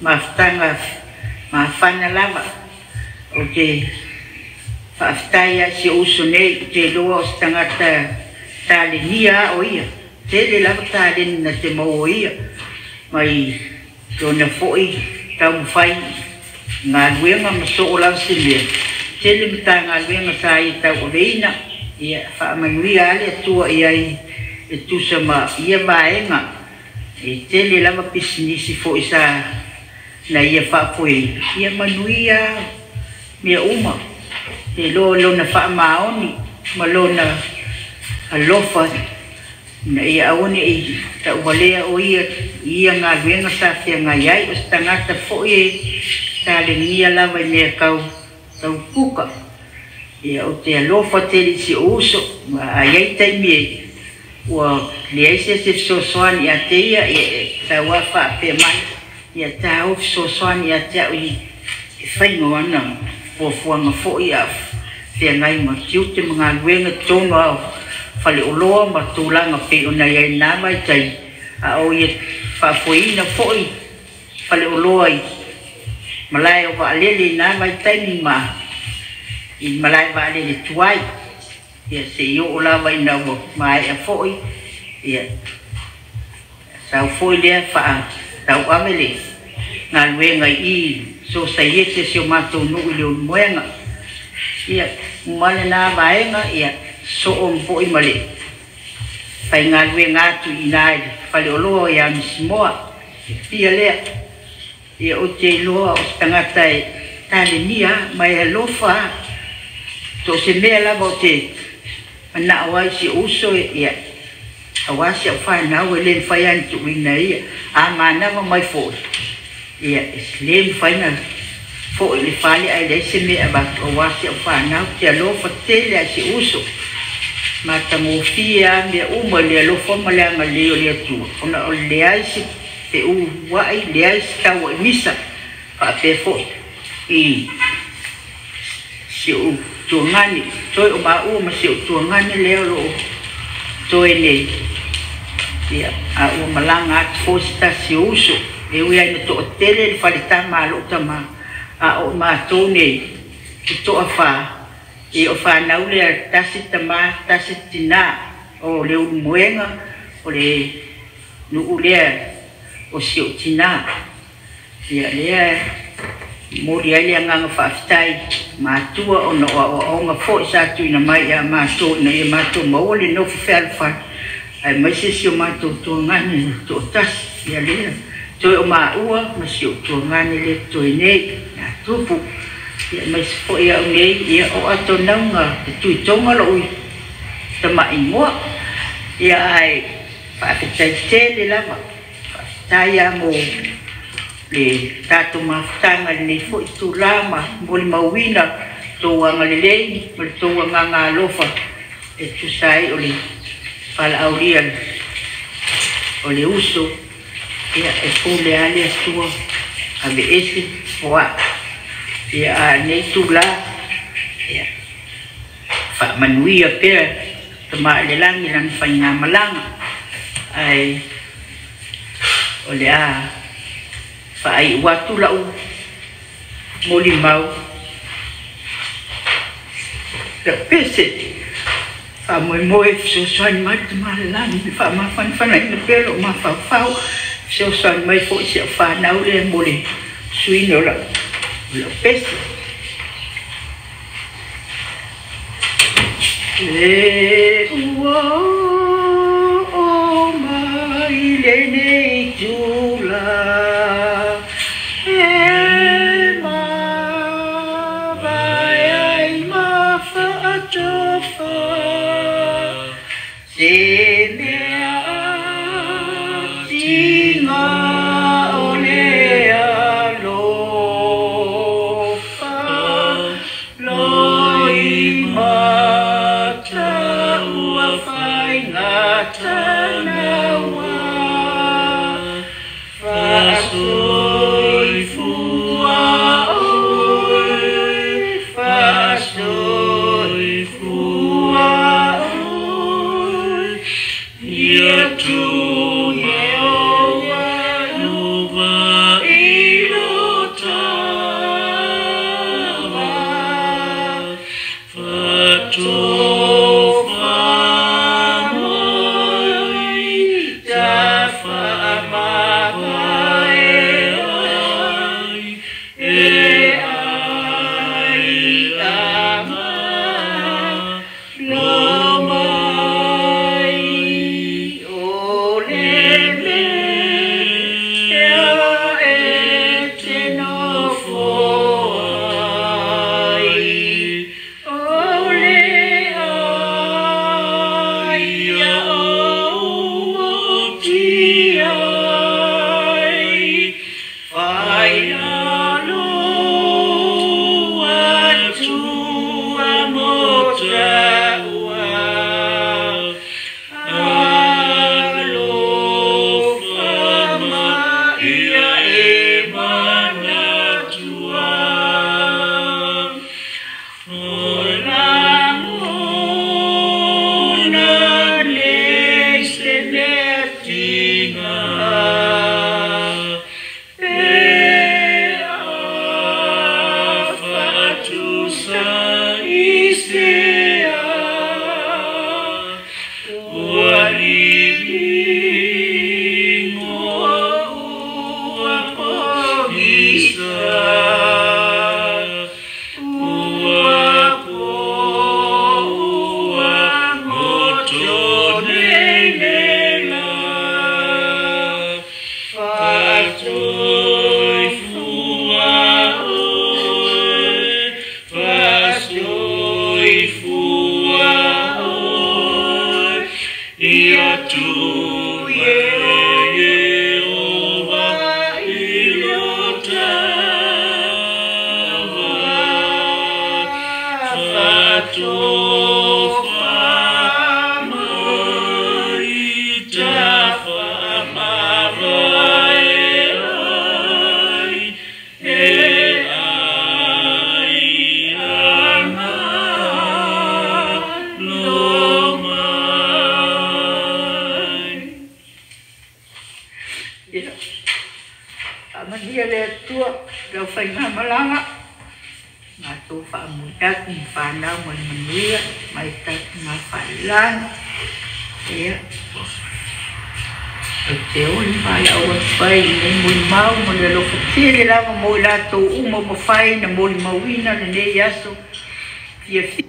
mafutaga mafana lava. Ou te faafetai lava i si ou uso nei, ou te iloa o se tagata talenia a o ia, tele lava taleni na te maua ia mai lona fo'i taumafai i galuega ma soo lava se mea, tele matagaluega sa ia tau'aveina. Ia faamanuia a le Atua i ai e tusa ma ia vaega, e tele lava pisinisi fo'i sa na ia faafoeina. Ia manuia mea uma, te iloa lona faamaoni ma lona alofa ina ia aua ne'i ta'uvalea o ia i ia galuega sa feagai ai. O se tagata fo'i e talenia lava i mea kau taupuka. Ia, ou te alofa tele i si o'u uso, ma a i ai taimi e ua leai se isi e fesoasoani ia te ia, ia e tauā faapea mai, ia tāua fesoasoani ia te a'u i le faiga o ana fuafuaga fo'i a o feagai ma tiute ma galuega i totonu a o fale'oloa ma tulaga pei ona i ai i lena vaitaimi, a o ia faafoeina fo'i fale'oloa i malae o vaalele i na vaitaimi ma i malae vaalele tuai. Ia se'i oo lava ina ua maea fo'i, ia sau foi lea faatauave le galuega i i sosaiete si o matou nuu i le Ulumoega. Ia uma lenā vaega, ia soo fo'i ma le faigaluega atu i ina i le faleoloa ia Misimoa pia lea. Ia ou te iloa o se tagata e talenia ma e alofa a so o se mea lava o te mana'o ai si o'u uso, ia auā si a'u fanau e lē mafai lava ona tuuina e ia. A manava mai fo'i, ia e lē mafai ona fo'i le fale ae leai se mea e avatu auā si a'u fanau. Te alofa tele a i si o'u uso, matagofie a mea uma i le alofa ma le agalelei o le Atua, ona o le leai se fe'ua'i, leai se taua'imisa faapea fo'i i si o'u tuagane, toe o māua ma si o'u tuagane lea o lo'o toe nei. Ia a ua malaga atu fo'i se tasi o uso, e ui ai na to'atele le faletama a lo'u tamā, a o matou nei e to'afā, ia o fanau lea tasi tamā tasi tinā o le Ulumoega o le nuu lea o si o'u tinā. Ia lea Moli ai le agaga faafetai matua ona o aoaoga fo'i sa tuuina mai ia matou ina ia matou maua le nofo fealofani aemaise si o matou tuagane to'atasi ia lea toe o maua ma si o'u tuagane lea totoe nei ia Tupu ia aemaise fo'i a'u nei ia o atonauga e tuitoga lo'u tama'igoa ia ae faafetai tele lava faafetai a mo le tatou mafutaga i lenei fo'i itulā ma molimauina tou agalelei ma le tou agaga alofa e tusa ai o le valaaulia o le uso ia e pule lava le Atua aveese o a'u ia a lenei itulā ia faamanuia pea Tama i le lagi lana faigamalaga ae o le a faai'u atu la'u molimau la'u pese faamoemoe e fesoasoani mai le Tama i le lagi e faamafanafanaina pea lo'u mafaufau fesoasoani mai fo'i si a'u fanau lea mo le suiina o la'u pese. E ua oo mai lenei itulā e mavae ai ma faatofa se mea atiga o le alofa loimata ua faigatanaua faasoifua oe faasoifua oe ia tu Ieova i lo tava faatofa mai tafaamavae ai e ai amalo mai o le mea e te nofo ai o le ai ia ou oti ai failalo Atua mo ta'ua alofa ma ia e manatua o lagona nei se mea tiga pe faatusa i se a ua liligo ua pogisa ua po ua goto nei le lā faatoifua oe faasoifua oe ia tu Ieova i lo tava faatofa mai tafaamavae ai e ai amalo mai. Ia, faamanuia le Atua lau faigamalaga matou faamuliaku ma fanau ma le manuia mai tatou mafalelagi ia. Ou te oli ma faalaau atu ai i lenei molimau ma le alofa tele lava mo i latou uma ua mafai ona molimauina lenei aso fiafia.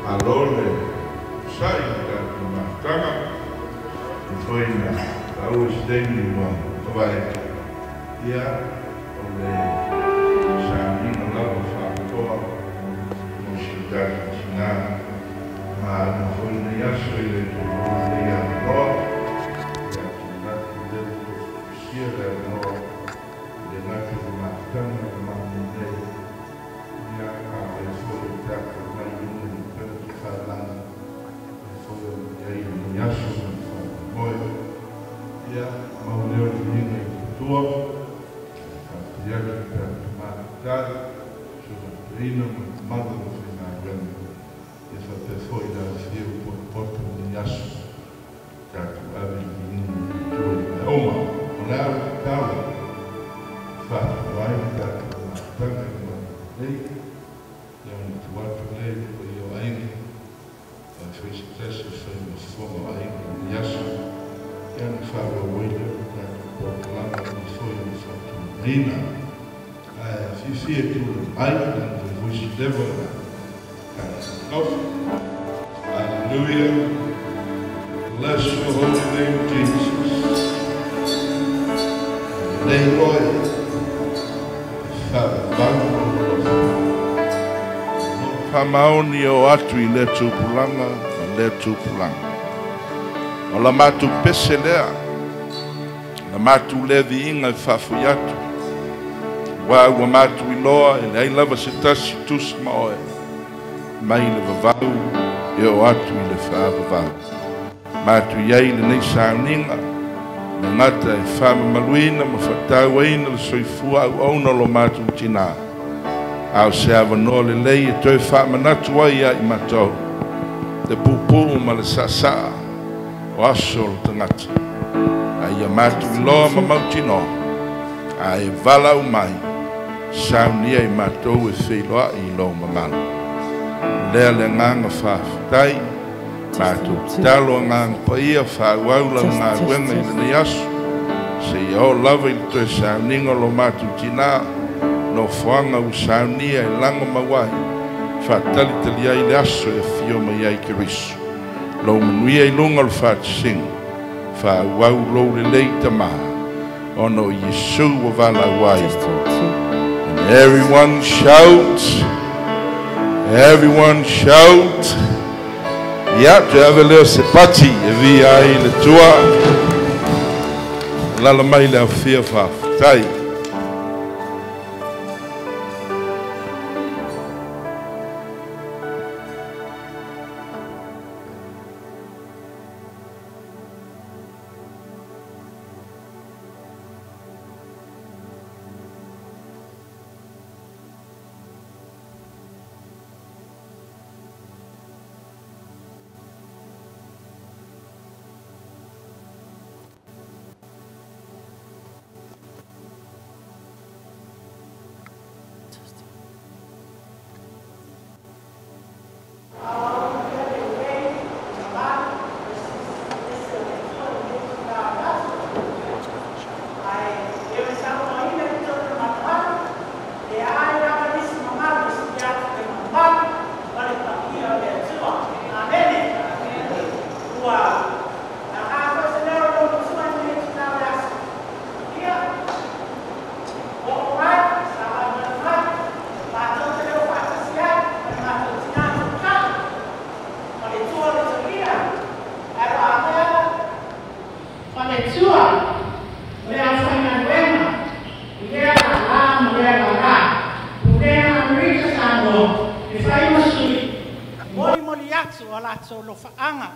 Malo le sa'i i tatou mafutaga e foi na taua se taimi ua mavae ia o le sauniga lava faapitoa mo si o tatou tinā ma ana foi lenei aso e le toe maua lenei avanoa ia ou te manatu o lea ua tofutofusia le avanoa e le gata i le mafutaga ua maua nei ia a o lea foi ua tatou mai i luga i le upega tafailagi lea foi o lo o i ai lenei aso ma le faamoemoe ia mau lea o le viiga i le Atua faafetai atu i le tatou mafutai susuga toeaina ma le mamalu o le aufaigaluega ia faapea foi le afifio o potopoto i lenei aso tatou ave le viiga i le Atua i mea uma. O le a ou tatalo e faatupu ai le tatou mafutaga i le Maota nei ia ona tuu atu lea i le paia o aiga ae fai se tasi o fai ma fofoga o aiga i lenei aso ia ona faaauau ai lea o le tatou polokalame e foi ona faatulagaina. Ae fiafia e tulai mai leaga toe voisi leva le tatou nofo. Hallelujah. Bless your holy name, Jesus. Lelei oe, e faavavau lou alofa. Faamaoni e oo atu i lea tupulaga ma lea tupulaga. O la matou pese lea, la matou lea viiga e faafoi atu, aua ua matou iloa e leai lava se tasi tusa ma oe, mai le vavau e oo atu i le faavavau. Matou i ai i lenei sauniga, e le gata e faamamaluina ma faatauaina le soifua auauna o lo matou tinā, a o se avanoa lelei e toe faamanatu ai ia i matou le puupuu ma le saasaa o aso o le tagata, a ia matou iloa ma mautinoa, a e valaau mai, saunia i matou e feiloai i lou mamalu. O lea le agaga faafetai, matou tatalo agaga paia faaauau lau galuega i lenei aso, seia oo lava i le toe sauniga o lo matou tinā, nofoaga ua saunia e lago mau ai, faatalitali ai le aso e afio mai ai Keriso. Lou manuia i luga o le faatasiga, faaauau lou lelei Tamā, ona o Iesu ua valaau ai. And everyone shout, everyone shout. Ia, toe ave lea o se pati e viia ai le Atua. Alaala mai le afia faafetai. mātou lofaanga,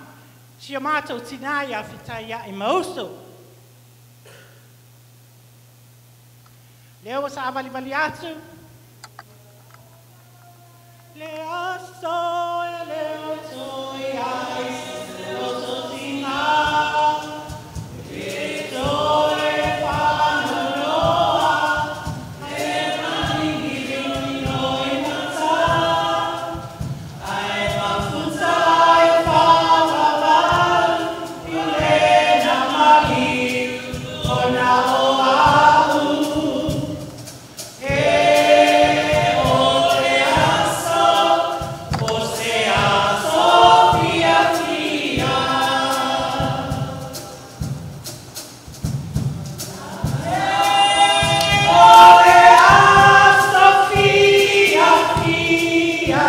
si o mātou tina ia whitai ia i mausu. Leo sa avalivali atu. Le aso e le oto i ai se oto tina. E toe whanonoa, e manigi noi mata. Ai mafuta e whawawau, i lena mali, o na o au. E o te aso, o se aso fia fia. O te aso fia fia.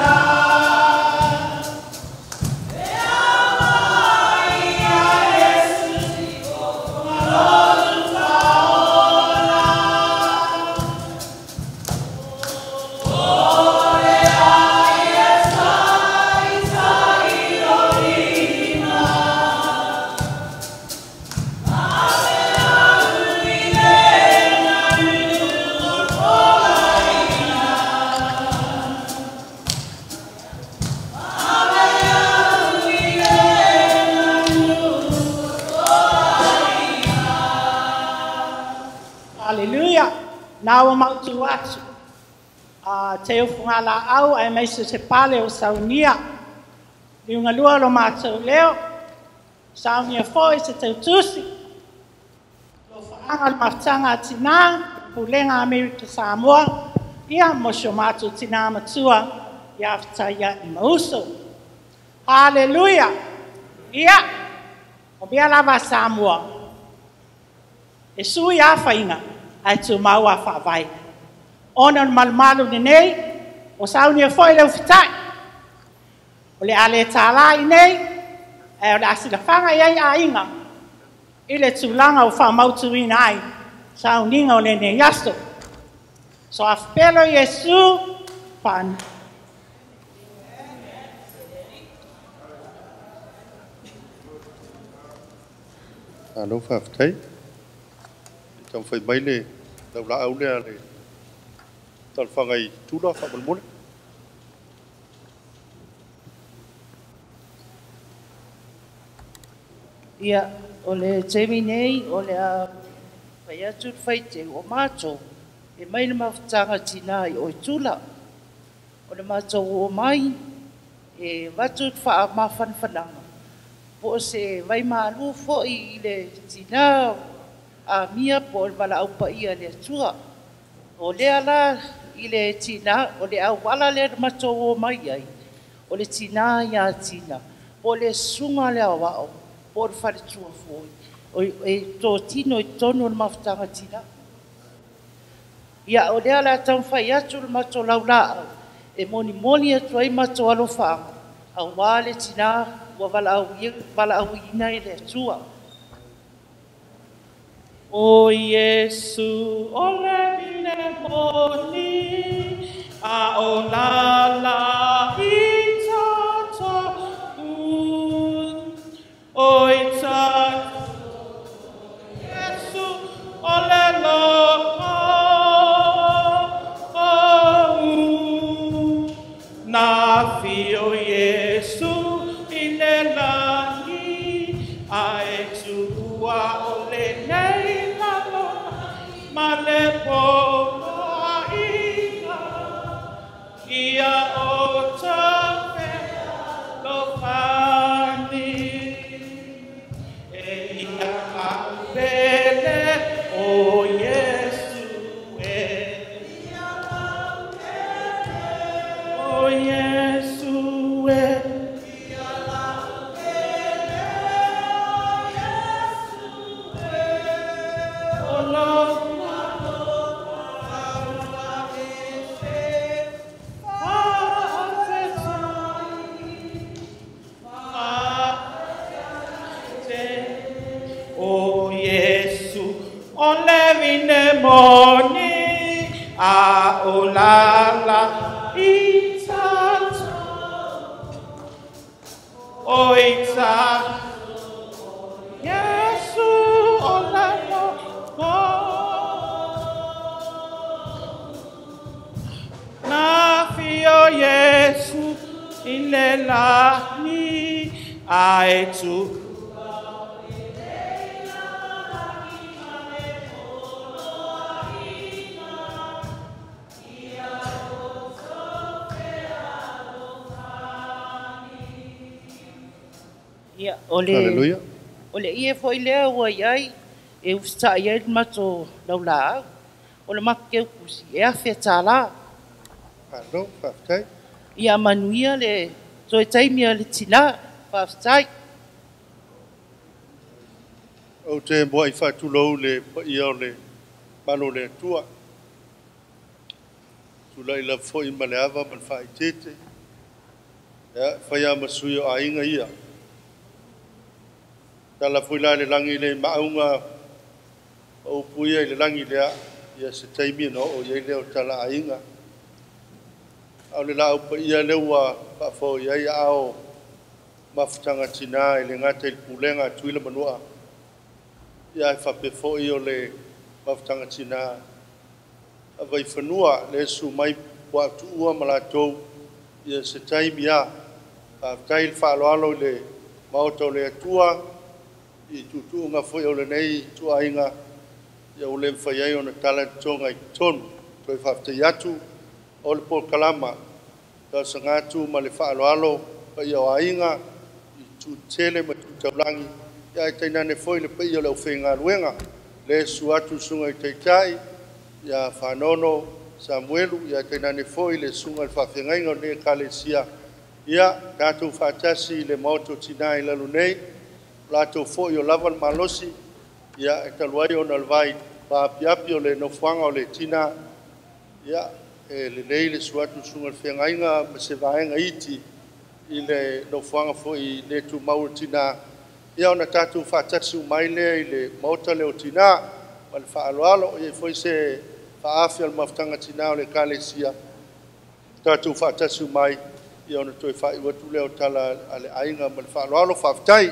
Hallelujah. Nā o mautu atu. Te ufunga la au ai mai se pale o saunia. Liunga lua lo mātou leo. Saunia foi se tautusi. Lo whaanga le mafutanga a tina, pulenga Amerika Samoa. Ia mo si o mātou tina matua, ia whitai i mauso. Hallelujah. Ia, o mea lava Samoa. E sui a whainga, ai tū mau a whaawai. Ona o malumalu ni nei, o saunia foi leo whitai. O le ale tālā i nei, e o le asilawhanga i ai a inga. I le tūlanga o whamautuina ai, sauninga o lenei aso. So a whipelo Yesu, whan. Alo whawhitai. Tau whai mai le lau la au lea le talwhanga i tūla whamalmole. Ia, o le temi nei, o le a whai atu whai te o mātou, e mai le mafutanga tina i oi tūla. O le mātou o mai, e watu wha mawhanwhananga. Po o se vai mālu fo i le tina a mia po o le wala au paia le atua. O lea la i le tina, o le au wala le matou o mai ai. O le tina ia tina, po le sunga le awao, po le whare foi. O e tō tino i tonu o le mafutanga tina. Ia o lea la tau whai atu le matou laulaa, e moni moni atu ai matou alofaanga. Au wā le tina, ua wala au ina i le atua. O Yesu, o le mine moni, a o la la i tata un. O i tata, Yesu, o le lo o un. Nā whio Yesu i le langi, a e tua o le nei ma le poa ina, ia o tape lo fani. E ia a pele o Yesu e. O Yesu e. O Yesu, o le vine moni, a o la la i tata. o ita Yesu o le mo Na fio Yesu i le lani ae tu Ia, o le Hallelujah. O le ie foi lea ua iai e usita'i ai le matou laulaau. O le matou keukusi e afe tālā. Malo, faafetai. Ia manuia le toe taimi o le tinā. Faafetai. Ou te moa'i faatulou le paia o le malo o le Atua. Tula'i lava foi ma le ava ma le faaeteete. Ia, faia ma sui o aiga ia. Tala foi la le lagi le maauga o upu ia i le lagi lea, ia se taimi na oo i ai lea o tala aiga. A o le laau paia lea ua faafao i ai aao mafutaga tinā i le gata i le pulega a Tutuila Manua. Ia e faapea foi o le mafutaga tinā a Vaifanua le susu mai puaa tuua ma latou ia se taimi a. Faafetai le faaaloalo i le maota o le Atua i tuutuuga foi o lenei ituaiga ia ua le mafai ai ona tala totoga i totonu. Toe faafetai atu o le polokalama talosaga atu ma le faaaloalo paia o aiga i tutele ma tutaulagi ia ae tainane foi le paia o le aufaigaluega le susu atu le susuga i Taitai ia Fanono Samuelu ia tainane foi le susuga i le faafeagaiga o lenei Ekalesia ia tatou faatasi i le maota o tinā i lalo nei latou foi o lava le malosi ia e talu ai ona o le vai vaapiapi o le nofoaga o le tinā ia e lelei le susu atu le susuga i le feagaiga ma se vaega iti i le nofoaga foi le tumau o le tinā ia ona tatou faatasi uma ai lea i le maota lea o tinā ma le faaaloalo. Ia foi se faaafi o le mafutaga tinā o le Ekalesia tatou faatasi uma ai ia ona toe faaiu atu lea o tala a le aiga ma le faaaloalo. Faafetai.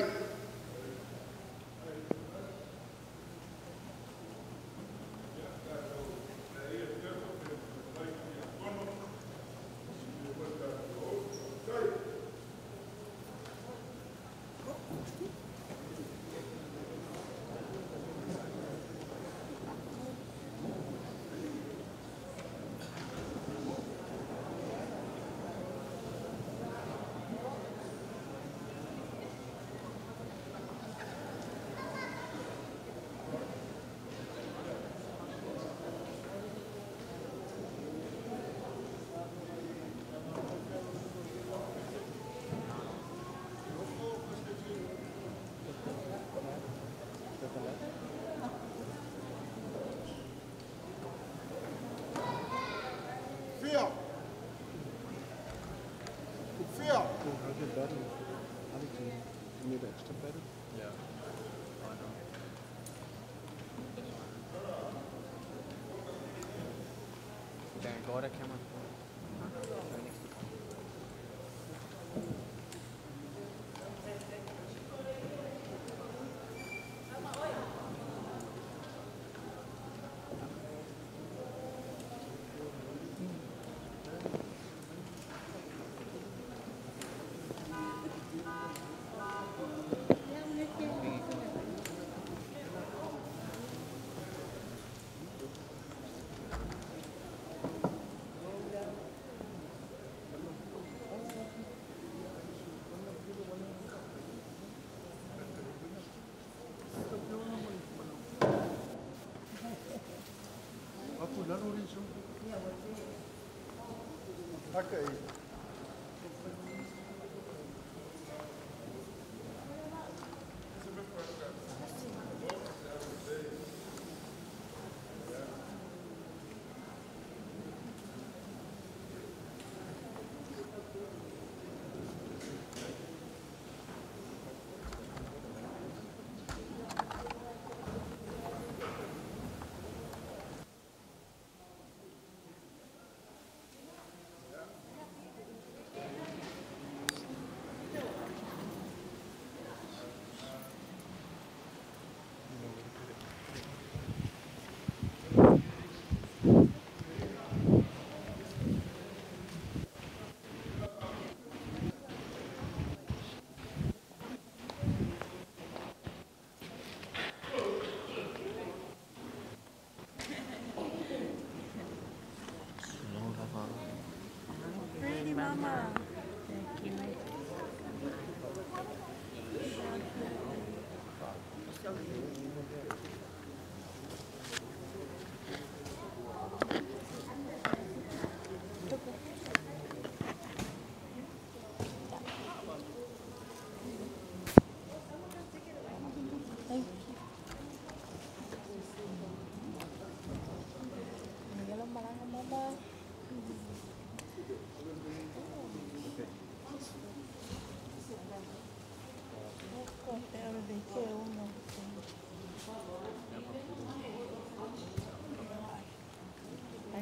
Okay.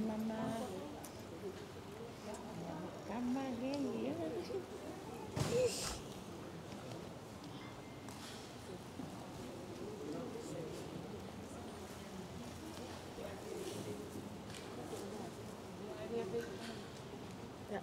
Mama. Kama lele. Yeah.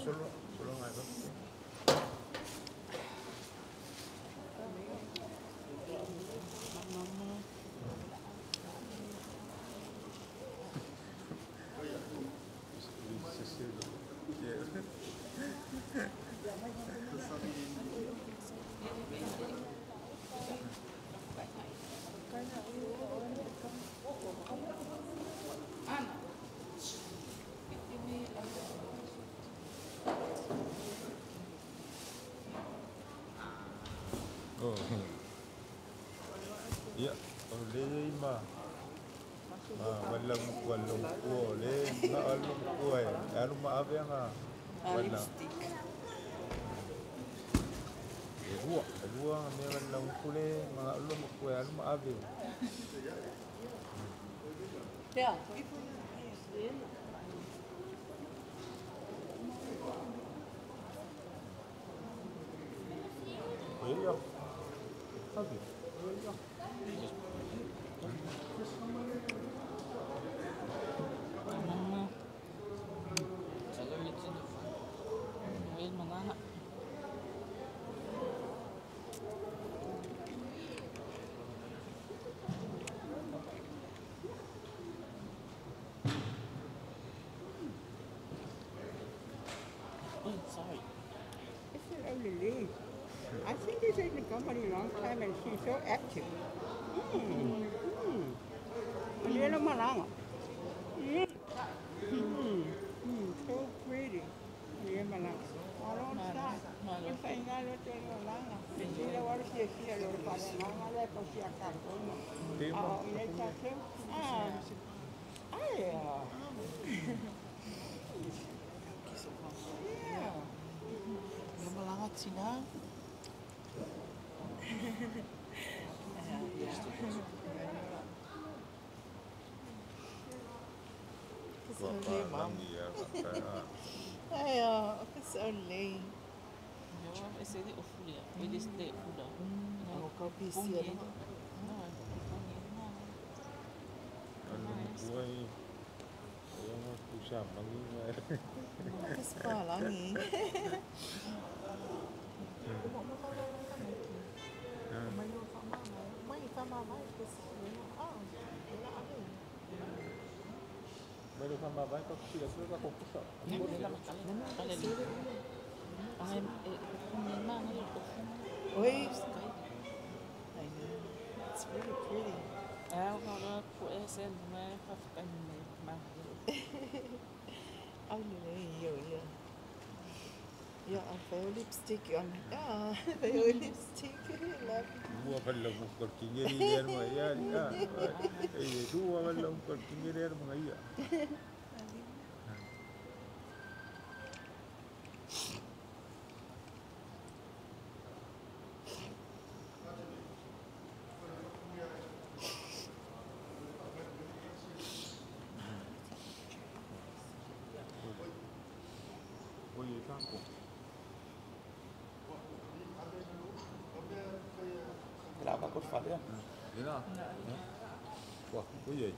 Solo ngai ba. Oh. Ia, o le ima. Ma wala wala ko le na alu ko e alu ma ave nga wala. E rua, rua me wala ko le ma alu ma ko e alu ma ave. Yeah. Ia. Ave. Ia. Mama. Oh, sorry. It's an old lady. I think she's in the company a long time and she's so active. Little malanga. So pretty. Little malanga. Malanga tina. Ay, so late. Oi. I know. It's really pretty. Yeah, I feel lipstick on. Yeah, I feel lipstick. Love. So pretty.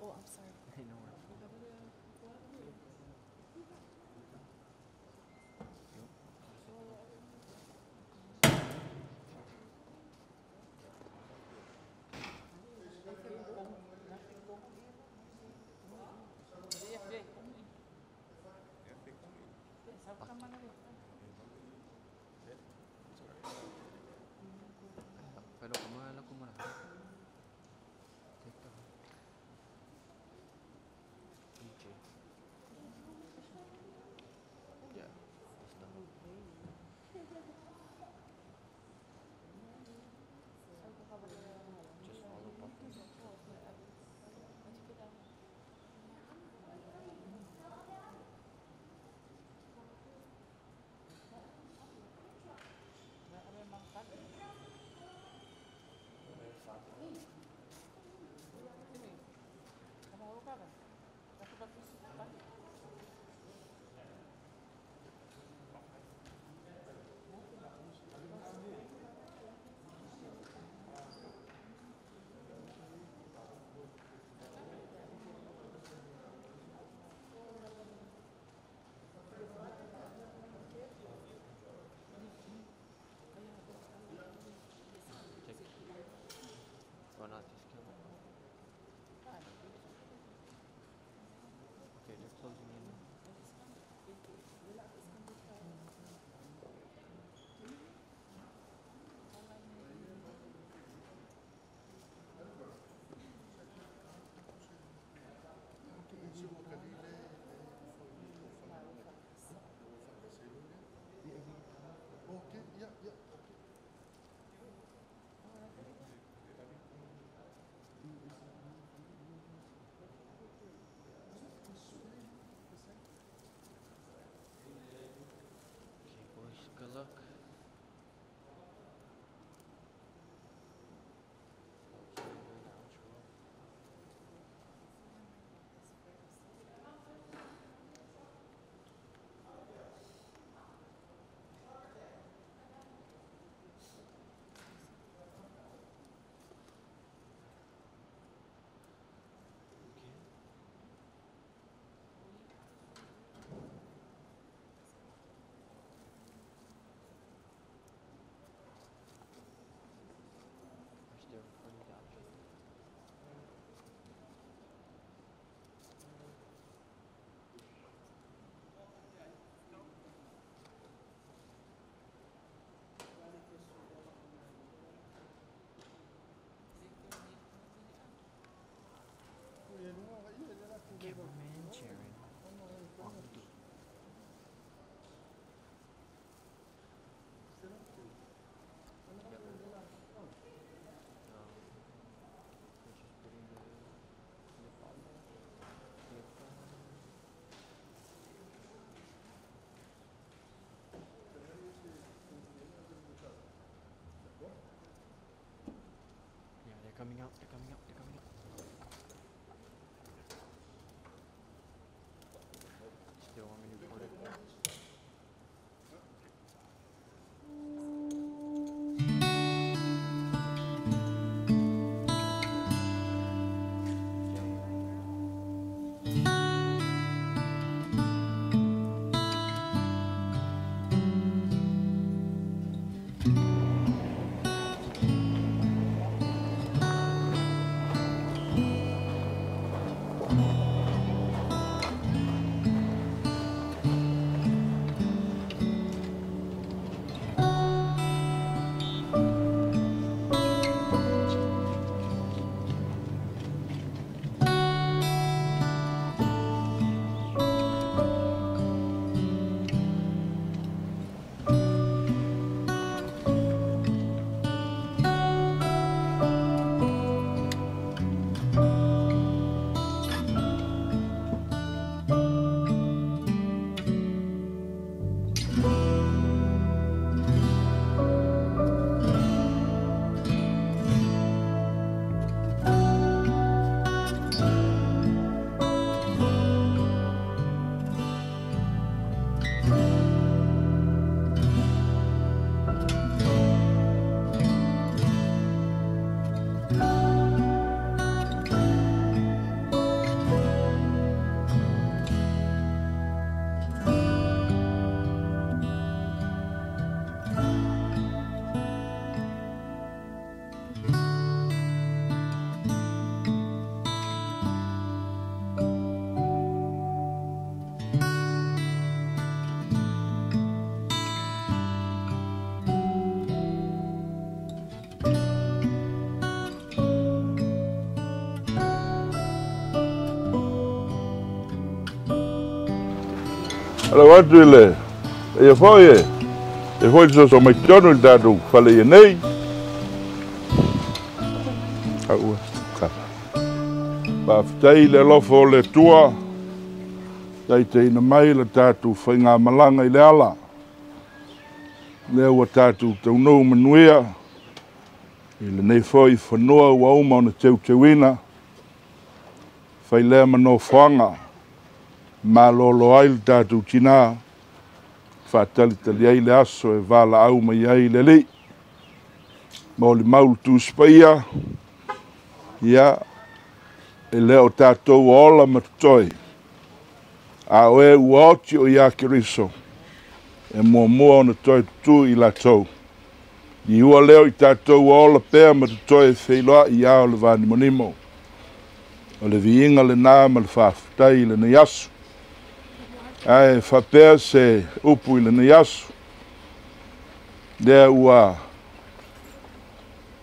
Oh, I'm sorry. up, they're coming up, they're coming up. Still want me to record it? Ala atu i le ia foi e foi le soso mai tonu i le tatou fale ia nei. Aua, ka. Faafetai le alofa o le Atua, taitaina mai le tatou faigamalaga i le ala. Lea ua tatou taunuu manuia i lenei foi fanua ua uma ona teuteuina. Fai lea ma nofoaga malolo ai le tatou tinā, faatalitali ai le aso e valaau mai ai le Alii. Mo le mau le Tusi Paia, ia, e le o tatou ola ma totoe, a oe ua oti o ia Keriso, e muamua ona toe tutū i latou. I ua leo i tatou ola pea ma totoe feiloai ia o le vanimonimo. O le viiga lenā ma le faafetai i lenei aso. Ae faapea se upu i lenei aso, lea ua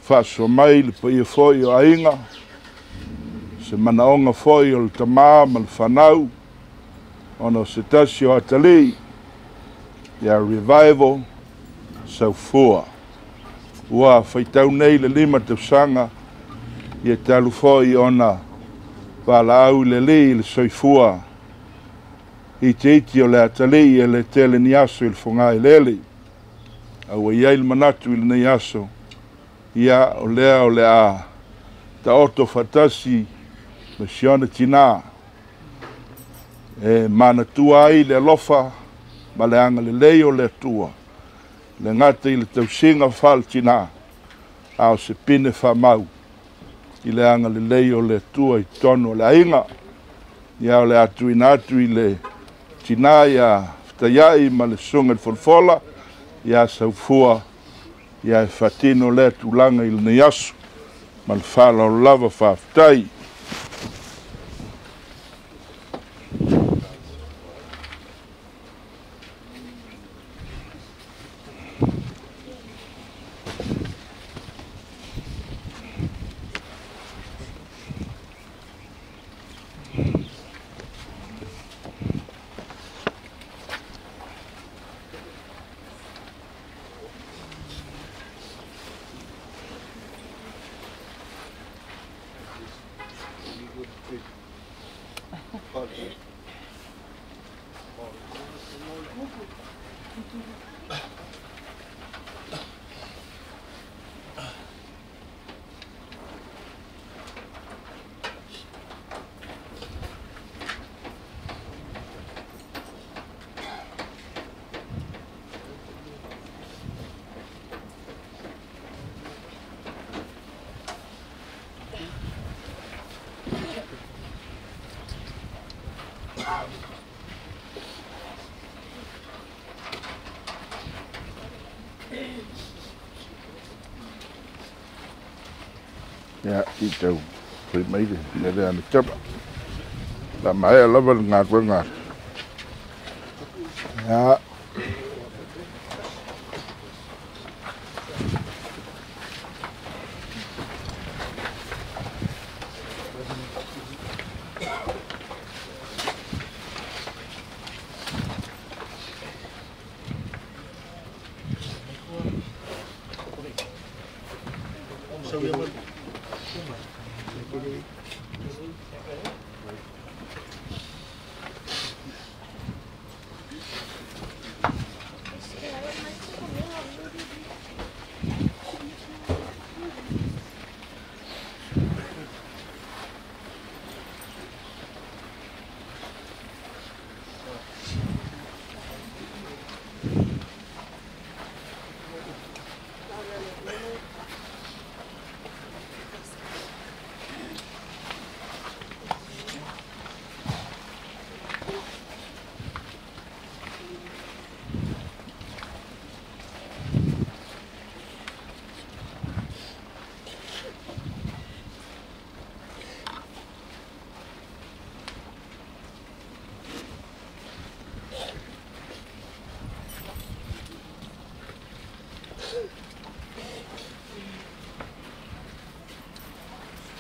faasoa mai le paia foi o aiga, se manaoga foi o le tamā ma le fanau, ona o se tasi o atalii, ia Revival Saufua. Ua faitau nei le 5 tausaga, ia talu foi ona valaau i le Alii i le soifua, i te iti o le atalii e le tele ni aso i le foga eleele. A ua iai le manatu i lenei aso, ia o lea o le a taoto faatasi ma si ona tinā, e manatua ai le alofa ma le agalelei o le Atua, le gata i le tausiga faale-tinā, a o se pine faamau i le agalelei o le Atua i totonu o le aiga. Ia o le a tuuina atu i le tinā ia Fetaiai ma le susuga i le Folafola, ia Saufua, ia e faatino lea tulaga i lenei aso ma le faaaloalo lava. Faafetai. Ia, i tau fai mai le lele ana tapa. La maea lava le galuega. Ia.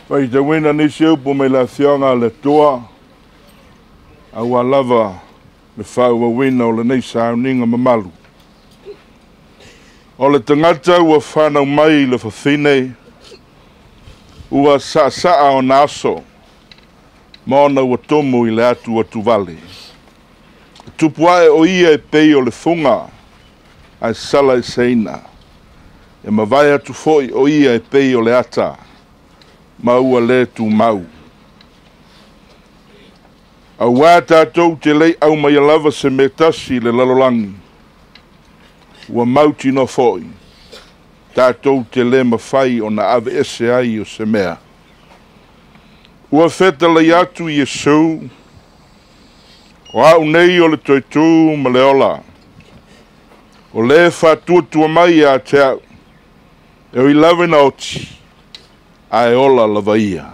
Faitauina nisi upu mai le Afioga a le Atua, aua lava le faaauauina o lenei sauniga mamalu. O le tagata ua fanau mai i le fafine, ua saasaa ona aso, ma ona ua tumu i le atu atuvale. E tupu ae o ia e pei o le fuga, ae sala eseina. E mavae atu foi o ia e pei o le ata, ma ua le tumau. Auā tatou te lei aumaia lava se mea tasi i le lalolagi, ua mautinoa foi, tatou te lē mafai ona aveese ai o se mea. Ua fetalai atu Iesu, o a'u nei o le toetū ma le ola, o lē faatuatua mai ia te a'u, e ui lava ina oti, ae ola lava ia.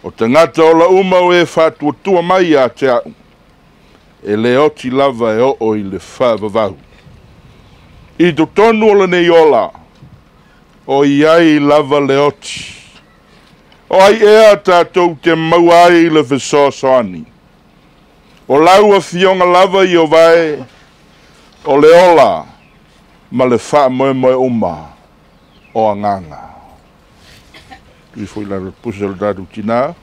O tagata ola uma o e faatuatua mai ia te a'u, e lē oti lava e oo i le faavavau. I totonu o lenei ola, o iai lava le oti. O ai ea tatou te maua ai le fesoasoani. O lau afioga lava i o vae, o le ola ma le faamoemoe uma o agaga. Tui foi la pusa o le tatou tinā.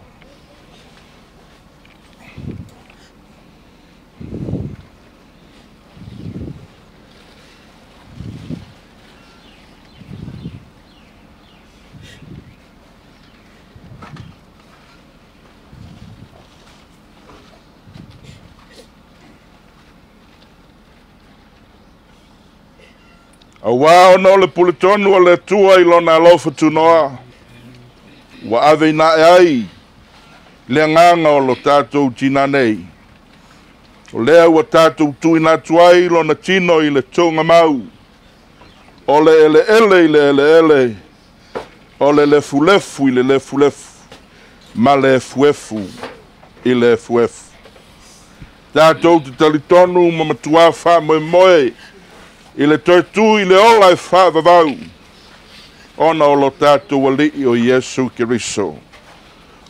Auā ona o le puletonu o le Atua i lona alofa tunoa, ua ave ina ae ai le agaga o lo tatou tinā nei. O lea ua tatou tuuina atu ai lona tino i le tuugamau, o le eleele i le eleele, o le lefulefu i le lefulefu, ma le efuefu i le efuefu. Tatou te talitonu ma matuā faamoemoe i le toe tū i le ola e faavavau, ona o lo tatou Alii o Iesu Keriso.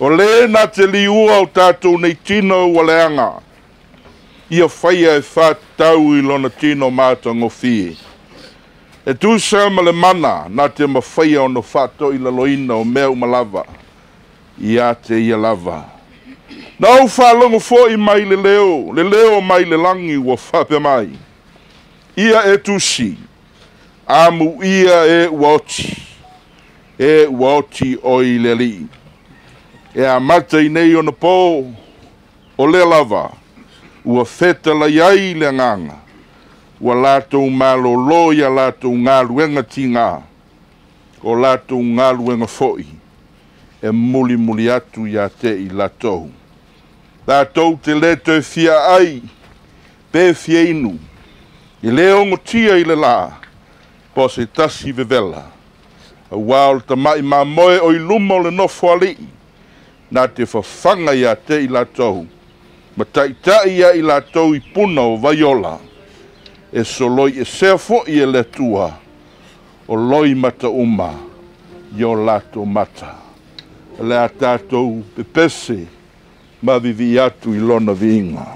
O lē na te liua o tatou nei tino ua leaga, ia faia e faatatau i lona tino matagofie. E tusa ma le mana na te mafaia ona faatoilaloina o mea uma lava, ia te ia lava. Na ou faalogo foi mai le leo, le leo mai le lagi ua faapea mai, ia e tusi, amu ia e ua oti, e ua oti o i le Alii. E amata i nei ona pō, o lea lava, ua fetalai ai le agaga, ua latou malōlō ia latou galuega tigā, o latou galuega foi, e mulimuli atu ia te i latou. Latou te lē toe fia ai pe fia inu i lē ogotia i le lā po o se tasi vevela auā o le tamaʻi mamoe o i luma o le nofo aliʻi na te fafaga iā te i latou ma taʻitaʻi ia i latou i puna o vaiola e soloi esea foʻi e le Atua o loi mata uma i o latou mata. O le a tatou pepese ma vivi'i atu i lona viiga.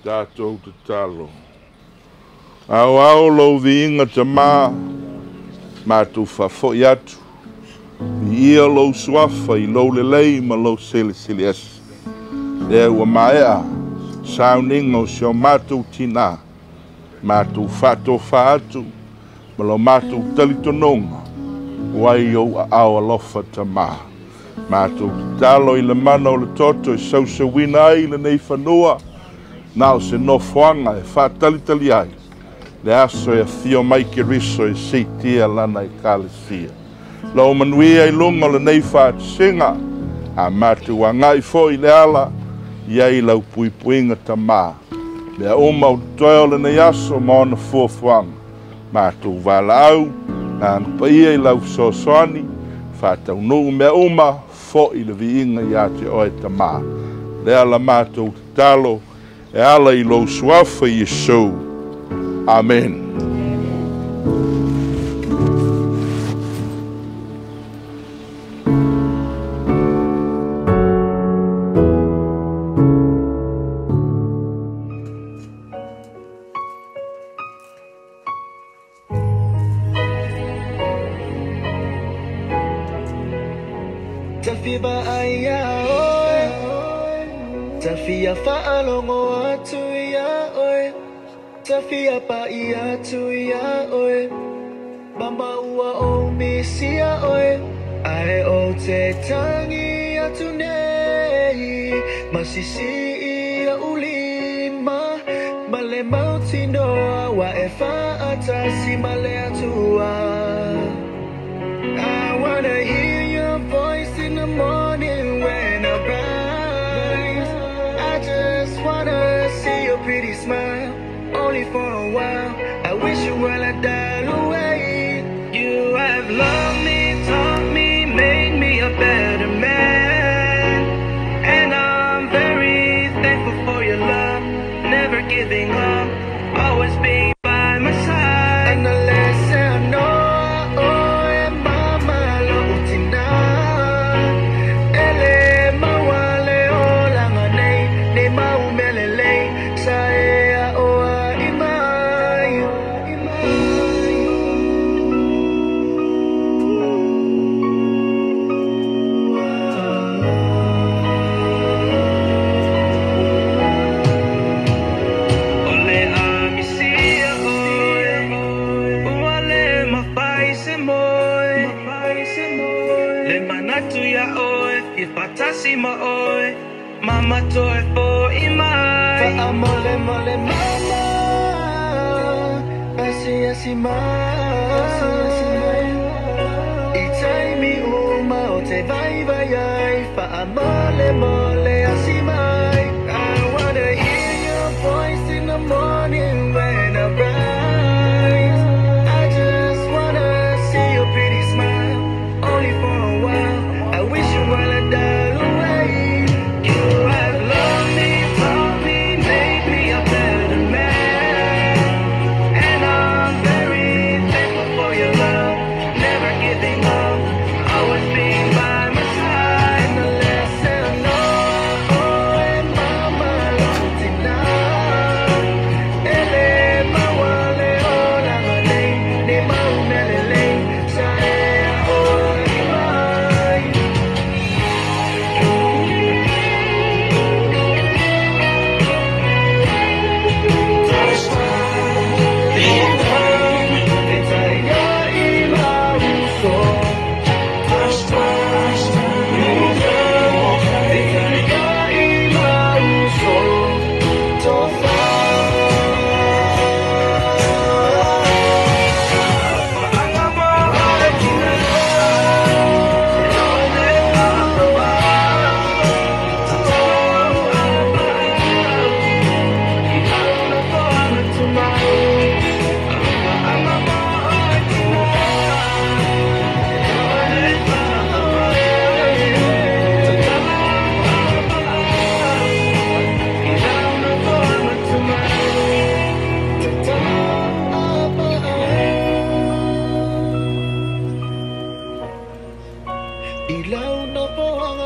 Tatou tatalo. Ao ao lou viiga tamā matou faafoʻi atu i ia lou suafa i lou lelei ma lou selesele ese. Lea ua maeʻa sauniga o si o matou tinā matou faatofā atu ma lo matou talitonuga ua ai ou aao alofa tamā. Matou tatalo i le mana o le toto e sausauina ai lenei fanua na o se nofoaga e faatalitali ai le aso e afio mai Keriso e seitia lana ekalesia. Lou manuia i luga o lenei faatasiga a matou agaʻi foʻi le ala i ai lau puipuiga tamā. Mea uma o totoe o lenei aso ma ona fuafuaga. Matou valaau na agapaia i lau fesoasoani faataunuu mea uma foʻi le viiga iā te oe tamā. Lea la matou tatalo e ala i lou suafa Iesu. Amen. Tafia ai oe, tafia whaalongo atu ia oe, tafia pai atu ia oe, mama ua o misia oe, ae o te tangi atu nei, masisi ia ulima, male mautinoa wa e whaatasi male atua. I wanna hear your voice in the morning when I rise. I just wanna see your pretty smile, only for a while. I wish you well, I died away. You have loved me, taught me, made me a better man, and I'm very thankful for your love, never giving up, always being by my side. And unless I know, Mama toi fo i mai. Whaamole mole mama, asi Asimai I taimi uma o te vaivai ai Whaamole mole asimai I wanna hear your voice in the morning when I rise I just wanna see your pretty smile Only for a while I wish you well and die away You have loved me, taught me, made me a better man And I'm very thankful for your love Never giving up, always being by my side The lesson oh, and mama tina Ele mawale ola ngale Ne maumelele sa ea o mai Ilaw na po ang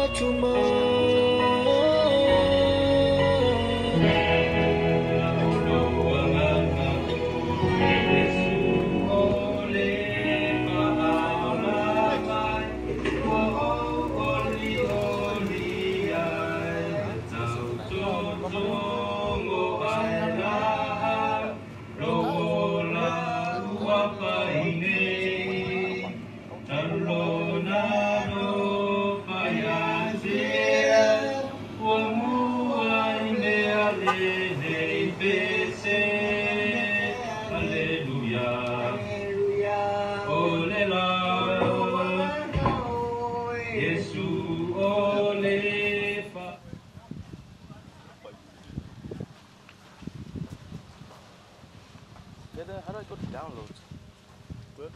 How do I go to downloads? Oh,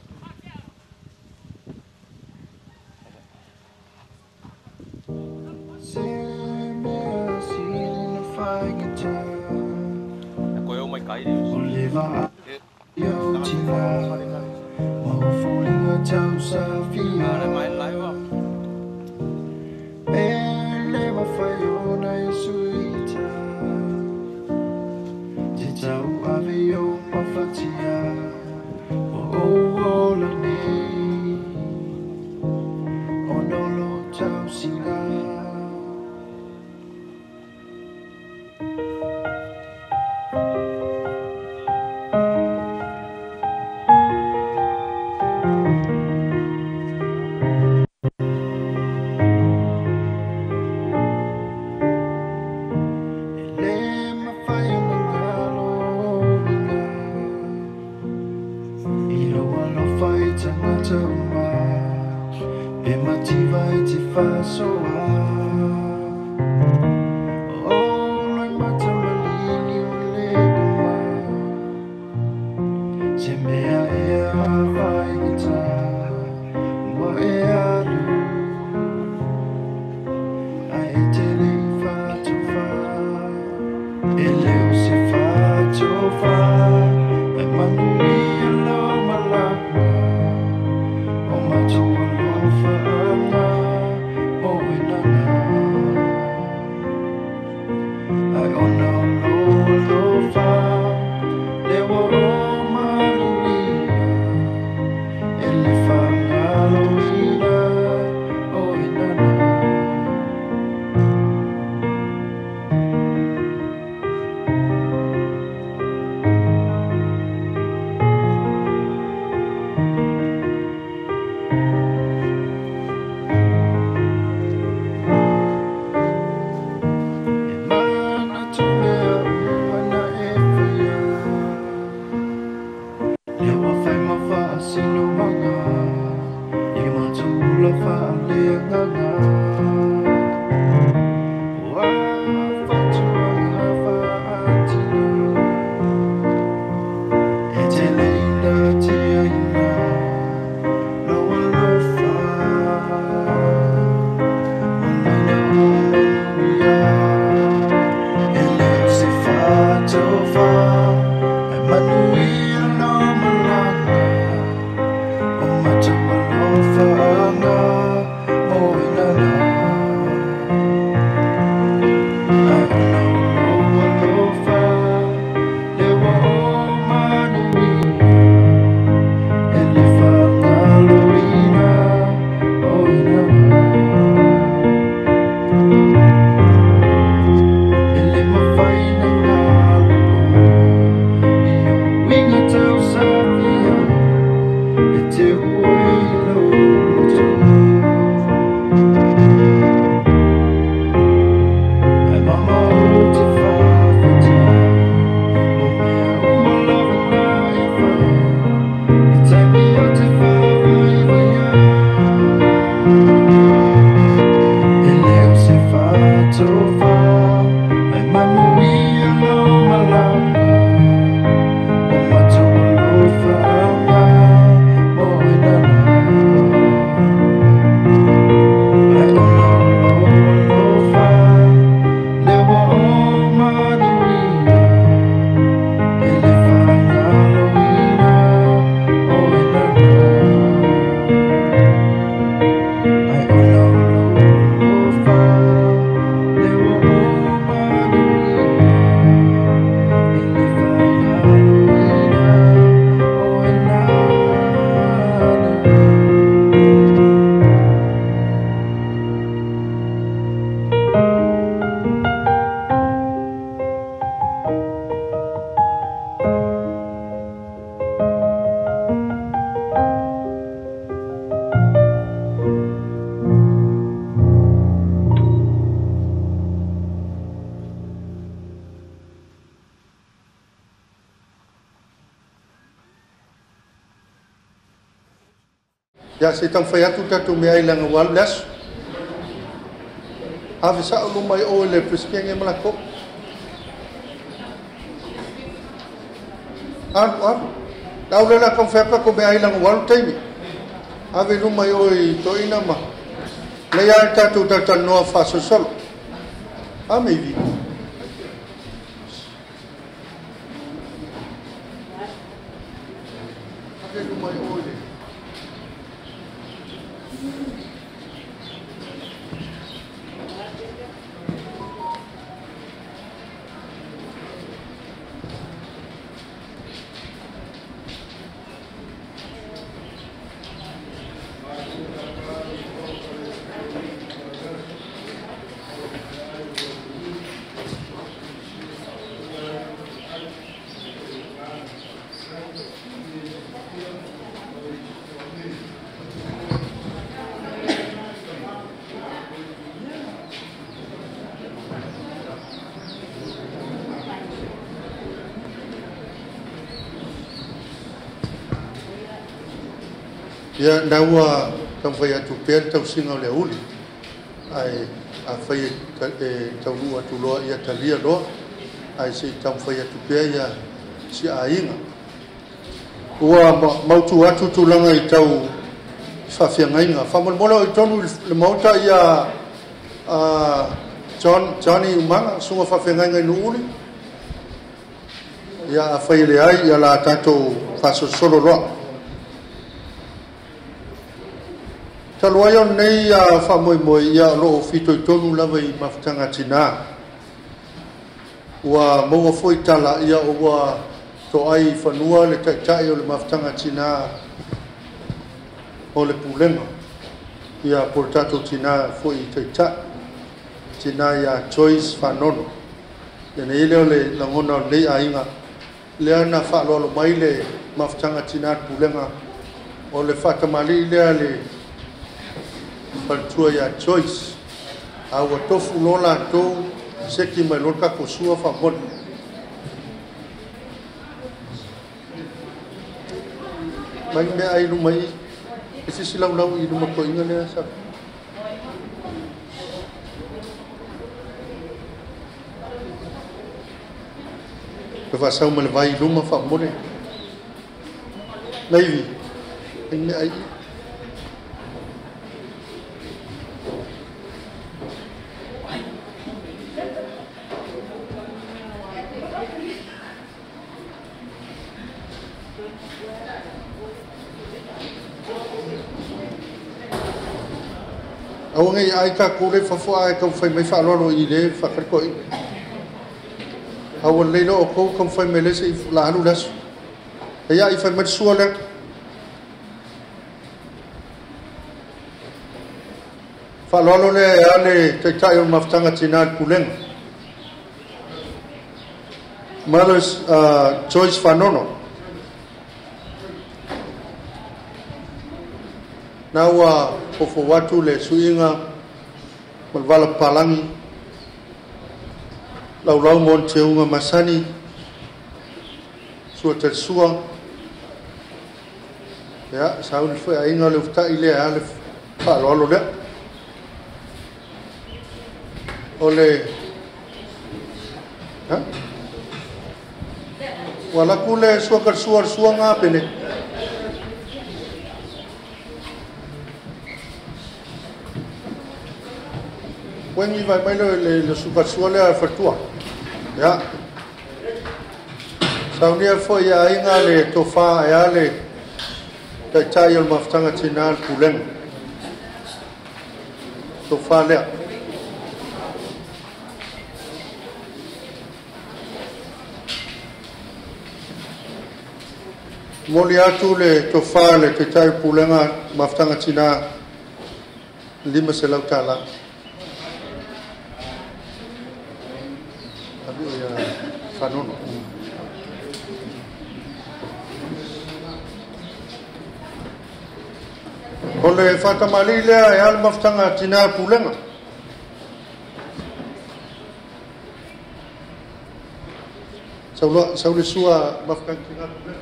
Ia se taumafai atu tatou meaai leaga ua alu le aso. Ave sa'o luma i o i le Peresetene ma latou. Alu, alu. Lau le la taumafai atu tatou meaai leaga ua alu le taimi. Ave i luma i o i toeaiina ma lea lava tatou talatalanoa faasolosolo. A Meivi. Ave i luma i o i le Ia, na ua taumafai atu pea le tausiga o le auli, ae afai e taunuu atu loa ia talia loa, ae se i taumafai atu pea ia si aiga. Ua mautu atu tulaga i tau faafeagaiga. Faamolemole o i tonu i le maota ia John, Johnny Umaga, susuga faafeagaiga i Nuuuli. Ia afai e leai, ia la tatou faasolosolo loa. Talu ai o lenei faamoemoe, ia o lo o fitoitonu lava i mafutaga tinā. Ua maua foi tala, ia ua toai i fanua le taitai o le mafutaga tinā o le pulega, ia po o le tatou tinā foi i taitai, tinā ia Joyce Fanono. Ia nei lea o le lagona o lenei aiga, lea na faaaloalo mai le mafutaga tinā le pulega, o le faatamalii lea le faletua ia Joyce, a ua tofu loa latou seki mai loa le tatou sua faamoni. Mai meaai i luma i i se isi laulau i luma toeaina lea sa. Toe faasau ma le vai i luma faamoni. Navy, mai meaai i. Aua nei ai tatou le fafo ae taumafai mai faaaloalo i le faatali toeaina. A ua lelei loa outou taumafai mai le se i la alu le aso. Ia i fai mai le sua lea. Faaaloalo lea e a le taitai o le mafutaga tinā le pulega. Mothers Joyce Fanono. Na ua foufou atu le suiga ma le vala papalagi, laulau mo ona teuga masani, sua talisua, ia, sauni foi aiga o le ufutai lea e a le faaaloalo lea. O le, ha? Ua alu atu le sua talisua o le sua ngā pene. Uengi vai mai le le sua lea e faletua. Ia. Saunia foi ia aiga le tofa e a le taitai o le mafutaga tinā le pulega. Tofa lea. Momoli atu le tofa le taitai o le pulega mafutaga tinā $500. Alu ia Fanono. O le faatamalii lea e a le mafutaga tinā pulega. Sau le sua mafutaga tinā pulega.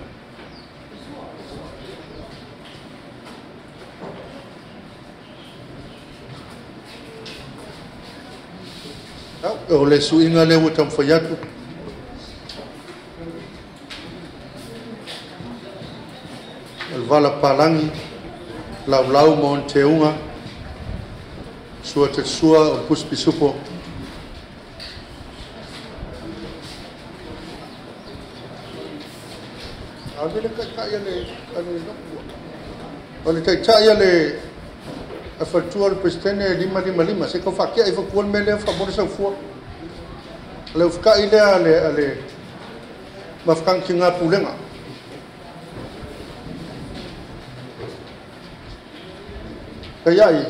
o le suiga lea ua taumafai atu. O le vala palagi, laulau ma ona teuga, sua tatusua o le pusipisupo. Ave le taitai a le o le taitai a le faletua o le Peresetene e 555 se tau faatea i fatua le mea lea faamole saufua. O le ufukai lea a le mafutaga tigā pulega. Kaiai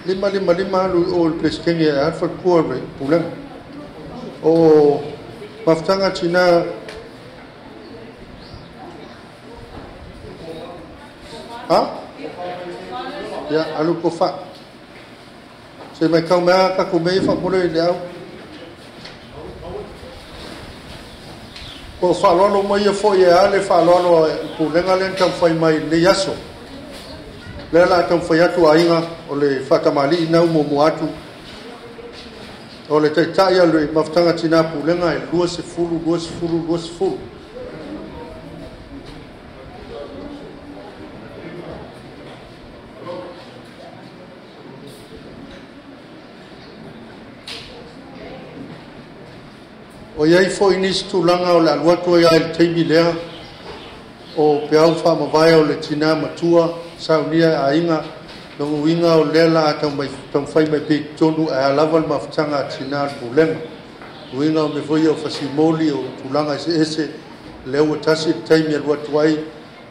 555 alu o le Peresetene e a le faletua o le pulega. O mafutaga tigā ha? Ia, alu ko fa. Se mai kau mea ka ku mei fa mole i le au. Ko whaaloalo mai ia foi e ale whaaloalo e pulega le taumafai mai nei aso. Lea la taumafai atu aiga o le whakamalii nau muamua atu. O le taitai a le mafutaga tina pulega e 20, 20, 20. O iai foi nisi tulaga o le alu atu ai ai le taimi lea o peau faamavae o le tinā matua saunia e aiga logoina o lea la taumafai mai pea i totonu ae a lava le mafutaga a tinā le pulega. Uiga o mea foi ia o fasimoli o tulaga eseese lea ua tasi le taimi e alu atu ai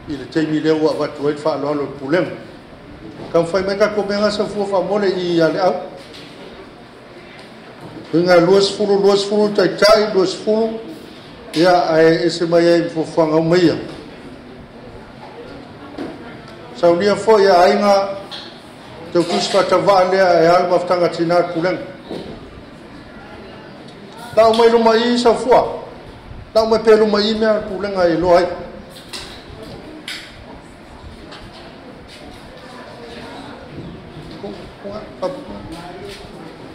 i le taimi lea ua avatu ai le faaaloalo o le pulega. Taumafai mai tatou mea gasafua faamole i a le au. Uiga 20, 20 taitai, 20, ia ae ese mai ai ma fuafuaga uma ia. Saunia foi a aiga tautusi faatavaa lea e alu mafutaga tinā le pulega. Lau mai luma i saufua. Lau mai pea luma i mea le pulega e iloa ai.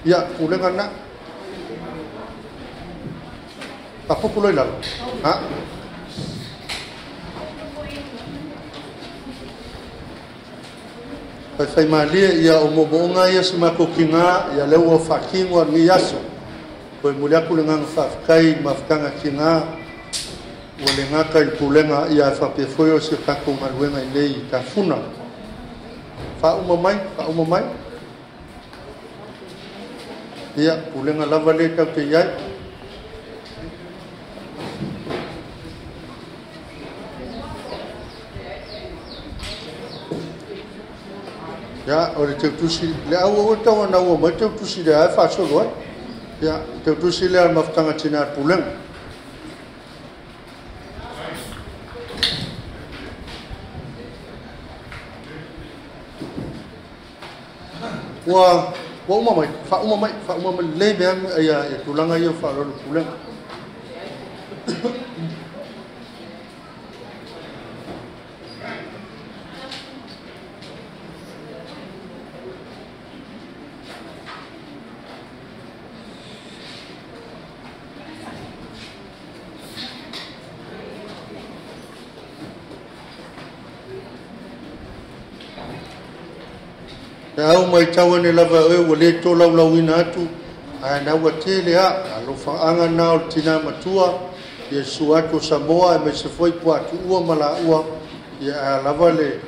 Ia, pulega na. Papuku loi lalo. Ha? Whai malie ia o momoonga ia si mako ki ngā, ia leo o whakingo a ngi aso. Koe muli aku le nganga whawhikai, mafutanga ki ngā, ua le ngaka i pulega ia e whapea foi o se kako ngaluenga i nei i tafuna. Whauma mai, whauma mai. Ia, pulega lava le tau te iai. Ia, o le teutusi, le au o tau ana ua mai teutusi le ae whaasolo ai. Ia, teutusi le al mafutanga tina al pulega. Ua uma mai, whauma mai, whauma mai le mea ia tulaga ia whaalolo pulega. Au mai tau ane lava e ua le tō laulauina atu, ae na ua tele a, alofaanga na o le tina matua, ia su atu o Samoa e mai se foi pua atu ua ma la ua, ia a lava le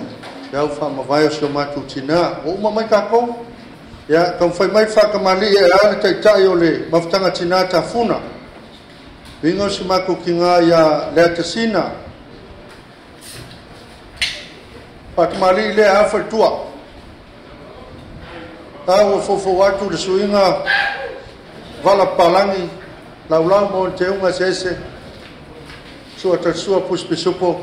au whaamavae o si o mātou tina. O uma mai kākou, ia taumafai mai whakamali e a le taitai o le mafutaga tina tafuna. Uiga o si mātou ki ngā ia le atasina. Whakamali le a whatua. Tau o fofo atu le suiga vala palangi, laulau mo te unga se ese, sua tatusua pusipisupo.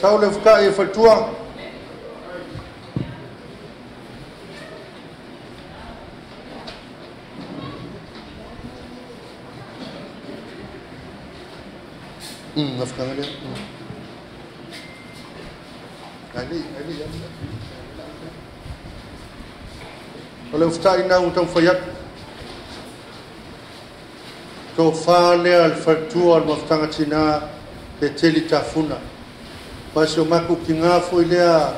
Tau le fukai e whatua. Ngafkanga lea. Ali, Ali, Ali. O le ufitaʻi na ua taumafai atu. Tofā lea le faletua o le mafutaga tinā Peteli Tafuna. Ma si o matou tigā foi lea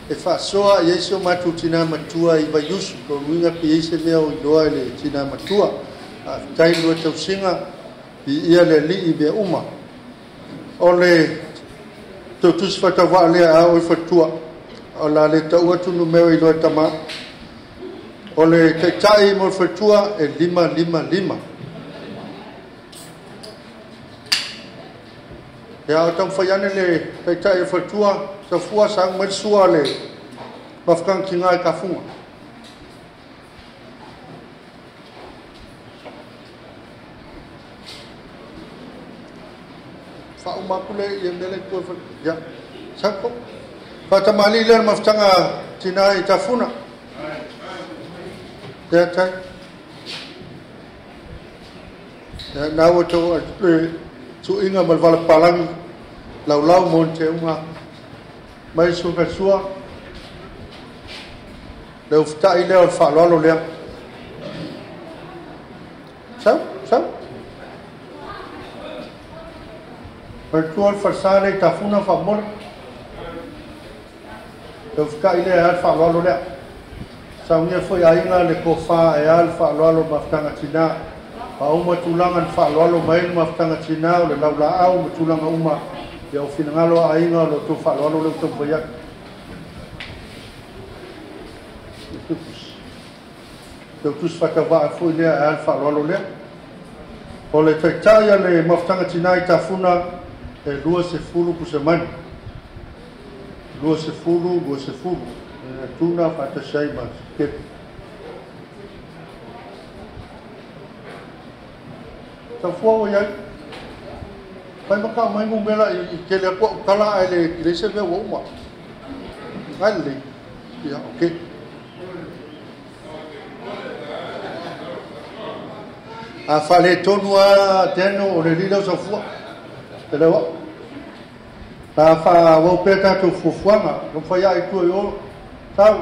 e faasoa i ai si o matou tinā matua i Vaiusu. Lona uiga pe i ai se mea o iloa i le tinā matua. Faafetai i lua tausiga, viia le Alii i mea uma. O le tautusi faatauvaa lea a oe faletua. O le a le taua atu numera i loa e tamā. O le taitai mo le faletua e 555. Ia o taumafai ane le taitai o le faletua, Safua sagu mai le sua le mafutaga tigā i Tafuga. Faauma atu le ia mea le tua ia. Sau. Faatamalii lea le mafutaga tinā i Tafuna. Ia tai. Ia na ua tau le tuuiga ma le valapalagi laulau mo le teuga mai suka sua le ufitaʻi lea o le faaaloalo lea. Sau, sau. Faletua le falesa lea i Tafuna faamomoli. Le ufitaʻi lea e a le faaaloalo lea. Saunia foi aiga le tofa e a le faaaloalo o le mafutaga tinā. Faauma tulaga na faaaloalo mai ai le mafutaga tinā o le laulaau ma tulaga uma ia o finagalo a aiga o lo outou faaaloalo lea ua taumafai atu. Tautusi faatauvaa foi lea e a le faaaloalo lea. O le taitai a le mafutaga tinā i Tafuna e 20 pusemani. 20, 20. E tuna faatasi ai ma kepi. Taufua ua i ai. Fai ma kau mai numera i tele atu au tala ae le i leai se mea ua uma. Ai lelei. Ia, okay. A faaletonu lava Daniel o le alii lea o Saufua. Te leo au. La faaauau pea tatou fuafuaga. Taumafai ae i tua i o. Sau.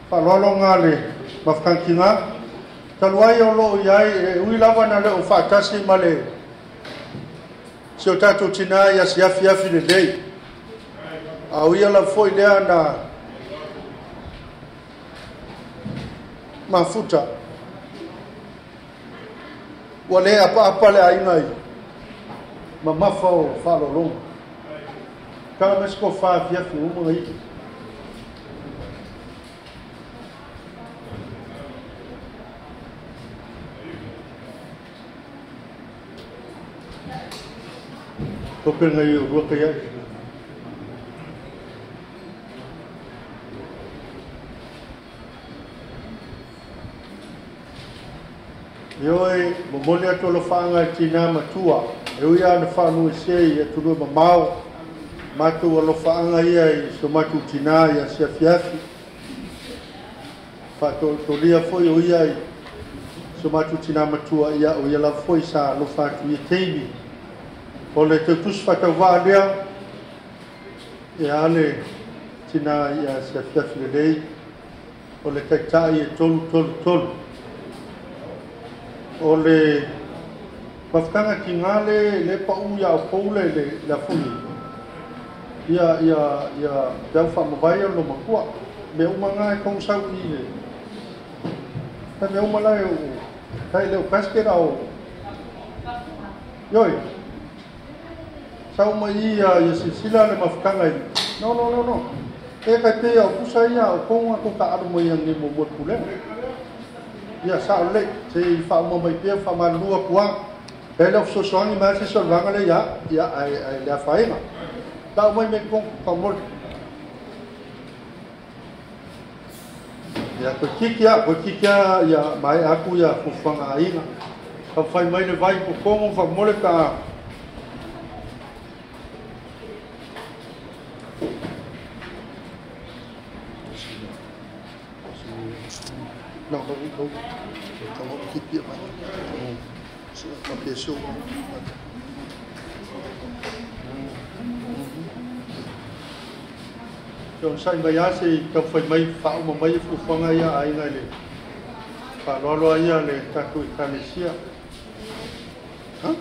Faaaloalo le mafutaga tigā. Talu ai o loo i ai e ui lava na le o faatasi ma le si o tatou tinā i asiafiafi lelei. A o ia lava foi lea na mafuta. Ua le apaapa le aiga i mamafa o faaaloaloga. Tala mai se tofa afiafi ua uma ona iu. Tope ngai o rua kai ai. Ioe, momoli atu alofaaga i tinā matua, e ui lava ina faanuuesia i atunuu e mamao, matou alofaaga ia i so matou tinā i asiafiafi. Faatoatolia foi o ia i so matou tinā matua, ia o ia lava foi sa alofa atu i ia taimi. O le tautusi faatauvaa lea, e a le tinā i asiafiafi lelei, o le taitai e 333. O le mafutaga tigā le le paʻu iā oukou le le le afoni. Ia ia ia te au faamavae o le matua. Mea uma ngā e kong sau i le. Ta mea uma la e o tai le o basket au. Ioi. Sau mai ia ia silasila le mafutaga i. No no no no. E kai pe au pusa ia o konga ko ka alu mai ange mo mo pulega. Ia sao lelei, se i faauma mai pea faamalulu atu lava. E le o fesoasoani mai lava se isi o le vaega lea ia, ia ae, ae le afaina. Tau mai me totonu faamolemole. Ia, koe tiki lava, koe tiki lava ia maea atu ia fuafuaga a aiga. Taumafai mai le vai i totonu faamolemole pe a Te on sai mai ase i taufai mai whauma mai fufuanga ia a inga le whaaloaloa ia le tatou ekalesia. Ha?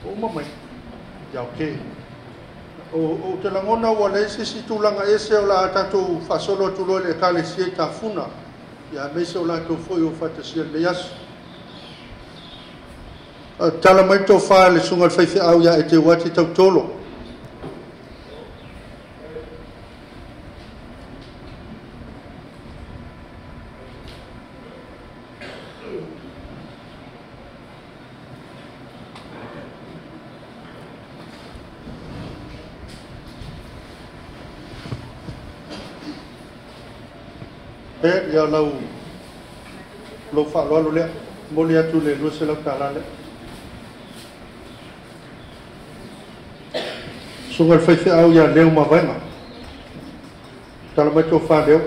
O uma mai. Ia okay. O te langona ua le se si tulaga ese o la tatou faasolo atu loa i le ekalesia i tafuna ia aemaise o latou foi o faatasia lenei aso. Tala mai tofā le susuga i le faifeau ia Eteuati Tautolo. E ia lau lou faaaloalo lea momoli atu le $200 lea. Susuga i le faifeau ia Leo Mavaega. Tala mai tofā Leo.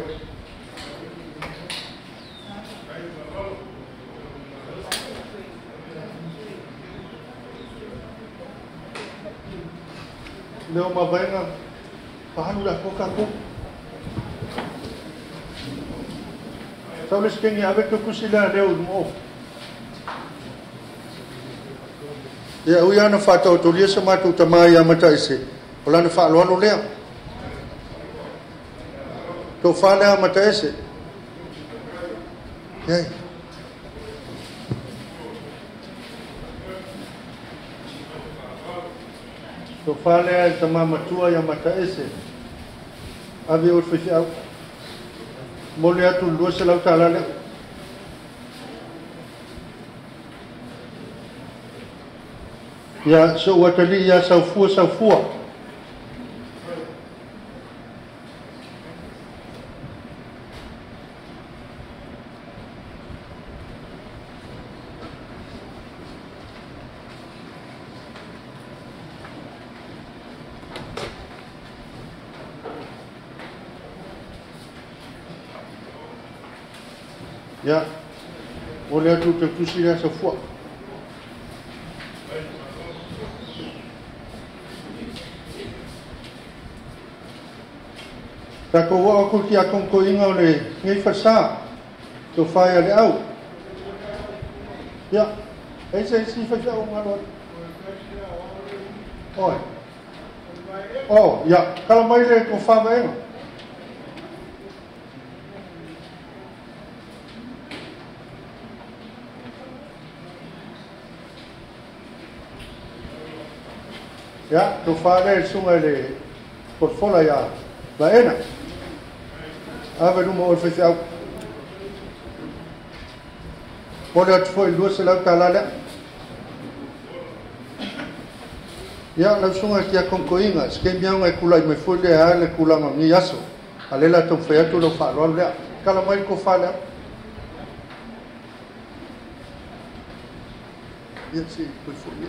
Leo Mavaega, faaalu le atoa tatou. Sau le isi kegi ave tukusi lea leo i luma o. Ia ui ana whātaotolia sa mātou tamā ia mata ese. O lana whaaloalo lea. Tō wha lea mata ese. Ia. Tō wha lea i tamā matua ia mata ese. Ave o te whiwhi au. Mole atu $200 lea. Ia so uatali ia saufua saufua. Ia mole atu te tusi ia saufua. Takou oo aku ki akonkoiga o le nei falesā tofā ia le au. Ia, e se isi faifeau galo atu. Oi. Oh, ia, kala mai le tofā vaega. Ia, tofā lea i le susuga i le folafola ia Vaena. Ave luma o le faifeau. Mole atu foi i le $200 lea. Ia, lau susuga i tiakonotoiga, se taimi auga e tulai mai foi lea a le tulaga o lenei aso. A le la taumafai atu lau faaaloalo lea. Tala mai le tofā lea. Ia, se i toe foi ia.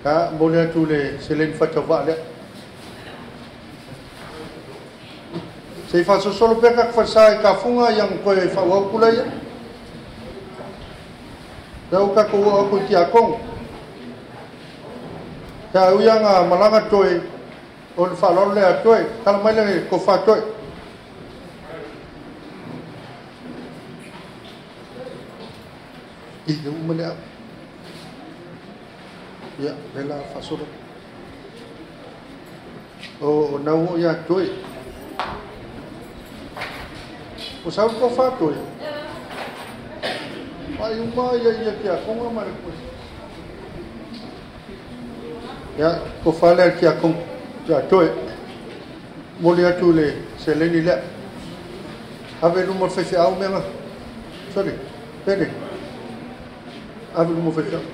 Ka mole atu le seleni faatauvaa lea. Se i faasosolo pea ka falesa i kafuga ia na toe faaauau pula ia. Lea ua tatou oo atu i tiakono. Sa ui aga malaga toe o le faaaloalo lea toe. Tala mai le tofā toe. I le uma lea. Ia, le la faasolo. O nau o ia toe. O sau tofā toe. Mai uma ia ia tiakono ma le koe. Ia, tofā lea tiakono. Ia toe. Moli atu le seleni lea. Ave luma o le faifeau mea. Sorry. Pene. Ave luma o le faifeau.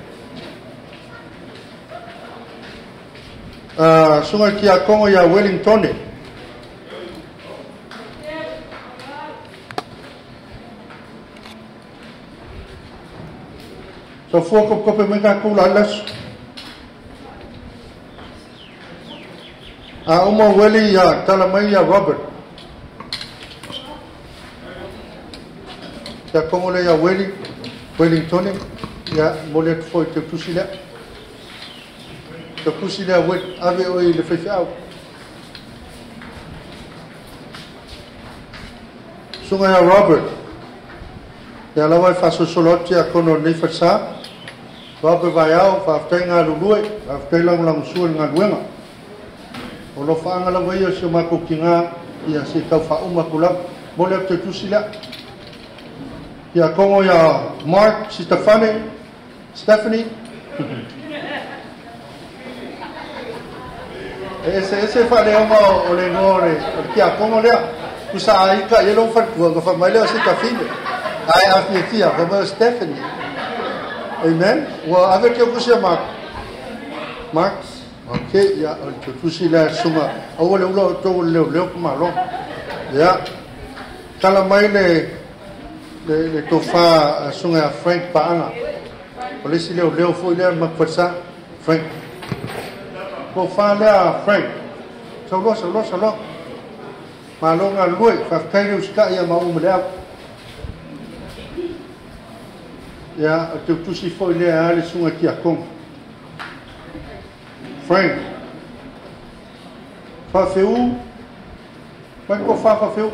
Susuga i le tiakono ia Wellingtone. Soifua kopekope mai tatou la le aso. A uma weli ia tala mai ia Robert. Ia kongo le ia Weli, Wellingtone, ia mole atu foi te tusi lea. Te tusi lea Weli, ave oi le whaiwhiau. Sunga ia Robert. Ia lawa e whasosolo atu ia kono nei whasa. Robert vai au, whaaftai ngā lulue, whaaftai langu langu sua le ngā luenga. O lo whaanga lava ia si o mako ki ngā, ia se tau whauma ku lava. Mole atu te tusi lea. Ia kongo ia Mark, Stephanie, Stephanie. Ese whaleonga o le ngoa o le kia kongo lea. Kusa aika, ia long whatua, ka whamai lea o se tawhine. Ai a fia, whamai o Stephanie. Amen. Ua ave ke kusia Mark. Mark. Ok, ia, o te tusi lea sunga. Aua le ula o tō leo leo kumalo. Ia. Tala mai le tōwha sunga a Frank Paanga. O le si leo leo fo i lea makwasa. Frank. Tōwha lea Frank. Sauloa, sauloa, sauloa. Malonga lue, whawhkai leo sika ia mauma lea. Ia, o te tusi fo i lea ale sunga ki a kongo. Frank. Whawheu. Mai ko whawheu.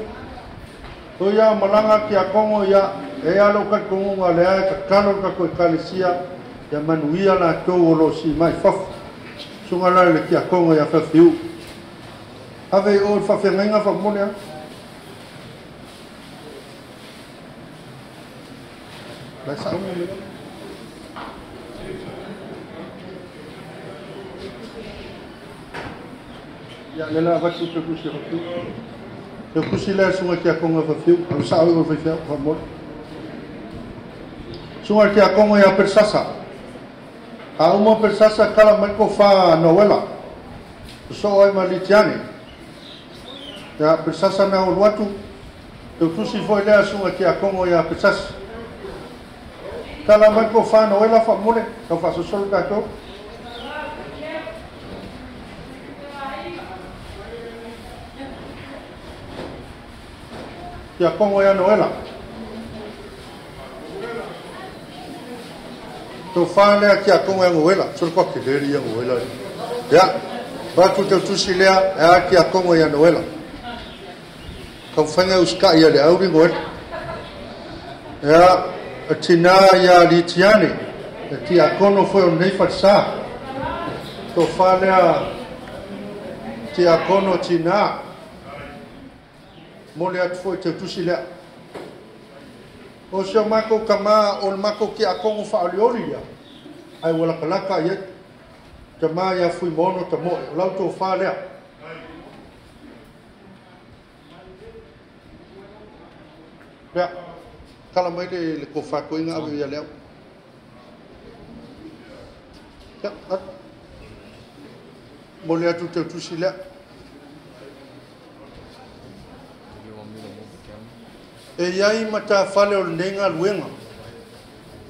O ia malanga ki a kongo ia e alo ka kongo ngā lea e kakalo ka koe kalesia ia manuia la tō o lo si mai whawh. Sunga la le ki a kongo ia whawheu. Have o whawhengainga whamone a. Lai sa unga mea. Ia lela avatu te kusi whawhiu. Te kusi lea sunga ki a konga whawhiu. Au sa au whawhiu whamone. Sunga ki a konga ia Persasa. A uma Persasa kala mai ko wha Noela. So ai ma Litiane. Ia Persasa na o luatu. Te kusi foi lea sunga ki a konga ia Persasa. Kala mai ko wha Noela whamone. Ka whasosolo tātou. Ia kongo ia Noela. Tō whānea ki a kongo ia Noela. Solo kwa ke reri ia Noela. Ia, wātu te tusi lea e a ki a kongo ia Noela. Ka whainga uska ia le auri Noela. Ia, a tina ia Litiane. E ki a kono foi o nei whatsā. Tō whānea ki a kono tina. Mole atu foi te tusi lea. O sio mako ka mā o le mako ki a kongo whaolioli ia. Ai wala kalaka ia. Te mā ia fui mono te moe. O lau tō whā lea. Lea. Kala mai le ko whako inga awe ia lea. Lea. Mole atu te tusi lea. E iai mata whale o lenga luenga.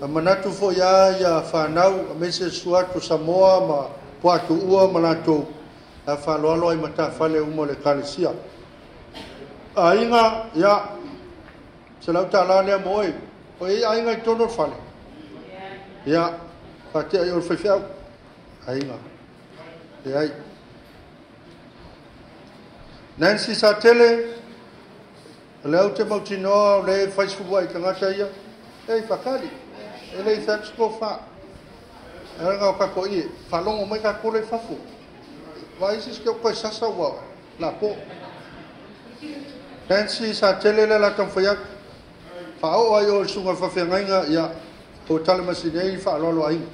A manatu fo ia ia whanau, a mese suatu Samoa ma puatu ua ma latou. A whaloalo ai mata whale umo le kalesia. A inga, ia, se lau tā la lea mo e. O e a inga i tono whale. Ia, whatea i o le whaiwhiau. A inga. E ai. Nancy Satele, le au te mautinoa o le whaisfua i tangata ia. Ei, whakari. E lei whaksko wha. E ranga o kako ie. Whalongo mai ka kore whafu. Wa isi ske o koe sasa ua. La po. Nancy Satele le la tangwhaiak. Whaao ai o le sunga whawhengainga ia. O talemasi nei whaalolo ainga.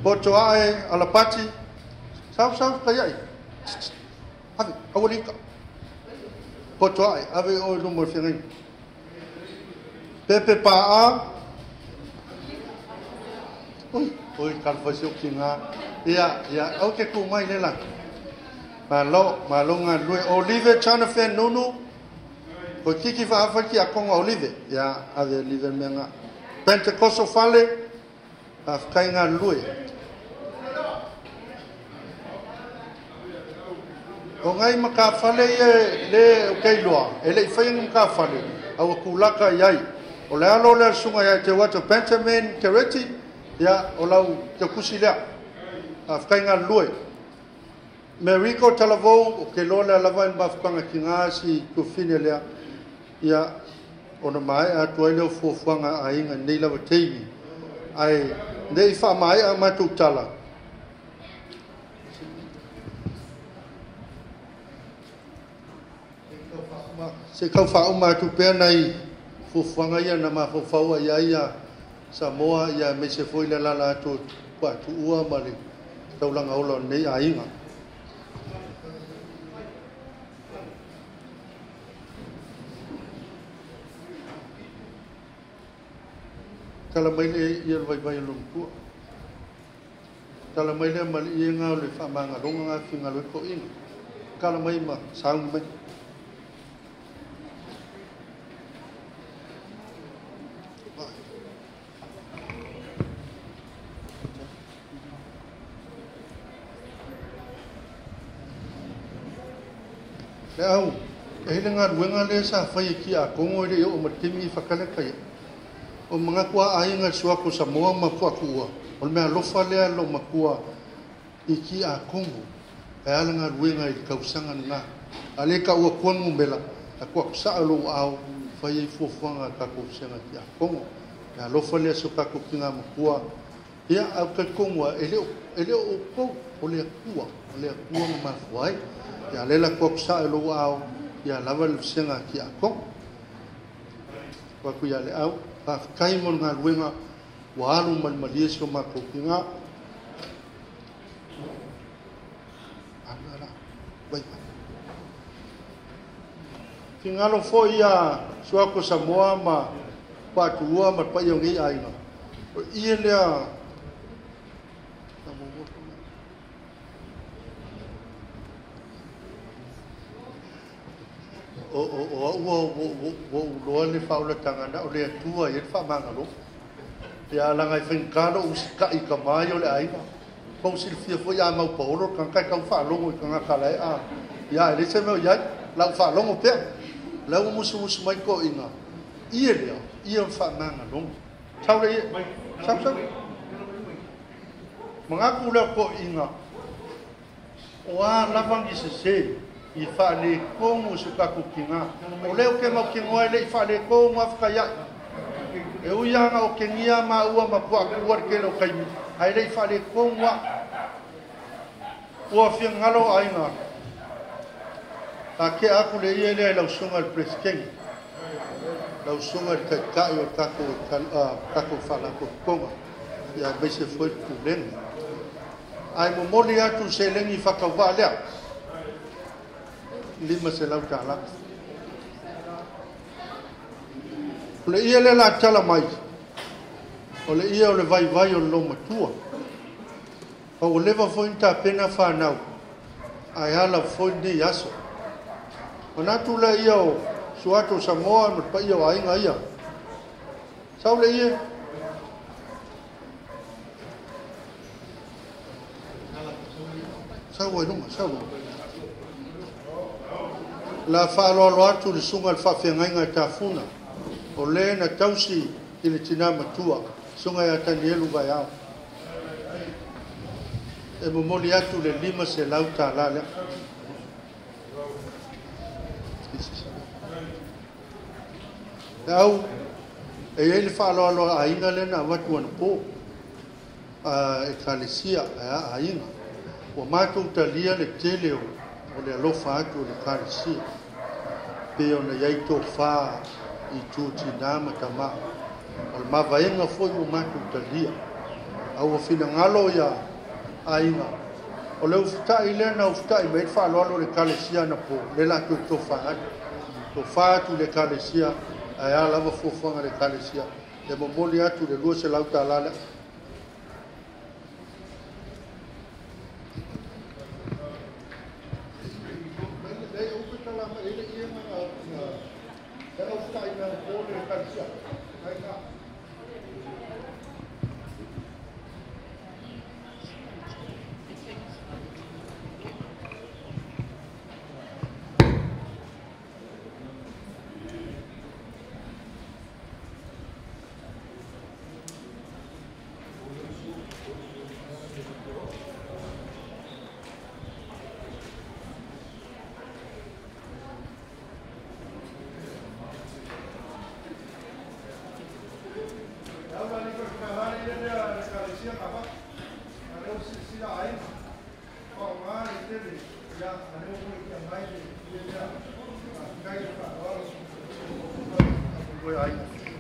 Poto ae alapati. Sau sau kayai. Ave, awalika. Poto ae, ave o lumo whengainga. Pepe paa. Ui, ui, kalwhasi o ki ngā. Ia, ia, au ke ku mai le la. Malo, malo ngā lue. Olive Chanawhen nunu. Ko kiki whaawha ki a konga Olive. Ia, ave Olive mea ngā. Pentecosto whale, a whakai ngā lue. O ngai makafale ia le o keiloa, e lei whai ngi makafale, aua kulaka iai. O le alo le sunga ia te watu Benjamin Tereti, ia o lau te kusi lea, a whakainga lue. Meriko talavou, o ke loa lea lava i mafukanga ki ngā si tufine lea, ia ona mai a tuai leo fuafuaga a aiga nei lava taimi. Ae nei faamaea matou tala. Se kau whauma atu pea nei fuafuaga ia na mafaufau ia ia Samoa ia me se foi le lala atu kua tuua ma le taulaga ola o nei aiga. Tala mai le ia le vaivai o lomtua. Tala mai le ma le ia ngā o le whaamangaloga ngā whingalo e koʻiga. Tala mai ma sauni mai. Le au, e hele ngā ruenga le sa whai ki a kongo i le o matimi i whakaleka ia. O mga kua ainga suako Samoa ma kua kua. O le mea lofa lea lo makua i ki a kongo. E ala ngā ruenga i kausanga ngā. A le ka ua kuangu mela, a kua kusaa lo au, whai i fuafuanga kako usenga ki a kongo. Mea lofa lea so kako ki ngā makua. Ia au kai kongo e le o kou, o le akua nga mafuai. Ia lela kua kusaa lo au, ia lava le usenga ki a kongo. Kua kuia le au. Whawhikai mo ngā ruenga wa alu malmalie si o mākou ki ngā. Alu ala, vai vai. Whingalo fo ia suako Samoa ma pātua ma pai o ngei ainga. O ia lea o ua o uloa le whaolatanga na o le atua i le whaamangalo. Ia alanga i whengkalo usika i ka mai o le aiga. Pau silfia foi a mau paolo kanga kai kau whaalongo i kanga kala e a. Ia e le se meo iai, lau whaalongo pea. Lau musu musu mai ko inga. Ia lea, ia o whaamangalo. Sau le ia, sau sau. Mangaku lea ko inga. O a lavangi se se. I whaale kongu se kako ki ngā. O leo ke mau ki ngoe le i whaale kongu awhaka iai. E uianga o ke ngia ma ua ma pua kua ke lo kaimi. Hai le i whaale kongu a. Ua whiangalo ainga. Ta ke aku le ia lea i lausunga le preskengi. Lausunga le kaikai o kako whalako konga. Ia meise foi kulenga. Ai momoli atu se lengi whakawā lea. Lima se lau tāla. O le ia le la tala mai. O le ia o le vai vai o le matua. O lewa foi nta pena whanau. Ai hala foi ni aso. O natu le ia o suato Samoa ma pa ia o ainga ia. Sau le ia. Sau ai lunga, sau lunga. La whaaloalo atu le sunga le whaawhengainga e tāfuna. O le na tausi i le tina matua, sunga ia Tanielu vai au. E momoli atu le 5 se lau tā la lea. Le au, e ei le whaaloalo a inga le na watu ana pō. E kalesia a inga. Ua mātou talia le tele o o le alofa atu o le kalesia. Pe ona iai tō whā i tū tina ma tamā. O le mavaenga foi o mātou talia. Au o whinangalo ia ainga. O le ufutai lea na ufutai mai whaaloalo le kalesia na pō. Le lātou tō whā atu. Tō whā atu le kalesia. Ai a lava fuafuaga le kalesia. E momoli atu le 200 tāla lea.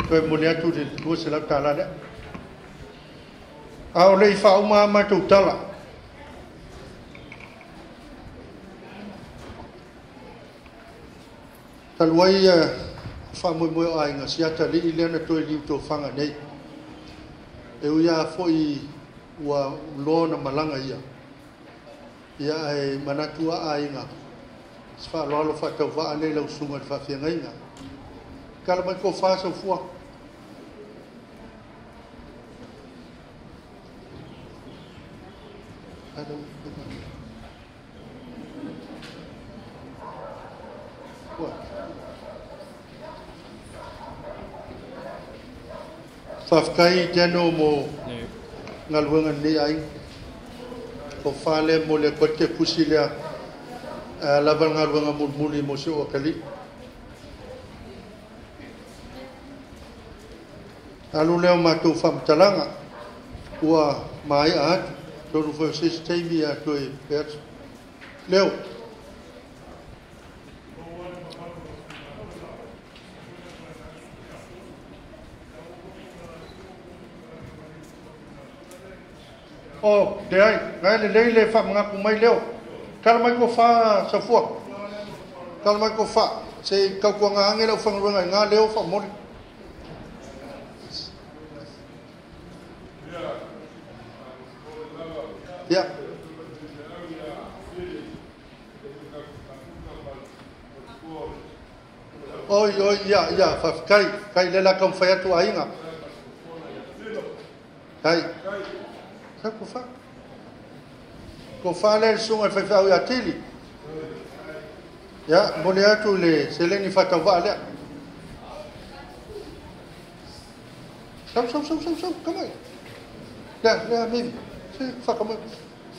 Toe mole atu le $200 lea. A o le i faauma a matou tala. Talu ai faamoemoe o aiga si atalii lea na toe liutofaga nei. E ui lava foi ua loa ona malaga ia. Ia ae manatu a aiga se faaaloalo faatauvaa lea i lau susuga i le faafeagaiga. Tala mai ko fa saufua. Faafetai teno mo galuega lenei aiga. Ko fa le mo le kote pusi lea lava le galuega mulimuli mo se oakalii. Alu lea o matou faamatalaga ua maea atu tonu foi o se isi taimi ia toe pe atu. Leo. O, te ai, ngai le lei le whamangaku mai leo. Kala mai ko wha safua. Kala mai ko wha. Se kaukua ngā ange lau whangaruenga i ngā leo whamori. Ia. Oi, oi, ia, ia, whawhikai. Kai lela ka mwhai atu ainga. Kai. Sa ko wha. Ko wha le sunga whaiwhau ia tili. Ia, mole atu le seleni whatawaa lea. Sau, sau, sau, sau, sau, kamai. Lea, lea, mivi. Se whakamai.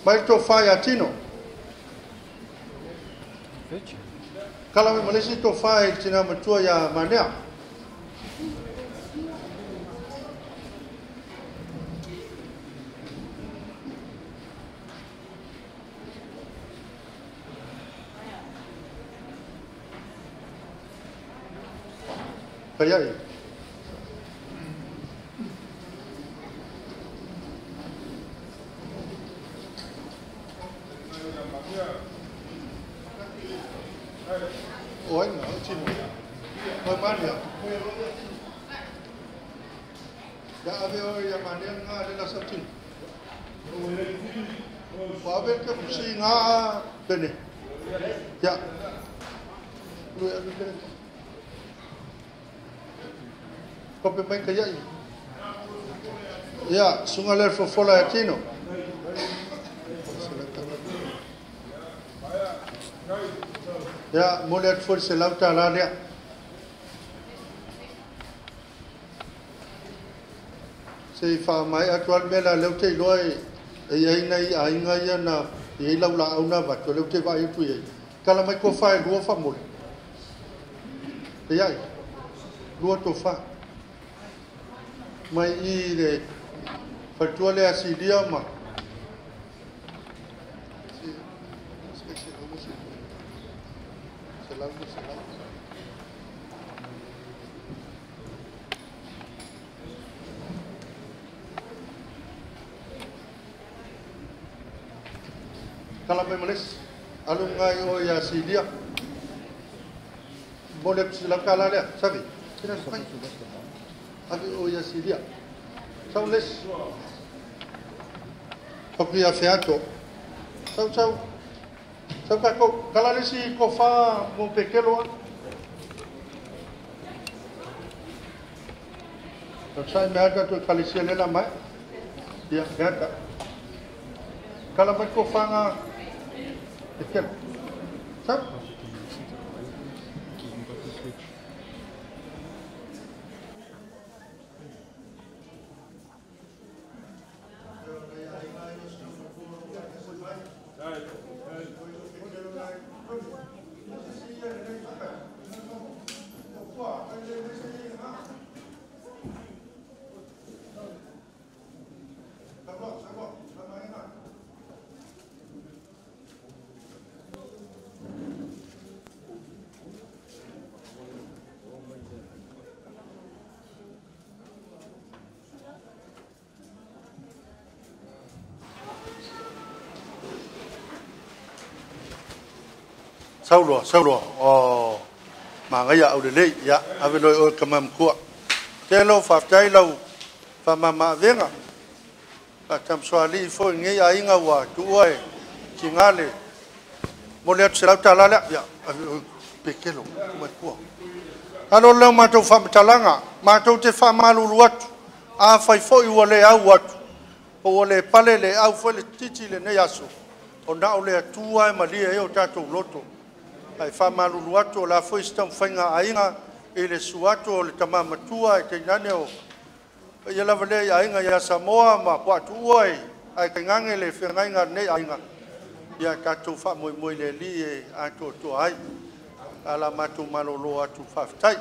Mai tō wha ia tino. Kala me malesi tō wha i tina matua ia manea. Kaya Oi, no, tino. Oi, mania. Ya ave oi ya mania ngā le la sa tino. Wa ave ke pusi ngā pene. Ya. Lui alu pene. Kope mai ka iai. Ya, sunga le fofola ya tino. Ya, mole atu foi se lauta la lea. Se i wha mai atu al mea la leu te iloa e iai nei a inga ia na i lau la au na vatu leu te vai atu iai. Kala mai ko wha e lua wha mole. E iai, lua tō wha. Mai i le whatua le asilia ma. Kala mai malis, alu ngai o ia silia. Mole sila kala lea, sabi. Sina sabi. Alu o ia silia. Sau les. Hoki ia feato. Sau sau. Sau kako kala lesi ko fa mo pekelo. Sai mea ka tu kalisia lela mai. Ia feata. Kala mai ko fa nga pekelo. Sau. Sauloa, sauloa. O magaia au lelei. Ia, ave loe oe tama matua. Telo faafetai lau faamamaavega. Faatamasoalii foi lenei aiga ua tuua e tiga le momoli atu $100 lea. Ia, ave oe Pekelo matua. Alo leo matou faamatalaga, matou te faamalulu atu. Afai foi ua le au atu, po ua le pale le au foi le titi lenei aso, o na o le Atua e malie ai o tatou loto. Ae faamalulu atu o le a foi se taumafaiga aiga i le susu atu o le tama matua e tainane o paia lava lea i aiga ia Samoa ma Puaatuua ae tainane le feagaiga a lenei aiga, ia tatou faamoemoe i le Alii e atoatoa ai. A la matou malolo atu, faafetai.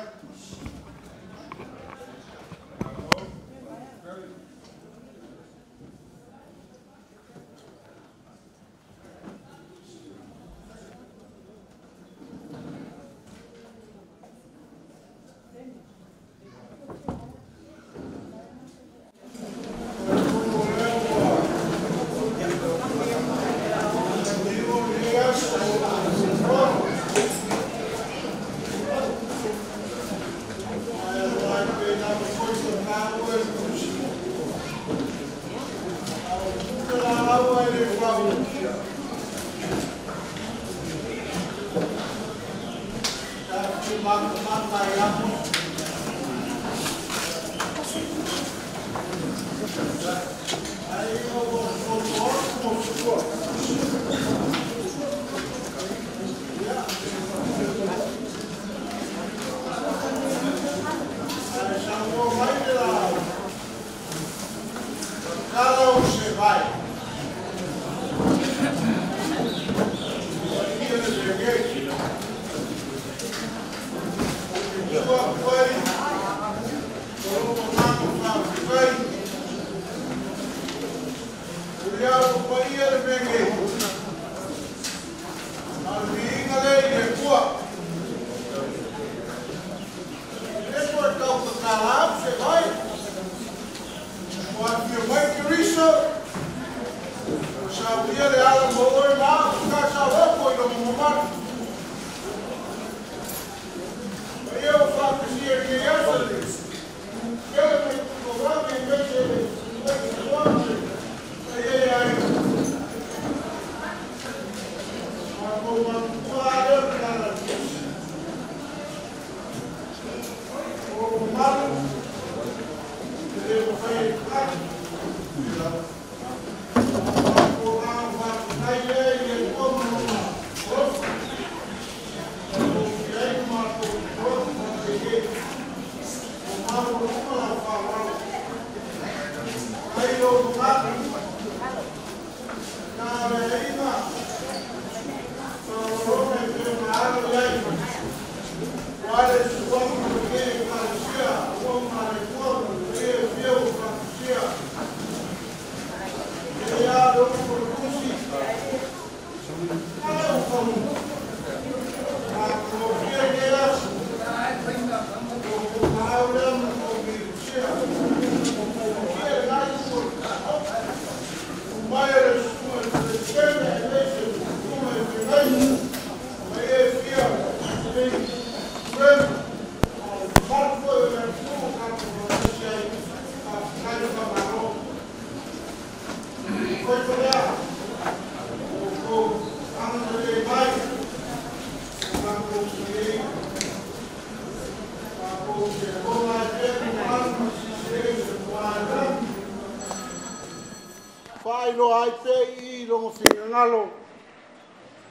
Faailoa ai pea i logo finagalo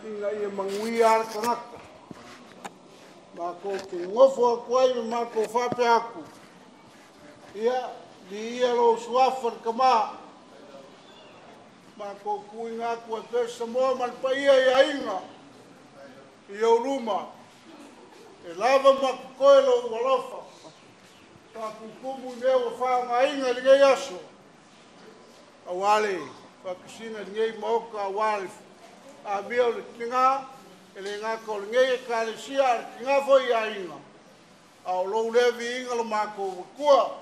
ina ia manuia a le tagata. Matou te gofo atu ai ma matou faapea atu. Ia, liia lou suafa le kamā. Matou tuuina atu ai pea Samoa ma le paia i aiga i ou luma. E lava ma totoe lou alofa. Faatutumu i mea ua faaaogaina i lenei aso. Auā le faakasina i lenei maota, auā le amia o le tiga, e le gata o lenei ekalesia, a le tiga foi i aiga. A o lou lea viiga lo matou Atua,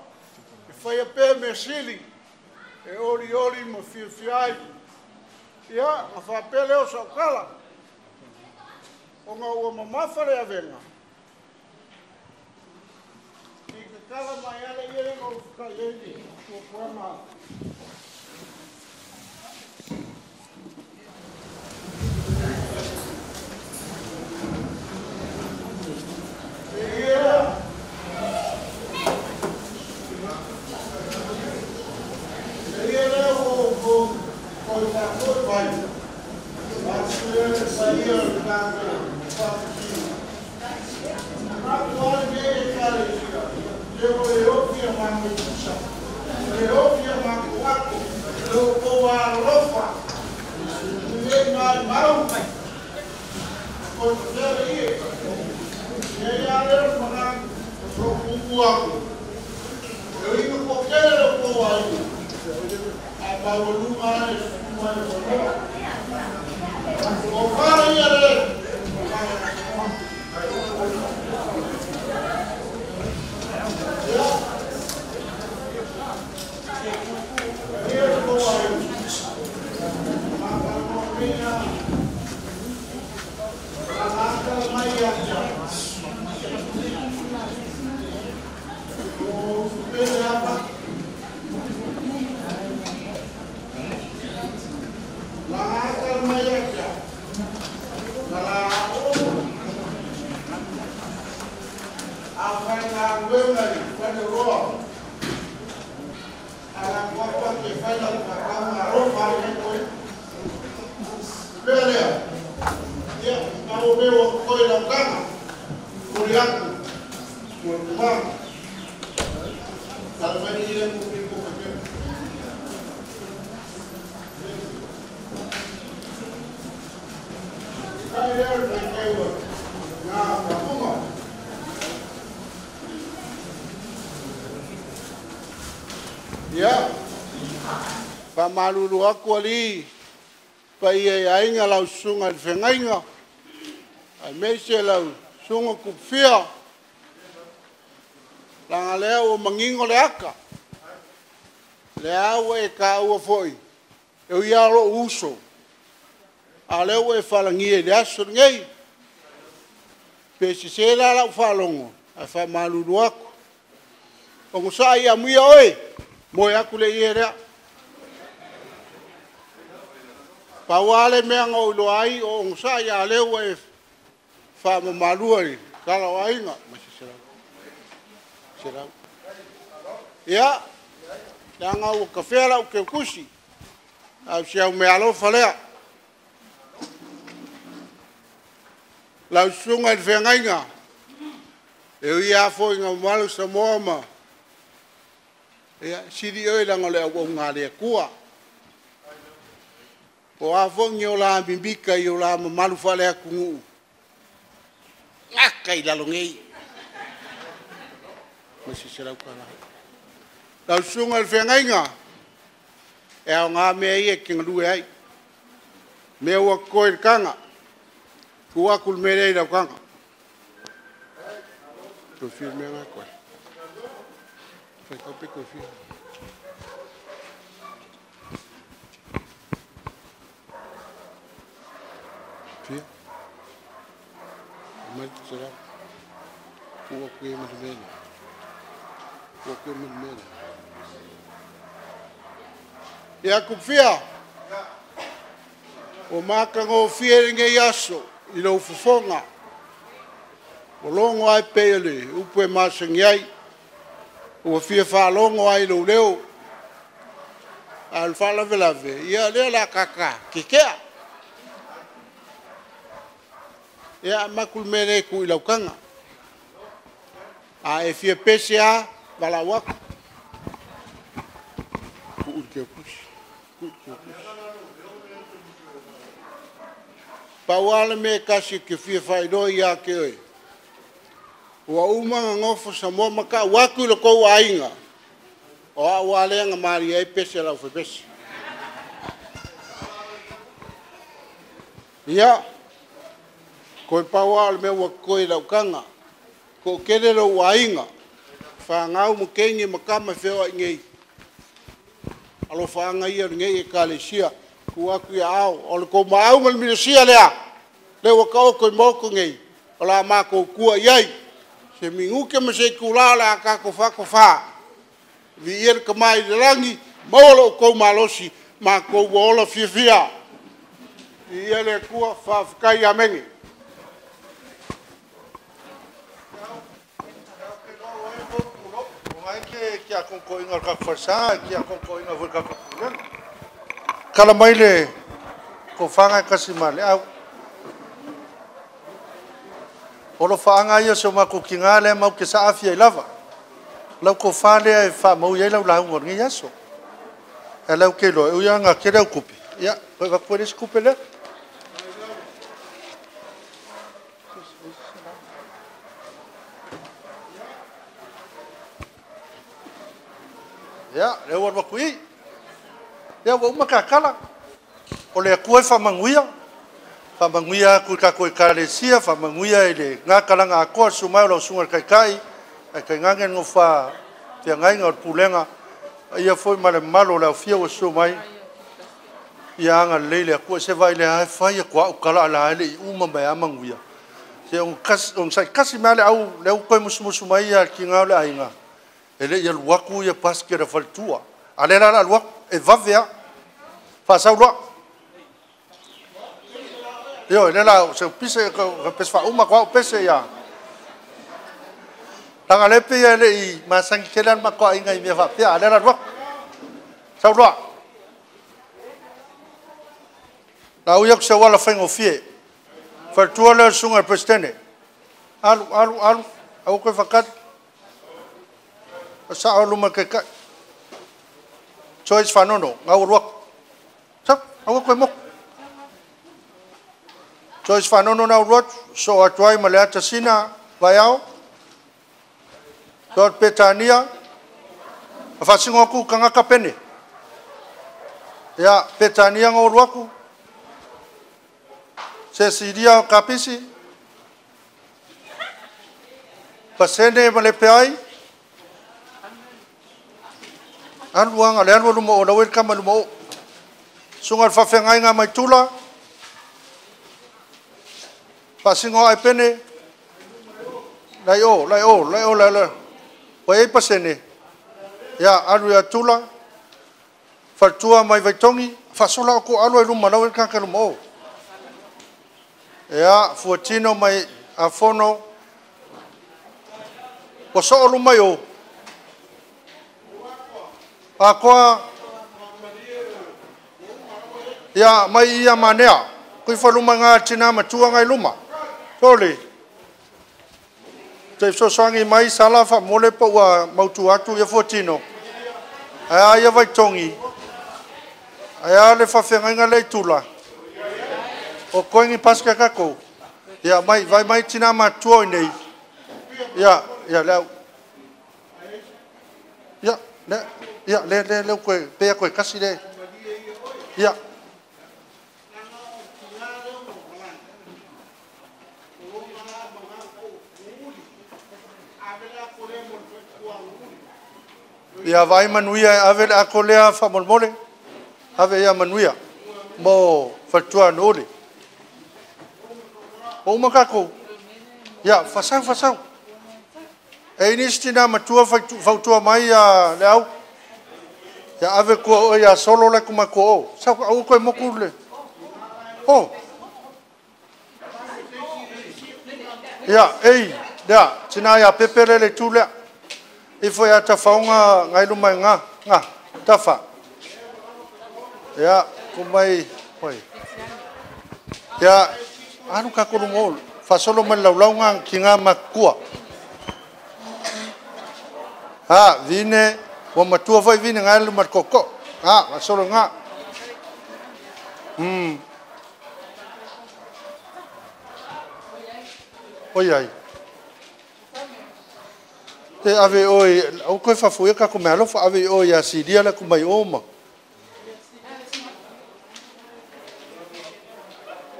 e faia pea mea sili, e olioli ma fiafia ai. Ia, na faapea lea o saukala. O ngā ua mamafa le avenga. I ka kala mai ale ia le ngau fuka i eini. Tua kuama. Malulu aku ali pa ia ainga lau sunga le fengainga ai meise lau sunga kupfia langa lea o mangingo le aka le au e ka ua foi e ia lo uso a lea ua e falangia i le aso lenei pe sese la lau faalogo ae faamalulu aku ogosaʻa ia amuia oe moe aku le ie lea. Pau le mea nga o iloa ai o ogosaʻa ia lea ua e faamamalua i tala o aiga ma se selau. Selau. Ia, leaga ua kafea lau keukusi, au si au mea alofa lea. Lau susuga i le feagaiga, e ui lava foi ina mamalu Samoa ma ia sili oe leaga o le auaunaga a le Atua. Po o a foi ni o la mimika i o la mamalu faaleatunuu, gata i lalo nei. Ma se selau tala. Lau susuga i le feagaiga, e aoga mea ia e te galue ai. Mea ua totoe i le taga, tuu atu le mea lea i lau taga. Toe fia mea ngā koe. Whai tau pe koe fia. Fia. Mai te selau. Tuu atu e ma le mea lea. Tuu atu e ma le mea lea. Ia kupfia. O makagofie lenei aso i lou fofoga. O logo ai pe o le upu e masani ai. Ua fia faalogo ai i lou leo. A o le faalavelave, ia lea o le a tata kekea. Ia amaku le mea lea e tuu i laukaga. A e fia pese lava, valaau atu. Tuu i le keukusi. Tuu i le keukusi. Pau lava le mea e tasi e te fia faailoa ia te oe. Ua uma ona nofo Samoa ma ta'u atu i le tou aiga. O au lava lea na malie ai pese a le aufaipese. Ia, toe pau lava o le mea ua totoe i laukaga. Toatele lou aiga, fanau ma teine ma tama e feoai nei. Alofaaga ia o lenei Ekalesia, tuu atu ia ao, o le tou maau ma le minosia lea, Le ua ka oko i moko nei, o la mākou kua iai. Se minute ma se itulā o le a tātou faatofā. Viia le Tama i le lagi, maua lo outou malosi, matou ua ola fiafia. Viia le Atua, faafetai, amene. Kala mai le kofaga kasi ma le au. O lo faanga ia so maku kinga le mau ke sa afia i lava. Lau kofa le e fa mau ia lau lau ngor ngi aso. E lau ke lo e ia nga ke lau kupe. Ia, koe va koe le skupe le. Ia, le ua wakui. Ia, ua uma kakala. O le akua e whamanguia. Whamanguia ku ka koe kalesia, whamanguia i le ngā kalanga akoa, sumai o lau sunga le kaikai, ai kai ngange ngofa te ngainga o le pulenga, ia foi ma le malo le au fia o sumai. Ia anga leile akua se vai le hae whai akua au kala ala hae le i uma mai amanguia. Se ong sai kasi mea le au, le au koe musumusu mai ia ki ngā o le ainga. E le ia luaku ia paske re faltua. A le la luaku, e vavea. Whasau lua. Io, le la, se pise, ka pese wha uma kwa pese ia. Langa lepe ia le i masangi kele an makoa inga i mea whapea. A le la luaku. Sau lua. La uia ku se wala whaingo fie. Faltua leo sunga le presidente. Alu, alu, alu. Au koe whakati. Sa o luma ke kai. Joyce Fanono, ngau ruak. Sa, au koe moko. Joyce Fanono na ruak, so atuai ma le atasina vaiao. So Petania. A whasingo aku kangaka pene. Ia, Petania ngau ruaku. Cecilia Kapisi. Pasene ma le peai. Aluanga le alu luma o lau e kama luma o. Sunga le whawhengai ngā mai tula. Whasingo ai pene. Lai o, lai o, lai o, lai lai. Wai ei pasene. Ia, alu ia tula. Whatua mai vaitongi. Whasola o ko alu ai luma lau e kaka luma o. Ia, fuatino mai afono. Waso o luma i o. Akoa ia mai ia manea kui faluma ngā tina matua ngai luma tole te sosoangi mai sala fa mole pa ua mautu atu ia fuatino aia ia vaitongi aia le whawhengainga le tula o koengi paska kako ia mai vai mai tina matua i nei ia ia leo ia le ia le le le koe pea koe kasi le ia ia vai manuia ave le akolea whamolmole ave ia manuia mo whatua nole o umakako ia fasau fasau e inistina matua fautua mai ia le au ia ave kua o ia solo le kuma kua o sau au koe moku le o ia ei lea tina ia pepele le tu lea ifo ia tafaunga ngai luma ngā ngā tafa ia kumai hoi ia alu ka kolungo fasolo mai laulau ngā ki ngā makua ha vine wa matua foi vine ngai luma koko ha fasolo ngā oi ai te ave oi au koe whawhue ka ko mea alofa ave oi a siria la kumai oma.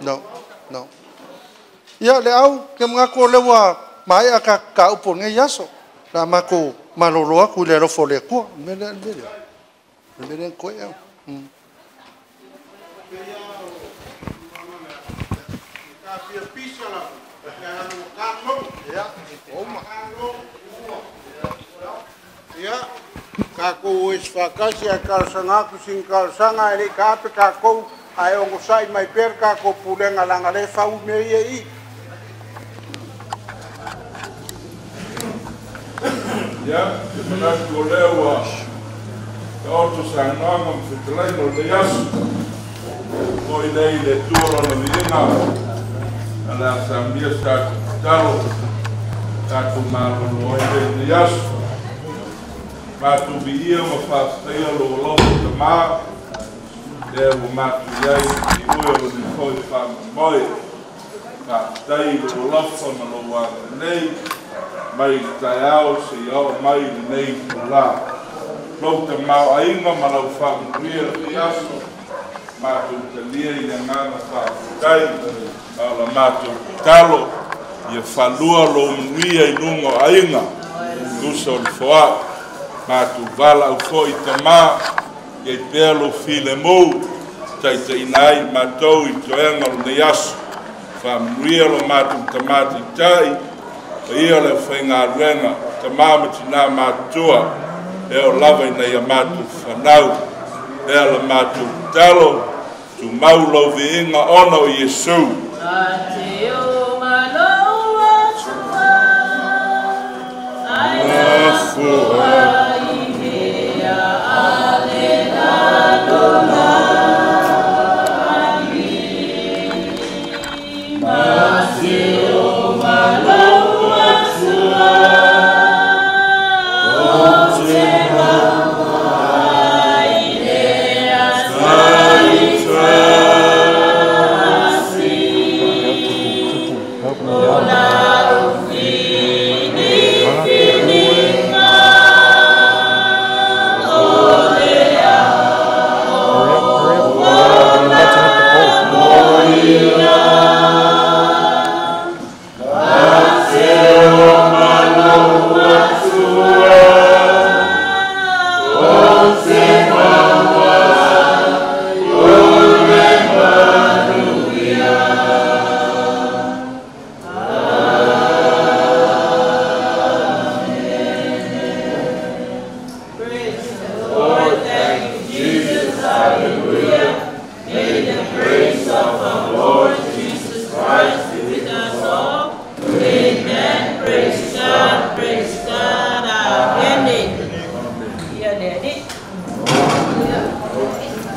No, no. Ia le au ke mga ko lewa mai a ka ka upo ngai aso. La mako malolo aku le alofa le kua. Mele mele. Mele koe au. A fia pisa lava, le aga ua kalologo. Ia, uma. Ia, kākou o esi whakasi a talosaga atu sina talosaga e le'i taape kākou ae ogosa'i mai pea le tatou pulega laga lē fau mea ia i. Ia, te manatu o lea ua taoto saunoaga ma fetalaiga o lenei aso. Mo'i nei i le Atua lona viiga, a le a saunia se tatou tatalo, tatou malolo ai lea i lenei aso. Matou viia ma faafetaia lou alofa Tamā, lea ua matou i ai i oe o lenei foi faamoemoe. Faafetai i lou alofa ma lou agalelei mai i le taeao seia oo mai i lenei itulā. Lou tamaoaiga ma lau faamanuia lenei aso, matou talia i le agaga faafetai, a o la matou tatalo, ia faalua lou manuia i luga o aiga, tusa o le foai. Matou valaau foi Tamā, iai pea lou filemu, taitaiina ai matou i toega o lenei aso. Faamanuia lo matou Tamā Taitai, paia o le aufaigaluega, tamā ma tinā matutua, e oo lava ina ia matou fanau. Lea la matou tatalo, tumau lou viiga ona o Iesu.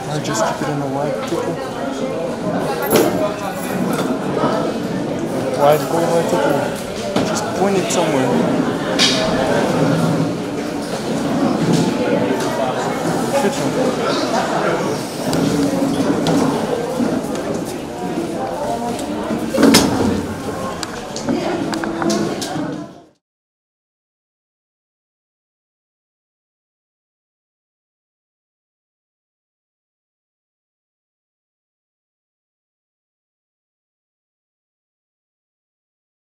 Or just keep it in a wide tipple. Wide, go wide tipple. Just point it somewhere.